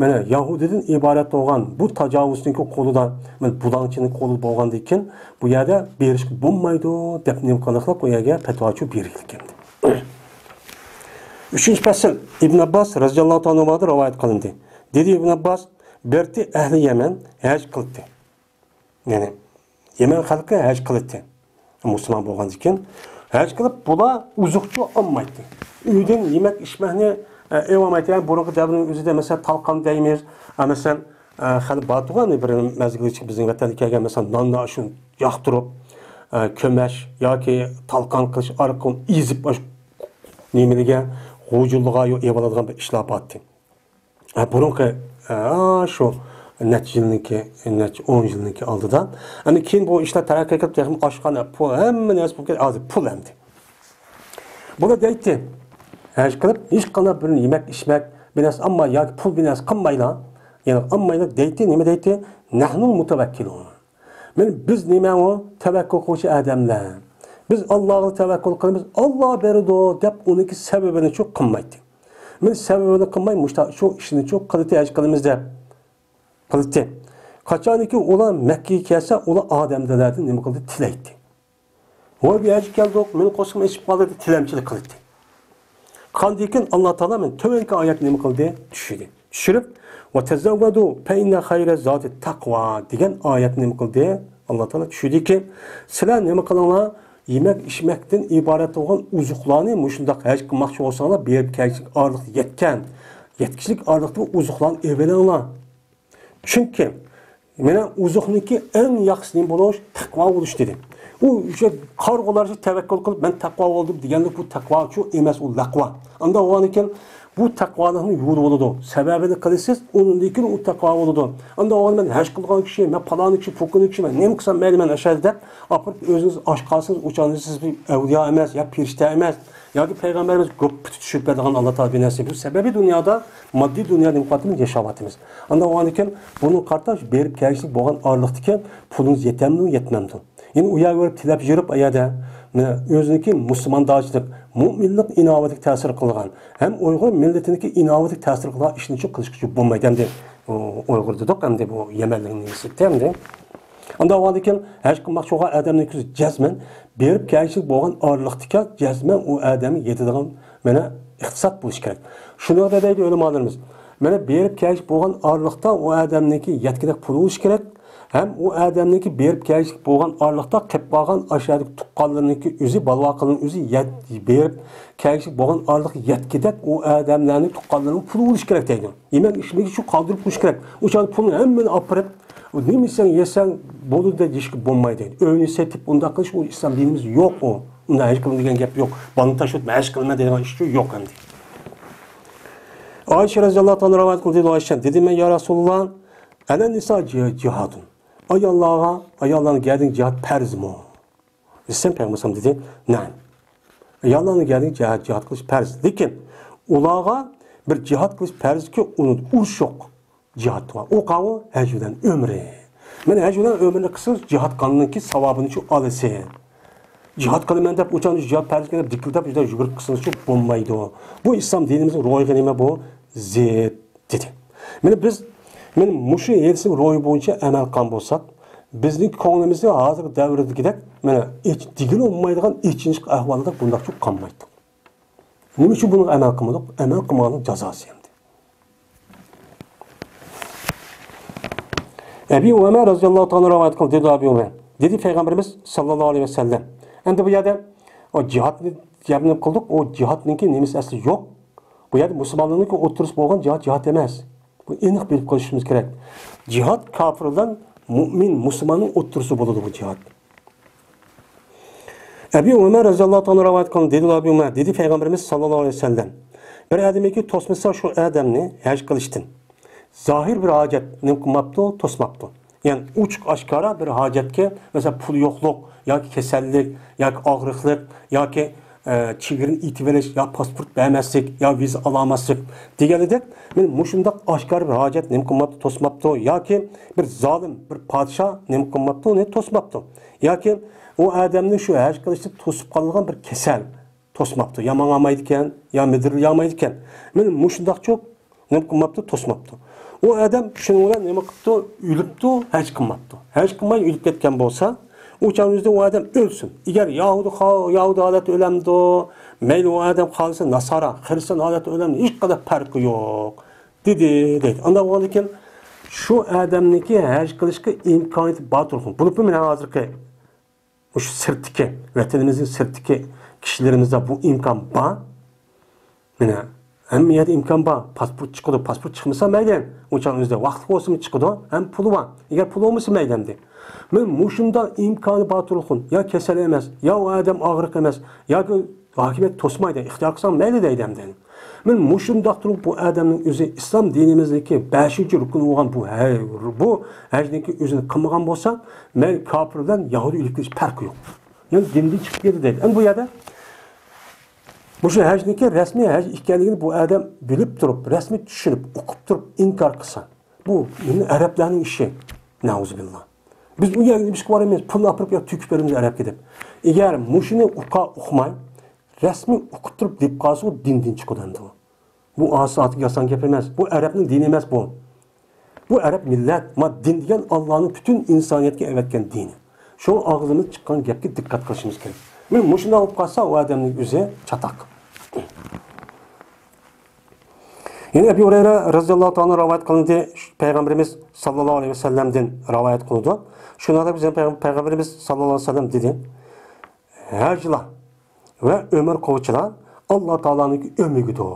مانا يەھۇدىيدىن ئىبارەت بولغان بۇ تاجاۋۇزچىنىڭكى قولىدا، مانا بۇلاڭچىنىڭ قولىدا بولغاندىكىن، بۇ يەردە بېرىشكە بولمايدۇ دەپ نېمە قىلىقلىق ئۇ يەرگە پەتىۋاچۇ بېرىلگەن. ئۈچىنچى پەسىل، ئىبن ئابباس رەزىياللاھۇ تائالا ئەنھۇدىن رىۋايەت قىلىندى. دېدى ئىبن ئابباس، بىرتى ئەھلى يەمەن ھەج قىلدى. يەنى يەمەن خەلقى ھەج قىلىدۇ. مۇسۇلمان بولغاندىكىن ھەج قىلىپ، بۇلار ئوزۇقچۇ ئالمايتتى. ئۆيدىن يېمەك ئىچمەكنى، ئە، ئېلىۋالمايتتى. يەنى بۇرۇنقى دەۋرنىڭ ئۆزىدە، مەسىلەن، تالقان دەيمىز. ئە، مەسىلەن، ئە، خېلى بار تۇرغان بىر مەزگىلگىچە بىزنىڭ ۋەتەندە كەلگەن، مەسىلەن، ناننى شۇ ياقتۇرۇپ، ئە، كۆمەچ ياكى تالقان قىلىش ئارقىلىق ئېزىپ، ئاشۇ نېمىلىگە، غۇجۇلىغا يو-، ئېلىۋالىدىغان بىر ئىشلار بارتتى. ھە، بۇرۇنقى، ھە، شۇ نەچچە يىلنىڭكى، نەچچە ئون يىلنىڭكى ئالدىدا. ئەمدى كېيىن بۇ ئىشلار تەرەققىي قىلىپ، تېخىمۇ ئاشقان، پۇل، ھەممە نەرسە بولۇپ كەتتى. ھازىر پۇل ئەمدى. بۇلار دەيتتى، ھەج قىلىپ، ھېچقانداق بىر يېمەك، ئىچمەك، بىر نەرسە ئالماي ياكى پۇل بىر نەرسە قىلمايلا، يەنى ئالمايلا دەيتتى، نېمە دەيتتى؟ نەھنۇل مۇتەۋەككىلۇن. مانا بىز نېمە ئۇ؟ تەۋەككۈل قىلغۇچى ئادەملەر. بىز ئاللاغا تەۋەككۈل قىلىمىز، ئاللا بېرىدۇ دەپ ئۇنىڭكى سەۋەبىنىچۇ قىلمايتتى. مانا سەۋەبىنى قىلماي مۇشتا شۇ ئىشنىچۇ قىلدى، ھەج قىلىمىز دەپ قىلدى. قاچانكى ئۇلار مەككىگە كەلسە، ئۇلار ئادەملەردىن نېمە قىلدى؟ تىلەيتتى. ۋاي، بۇ ھەجگە كەلدۇق، مېنىڭ قورسىقىم ئېچىپ قالدى دەپ تىلەمچىلىك قىلدى. قاندىكىن ئاللا تائالا مانا تۆۋەنكى ئايەتنى نېمە قىلدى؟ چۈشۈردى. چۈشۈرۈپ، «ۋەتەزەۋۋەدۇ فەئىننە خەيرە زادى تەقۋا» دېگەن ئايەتنى نېمە قىلدى؟ ئاللا تائالا چۈشۈردىكى، سىلەر نېمە قىلىڭلار؟ يېمەك ئىچمەكتىن ئىبارەت بولغان ئوزۇقلارنى مۇشۇنداق ھەج قىلماقچى بولساڭلار، بېرىپ كەلگۈچىلىك ئارىلىقتا يەتكەن، يەتكۈچىلىك ئارىلىقتا ئوزۇقلارنى ئېلىۋېلىڭلار. چۈنكى مانا ئوزۇقنىڭكى ئەڭ ياخشىسى نېمە بولۇش؟ تەقۋا بولۇش دېدى. ئۇ ئۆشە قارىغۇلارچە تەۋەككۈل قىلىپ، مەن تەقۋا بولدۇم دېگەنلىك بۇ تەقۋاچۇ ئەمەس، ئۇ لەقۋا. ئاندا بولغاندىكىن بۇ تەقۋالىقنىڭ يولى بولىدۇ. سەۋەبىنى قىلىسىز، ئۇنىڭدىن كېيىن ئۇ تەقۋا بولىدۇ. ئاندا بولغاندا مەن ھەج قىلغان كىشى، مەن پالانى كىشى، پۇلكىنى كىشى، مەن نېمە قىلسام مەيلى، مەن ئاشۇ دەپ ئاپىرىپ ئۆزىڭىز ئاچ قالسىڭىز، ئۇچاندا سىز بىر ئەۋلىيا ئەمەس يا پېرىشتە ئەمەس. ياكى پەيغەمبەرىمىز گۆپپىتى چۈشۈرۈپ بەرىدىغان ئاللا تائالا بىر نەرسە. بۇ سەبەبىي دۇنيادا، ماددىي دۇنيادا نېمە قىلىۋاتىمىز؟ ياشاۋاتىمىز. ئاندىن ئاندىن كېيىن بۇنىڭغا قارىتا بېرىپ كەلگۈچىلىك بولغان ئارىلىقتىكى پۇلىڭىز يېتەمدۇ، يەتمەمدۇ؟ يەنى ئۇ يەرگە بېرىپ تىلەپ يۈرۈپ، ئۇ يەردە مانا ئۆزىنىڭكى مۇسۇلماندارچىلىق، مۇئمىنلىق ئىناۋىتىگە تەسىر قىلغان ھەم ئۇيغۇر مىللىتىنىڭكى ئىناۋىتىگە تەسىر قىلغان ئىشنى چۈ قىلىشقا چۈ بولمايدۇ ئەمدى. ئۇ ئۇيغۇر دېدۇق ئەمدى، بۇ يەمەنلىكنىڭ نېمىسى ئەمدى. ئاندىن ئاندىن كېيىن ھەج قىلماقچى بولغان ئادەمنىڭ كۆزى جەزمەن بېرىپ كەلگۈچىلىك بولغان ئارىلىقتىكى جەزمەن ئۇ ئادەمگە يېتىدىغان مانا ئىقتىساد بولۇشى كېرەك. شۇنىڭغا دەيدۇ ئۆلىمالىرىمىز. مانا بېرىپ كەلگۈچىلىك بولغان ئارىلىقتا ئۇ ئادەمنىڭكى يەتكۈدەك پۇلى بولۇشى كېرەك. ھەم ئۇ ئادەمنىڭكى بېرىپ كەلگۈچىلىك بولغان ئارىلىقتا قېلىپ قالغان ئاشۇ يەردىكى تۇغقانلىرىنىڭكى ئۆزى، بالىۋاقىنىڭ ئۆزى يەت-، بېرىپ كەلگۈچىلىك بولغان ئارىلىققا يەتكۈدەك ئۇ ئادەملەرنىڭ تۇغقانلىرىنىڭ پۇلى بولۇشى كېرەك دەيدۇ. يېمەك ئىچمەك ئۈچۈن قالدۇرۇپ قويۇش كېرەك. ئۇ چاغدا پۇلنى ھەممىنى ئاپىرىپ، نېمە يېسەڭ يېسەڭ بولىدۇ دەپ يېيىشكە بولمايدۇ. ئۆينى سېتىپ ئۇنداق قىلىش، ئۇ ئىسلام دىنىمىزدا يوق ئۇ. ئۇنداق ھەج قىلىمەن دېگەن گەپ يوق. بالىنى تاشلاپ ھەج قىلىمەن دەيدىغان ئىش يوق ئەمدى. ئائىشە رەزىياللاھۇ تائالا رىۋايەت قىلدى، دېدى، ئائىشە، دېدىم مەن، يا رەسۇلاللا، ئەلە نىسا جى-، جىھادۇن. ئاياللارغا، ئاياللارنىڭ گەردىنىگە جىھاد پەرزمۇ؟ دېسەم، پەيغەمبەر دېدى، نەم. ئاياللارنىڭ گەردىنىگە جىھاد، جىھاد قىلىش پەرز. لېكىن ئۇلارغا بىر جىھاد قىلىش پەرزكى، ئۇنى ئۇرۇش يوق. جىھاد بار. ئۇ قاۋۇ ھەج بىلەن ئۆمرە. مانا ھەج بىلەن ئۆمرىنى قىلسىڭىز، جىھاد قىلغاندىكى ساۋابىنى شۇ ئالىسىز. جىھاد قىلىمەن دەپ، ئۇچان جىھاد پەرزكەن دەپ دىكىلدەپ، شۇنداق يۈگۈرۈپ قىلسىڭىزچۇ بولمايدۇ. بۇ ئىسلام دىنىمىزنىڭ روھىغا نېمە بۇ؟ زىت، دېدى. مانا بىز، مانا مۇشۇ ھەدىسنىڭ روھى بويىچە ئەمەل قىلغان بولساق، بىزنىڭ كۆڭلىمىزدە ھازىرقى دەۋردىكىدەك، مانا ئېچ-، دېگىلى بولمايدىغان ئېچىنىشلىق ئەھۋالدا بۇنداقچۇ قالمايتتۇق. نېمە ئۈچۈن بۇنىڭغا ئەمەل قىلمىدۇق؟ ئەمەل قىلمىغاننىڭ جازاسى ئەمدى. ئەبى ئۇمامە رەزىياللاھۇ تائالا رىۋايەت قىلدى، دېدى ئەبى ئۇمامە. دېدى پەيغەمبىرىمىز ساللاللاھۇ ئەلەيھى ۋەسەللەم. ئەمدى بۇ يەردە ئۇ جىھادنى گەپنى قىلدۇق، ئۇ جىھادنىڭكى نېمىسى ئەسلى يوق. بۇ يەردە مۇسۇلمانلارنىڭكى ئوتتۇرىسى بولغان جىھاد، جىھاد ئەمەس. بۇ ئېنىق بىلىپ قېلىشىمىز كېرەك. جىھاد كاپىر بىلەن مۇئمىن، مۇسۇلماننىڭ ئوتتۇرىسى بولىدۇ بۇ جىھاد. ئەبى ئۇمەر رەزىياللاھۇ تائالا رىۋايەت قىلغان، دېدى ئەبى ئۇمەر، دېدى پەيغەمبىرىمىز ساللاللاھۇ ئەلەيھى ۋەسەللەم، بىر ئادەمكى توسمىسا شۇ ئادەمنى ھەج قىلىشتىن. زاھىر بىر ھاجەت نېمە قىلماپتۇ؟ توسماپتۇ. يەنى ئوچۇق ئاشكارا بىر ھاجەتكە، مەسىلەن، پۇل يوقلۇق ياكى كېسەللىك ياكى ئاغرىقلىق ياكى ئە، چېگرىنى ئېتىۋېلىش، يا پاسپورت بەرمەسلىك، يا ۋىزا ئالالماسلىق دېگەنىدەك، مانا مۇشۇنداق ئاشكارا بىر ھاجەت نېمە قىلماپتۇ، توسماپتۇ ياكى بىر زالىم، بىر پادىشاھ نېمە قىلماپتۇ، ئۇنى توسماپتۇ. ياكى ئۇ ئادەمنى شۇ ھەج قىلىشتا توسۇپ قالىدىغان بىر كېسەل توسماپتۇ. يا ماڭالمايدىكەن، يا مىدىرلىيالمايدىكەن. مانا مۇشۇنداقچۇ نېمە قىلماپتۇ؟ توسماپتۇ. ئۇ ئادەم شۇنىڭ بىلەن نېمە قىپتۇ؟ ئۆلۈپتۇ، ھەج قىلماپتۇ. ھەج قىلماي ئۆلۈپ كەتكەن بولسا، ئۇ چاغنىڭ ئۆزىدە ئۇ ئادەم ئۆلسۇن. ئەگەر يەھۇدىي، يەھۇدىي ھالەتتە ئۆلەمدۇ، مەيلى ئۇ ئادەم قالسا ناسارا، خىرىستىيان ھالەتتە ئۆلەمدۇ، ھېچقانداق پەرقى يوق، دېدى، دەيدۇ. ئانداق بولغاندىكىن شۇ ئادەمنىڭكى ھەج قىلىشقا ئىمكانىيىتى بار تۇرسۇن. بولۇپمۇ مانا ھازىرقى مۇشۇ سىرتتىكى، ۋەتىنىمىزنىڭ سىرتتىكى كىشىلىرىمىزدە بۇ ئىمكان بار. مانا، ھەممە يەردە ئىمكان بار. پاسپورت چىقىدۇ، پاسپورت چىقمىسا مەيلى. ئۇ چاغنىڭ ئۆزىدە ۋاقىتلىق بولسىمۇ چىقىدۇ، ھەم پۇلى بار. ئەگەر پۇلى بولمىسا مەيلى ئەمدى. مانا مۇشۇنداق ئىمكانى بار تۇرسۇن. يا كېسەل ئەمەس، يا ئۇ ئادەم ئاغرىق ئەمەس، ياكى ھاكىمىيەت توسمايدۇ، ئىختىيار قىلساڭ مەيلى دەيدۇ ئەمدى. مانا مۇشۇنداق تۇرۇپ بۇ ئادەمنىڭ ئۆزى ئىسلام دىنىمىزدىكى بەشىنچى رۇكۇن بولغان بۇ ھە-، بۇ ھەجنىڭكى ئۆزىنى قىلمىغان بولسا، مەيلى كاپىر بىلەن يەھۇدىي ئۆلۈپ كېتىش پەرقى يوق. يەنى دىندىن چىقىپ كېتىدۇ دەيدۇ. ئەمدى بۇ يەردە مۇشۇ ھەجنىڭكى رەسمىي ھەج ئىكەنلىكىنى بۇ ئادەم بىلىپ تۇرۇپ، رەسمىي چۈشىنىپ، ئۇقۇپ تۇرۇپ ئىنكار قىلسا، بۇ ئەرەبلەرنىڭ ئىشى. نەئۇزۇبىللا. بىز ئۇ يەرگە نېمە ئىشقا بارىمىز؟ پۇلنى ئاپىرىپ يا تۆكۈپ بېرىمىز ئەرەبكە دەپ. ئەگەر مۇشۇنى ئۇقا-، ئۇقماي، رەسمىي ئۇقۇپ تۇرۇپ دەپ قالسا، ئۇ دىندىن چىقىدۇ ئەمدى ئۇ. بۇ ئاساسىي ياسان گەپ ئەمەس. بۇ ئەرەبنىڭ دىنى ئەمەس بۇ. بۇ ئەرەب مىللەت، ما دىن دېگەن ئاللانىڭ پۈتۈن ئىنسانىيەتكە ئەۋەتكەن دىنى. شۇڭا ئاغزىمىز چىققان گەپكە دىققەت قىلىشىمىز كېرەك. مانا مۇشۇنداق بولۇپ قالسا، ئۇ ئادەمنىڭ ئۆزى چاتاق. يەنە ئەبى ھۇرەيرە رەزىياللاھۇ تائالا رىۋايەت قىلىندى، پەيغەمبىرىمىز ساللاللاھۇ ئەلەيھى ۋەسەللەمدىن رىۋايەت قىلىدۇ. شۇنىڭدا بىز پەيغەم-، پەيغەمبىرىمىز ساللاللاھۇ ئەلەيھى ۋەسەللەم دېدى، ھەجلەر ۋە ئۆمرە قىلغۇچىلار ئاللا تائالانىڭكى ئۆمۈكىدۇر.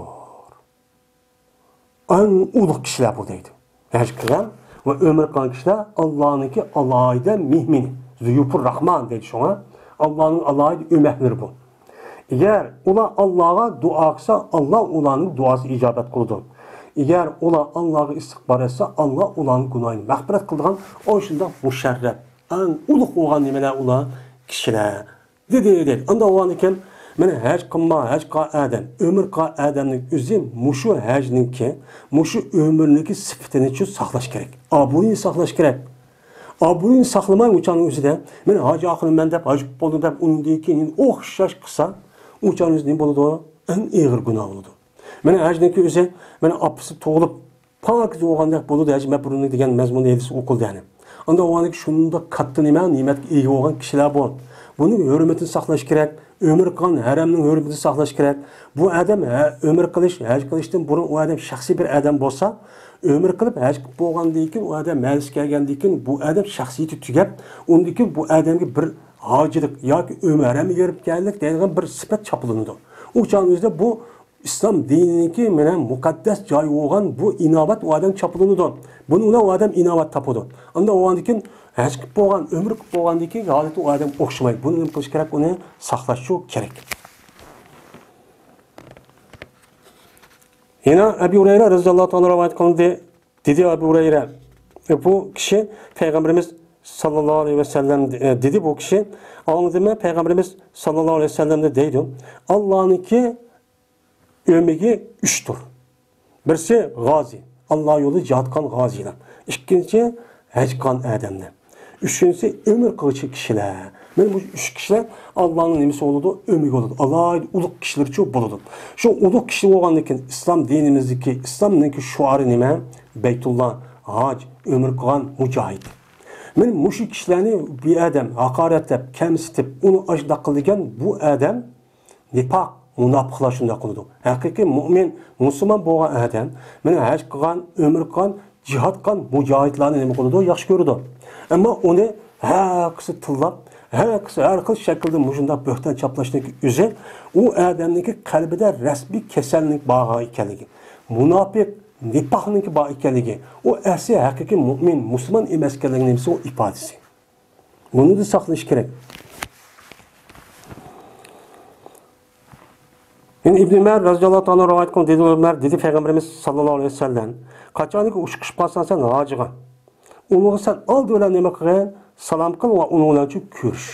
ئەڭ ئۇلۇغ كىشىلەر بۇ دەيدۇ. ھەج قىلغان ۋە ئۆمرە قىلغان كىشىلەر ئاللانىڭكى ئالاھىدە مېھمىنى، زۇيۇپۇر راھمان دەيدۇ شۇڭا. ئاللانىڭ ئالاھىدە ئۆمەكلىرى بۇ. ئەگەر ئۇلار ئاللاغا دۇئا قىلسا، ئاللا ئۇلارنىڭ دۇئاسىنى ئىجابەت قىلىدۇ. ئەگەر ئۇلار ئاللاغا ئىستىغپار ئەتسە، ئاللا ئۇلارنىڭ گۇناھىنى مەغپىرەت قىلىدىغان ئاشۇنداق مۇشەررەپ، ئەڭ ئۇلۇغ بولغان نېمىلەر ئۇلار كىشىلەر دېدى، دەيدۇ. ئانداق بولغاندىكىن، مانا ھەج قىلما، ھەج قىلغان ئادەم، ئۆمرە قىلغان ئادەمنىڭ ئۆزى مۇشۇ ھەجنىڭكى، مۇشۇ ئۆمرىنىڭكى سۈپىتىنى شۇ ساقلاش كېرەك. ئابرۇيىنى ساقلاش كېرەك. ئابرۇيىنى ساقلىماي ئۇ چاغنىڭ ئۆزىدە، مەن ھاجى ئاخۇنۇم مەن دەپ ھاج قىلىپ بولدۇم دەپ ئۇنىڭدىن كېيىن ئوخشاش قىلسا، ئۇ چاغنىڭ ئۆزىدە نېمە بولىدۇ؟ ئەڭ ئېغىر گۇناھ بولىدۇ. مانا ھەجنىڭكى ئۆزى، مانا ئاپىسى تۇغۇلۇپ، پاكىز بولغاندەك بولىدۇ ھەج مەبرۇرنى دېگەن مەزمۇندا ھەدىس ئوقۇلدى يەنى. ئانداق بولغاندىكىن شۇنداق كاتتا نېمە، نېمەتكە ئىگە بولغان كىشىلەر بۇ. بۇنىڭ ھۆرمىتىنى ساقلاش كېرەك. ئۆمرە قىلغان، ھەرەمنىڭ ھۆرمىتىنى ساقلاش كېرەك. بۇ ئادەم ھە-، ئۆمرە قىلىش، ھەج قىلىشتىن بۇرۇن ئۇ ئادەم شەخسىي بىر ئادەم بولسا، ئۆمرە قىلىپ ھەج قىلىپ بولغاندىن كېيىن، ئۇ ئادەم مەھەللىسىگە كەلگەندىن كېيىن، بۇ ئادەم شەخسىيىتى تۈگەپ، ئۇندىن كېيىن بۇ ئادەمگە بىر ھاجىلىق ياكى ئۆمرە ھەرەمگە كىرىپ كەلدى دەيدىغان بىر سۈپەت چاپلىنىدۇ. ئۇ چاغنىڭ ئۆزىدە بۇ ئىسلام دىنىنىڭكى مانا مۇقەددەس جايى بولغان بۇ ئىناۋەت ئۇ ئادەم چاپلىنىدۇ. بۇنىڭ بىلەن ئۇ ئادەم ئىناۋەت تاپىدۇ. ئاندىن ئۇ ئاندىن كېيىن ھەج قىلىپ بولغان، ئۆمرە قىلىپ بولغاندىن كېيىنكى ھالىتى ئۇ ئادەم ئوخشىمايدۇ. بۇنى نېمە قىلىش كېرەك؟ ئۇنى ساقلاشچۇ كېرەك. يەنە ئەبى ھۇرەيرە رەزىياللاھۇ تائالا رىۋايەت قىلىندى. دېدى ئەبۇ ھۇرەيرە، بۇ كىشى پەيغەمبىرىمىز ساللاللاھۇ ئەلەيھى ۋەسەللەم، دېدى بۇ كىشى، ئاڭلىدىممۇ پەيغەمبىرىمىز ساللاللاھۇ ئەلەيھى ۋەسەللەمدىن دەيدۇ، ئاللانىڭكى ئۆمىكى ئۈچتۇر. بىرسى غازى، ئاللا يولىدا جىھاد قىلغان غازىيلار. ئىككىنچى، ھەج قىلغان ئادەملەر. ئۈچىنچىسى، ئۆمرە قىلغۇچى كىشىلەر. مانا بۇ ئۈچ كىشىلەر ئاللانىڭ نېمىسى بولىدۇ؟ ئۆمىكى بولىدۇ. ئالاھىدە ئۇلۇغ كىشىلەرچۇ بولىدۇ. شۇ ئۇلۇغ كىشى بولغاندىن كېيىن، ئىسلام دىنىمىزدىكى، ئىسلامنىڭكى شوئارى نېمە؟ بەيتۇللا، ھاج، ئۆمرە قىلغان، مۇجاھىد. مانا مۇشۇ كىشىلەرنى بىر ئادەم ھاقارەتلەپ، كەمسىتىپ، ئۇنى ئاشۇنداق قىلىدىكەن، بۇ ئادەم نىپاق، مۇناپىقلار شۇنداق قىلىدۇ. ھەقىقىي مۇئمىن، مۇسۇلمان بولغان ئادەم، مانا ھەج قىلغان، ئۆمرە قىلغان، جىھاد قىلغان مۇجاھىدلارنى نېمە قىلىدۇ؟ ياخشى كۆرىدۇ. ئەمما ئۇنى ھەر قىسى تىللاپ، ھەر قىسى ھەر خىل شەكىلدە مۇشۇنداق بۆھتان چاپلاشنىڭ ئۆزى ئۇ ئادەمنىڭكى قەلبىدە رەسمىي كېسەلنىڭ بار ئىكەنلىكى، مۇناپىق، نىپاقنىڭكى بار ئىكەنلىكى، ئۇ ئەسلى ھەقىقىي مۇئمىن، مۇسۇلمان ئەمەسكەنلىكىنىڭ نېمىسى؟ ئۇ ئىپادىسى. بۇنى ساقلىنىش كېرەك. يەنە ئىبن ئۆمەر رەزىياللاھۇ تائالا رىۋايەت قىلغان، دېدى ئۆمەر، دېدى پەيغەمبىرىمىز ساللاللاھۇ ئەلەيھى ۋەسەللەم، قاچانكى ئۇچرىشىپ قالساڭ سەن ھاجىغا، ئۇنىڭغا سەن ئالدى بىلەن نېمە قىلغىن؟ سالام قىل ۋە ئۇنىڭ بىلەن كۆرۈش.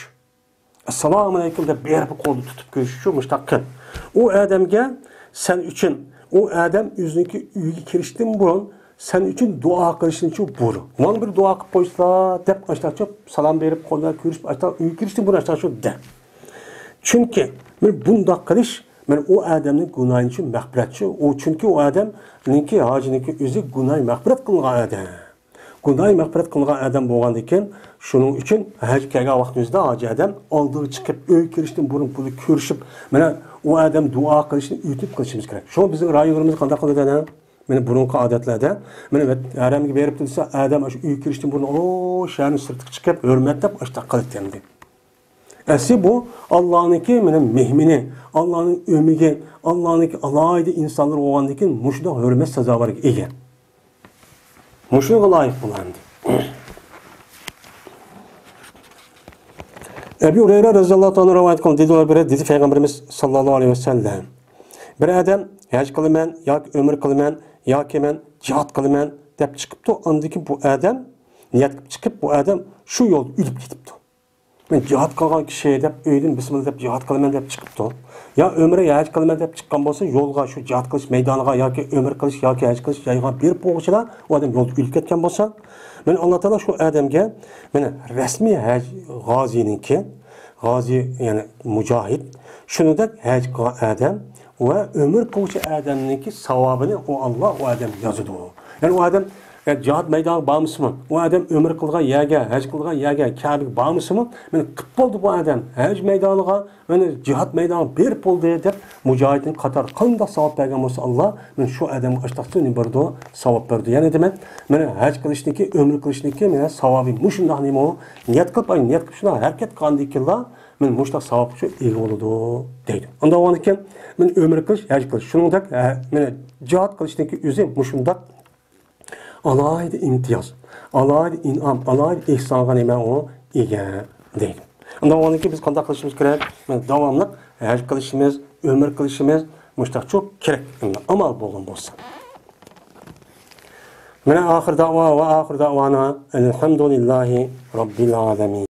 ئەسسالامۇ ئەلەيكۇم دەپ بېرىپ قولنى تۇتۇپ كۆرۈشۈشى مۇشۇنداق قىل. ئۇ ئادەمگە سەن ئۈچۈن، ئۇ ئادەم ئۆزىنىڭكى ئۆيىگە كىرىشتىن بۇرۇن سەن ئۈچۈن دۇئا قىلىشنى شۇ بۇيرۇ. ماڭا بىر دۇئا قىلىپ قويسىلا دەپ ئاشتاقچە سالام بېرىپ قوللار كۆرۈشۈپ ئاشتاق ئۆيگە كىرىشتىن بۇرۇن ئاشتاقچە دە. چۈنكى مانا بۇنداق قىلىش مانا ئۇ ئادەمنىڭ گۇناھى ئۈچۈن مەغپىرەتچى. ئۇ چۈنكى ئۇ ئادەمنىڭكى ھاجىنىڭكى ئۆزى گۇناھى مەغپىرەت قىلغان ئادەم. گۇناھى مەغپىرەت قىلغان ئادەم بولغاندىكىن، شۇنىڭ ئۈچۈن ھەج كەلگەن ۋاقتىمىزدا ھاجى ئادەم ئالدىغا چىقىپ، ئۆيگە كىرىشتىن بۇرۇن بۇنى كۆرۈشۈپ، مانا ئۇ ئادەم دۇئا قىلىشنى ئۆتۈنۈپ قىلىشىمىز كېرەك. شۇڭا بىزنىڭ رايونلىرىمىزدا قانداق قىلىدۇ ئەنە؟ مانا بۇرۇنقى ئادەتلەردە، مانا ھەرەمگە بېرىپ تۇرسا، ئادەم ئاشۇ ئۆيگە كىرىشتىن بۇرۇن، ئو، شەھەرنىڭ سىرتىغا چىقىپ، ھۆرمەتلەپ ئاشتاق قىلىدىكەن. ئەسلى بۇ ئاللانىڭكى مانا مېھمىنى، ئاللانىڭ ئۆمىكى، ئاللانىڭكى ئالاھىدە ئىنسانلىرى بولغاندىكىن مۇشۇنداق ھۆرمەت سازاۋەرگە ئىگە. مۇشۇنىڭغا لايىق بولامدۇ؟ ئەبۇ ھۇرەيرە رەزىياللاھۇ تەئالا ئەنھۇ رىۋايەت قىلغان، دېدى، بىر، دېدى پەيغەمبىرىمىز ساللاللاھۇ ئەلەيھى ۋەسەللەم، بىر ئادەم ھەج قىلىمەن ياكى ئۆمرە قىلىمەن ياكى مەن جىھاد قىلىمەن دەپ چىقىپتۇ. ئاندىن كېيىن بۇ ئادەم نىيەت قىلىپ چىقىپ، بۇ ئادەم شۇ يولدا ئۆلۈپ كېتىپتۇ. مەن جىھاد قىلغان كىشى دەپ ئۆيدىن بىسمىللا دەپ جىھاد قىلىمەن دەپ چىقىپتۇ. يا ئۆمرە يا ھەج قىلىمەن دەپ چىققان بولسا، يولغا شۇ جىھاد قىلىش مەيدانىغا ياكى ئۆمرە قىلىش ياكى ھەج قىلىش جايىغا بېرىپ بولغۇچىلا ئۇ ئادەم يولدا ئۆلۈپ كەتكەن بولسا، مەن ئاللا تائالا شۇ ئادەمگە، مانا رەسمىي ھەج غازىنىڭكى، غازى يەنى مۇجاھىد، شۇنىڭدەك ھەج قىلغان ئادەم ۋە ئۆمرە قىلغۇچى ئادەمنىڭكى ساۋابىنى ئۇ ئاللا ئۇ ئادەمگە يازىدۇ. يەنى ئۇ ئادەم، يەنى جىھاد مەيدانىغا بارمىسىمۇ، ئۇ ئادەم ئۆمرە قىلغان يەرگە، ھەج قىلغان يەرگە، كەبىگە بارمىسىمۇ، مانا قىپ بولدى بۇ ئادەم، ھەج مەيدانىغا، مانا جىھاد مەيدانىغا بېرىپ بولدى دەپ، مۇجاھىدنىڭ قاتارىدا قانداق ساۋاب بەرگەن بولسا ئاللا، مانا شۇ ئادەمگە ئاشتاقچە نېمە بېرىدۇ، ساۋاب بېرىدۇ. يەنى دېمەك، مانا ھەج قىلىشنىڭكى، ئۆمرە قىلىشنىڭكى مانا ساۋابى مۇشۇنداق نېمە ئۇ، نىيەت قىلىپ، ئاي، نىيەت قىلىپ شۇنداق ھەرىكەت قىلغاندىكىنلا، مانا مۇشۇنداق ساۋابقا شۇ ئىگە بولىدۇ دەيدۇ. ئۇنداق بولغاندىكىن، مانا ئۆمرە قىلىش، ھەج قىلىش، شۇنىڭدەك، ھە، مانا جىھاد قىلىشنىڭكى ئۆزى مۇشۇنداق ئالاھىدە ئىمتىياز، ئالاھىدە ئىنئام، ئالاھىدە ئېھسانغا نېمە ئۇ ئىگە دەيدۇ. ئۇنداق بولغاندىكىن بىز قانداق قىلىشىمىز كېرەك؟ داۋاملىق ھەج قىلىشىمىز، ئۆمرە قىلىشىمىز مۇشتاقچۇ كېرەك. ئەمدى ئامال بولغان بولسا. مانا ئاخىر دەۋا ۋە ئاخىر دەۋانا ئەلھەمدۇلىللاھى رەببىل ئالەمىن.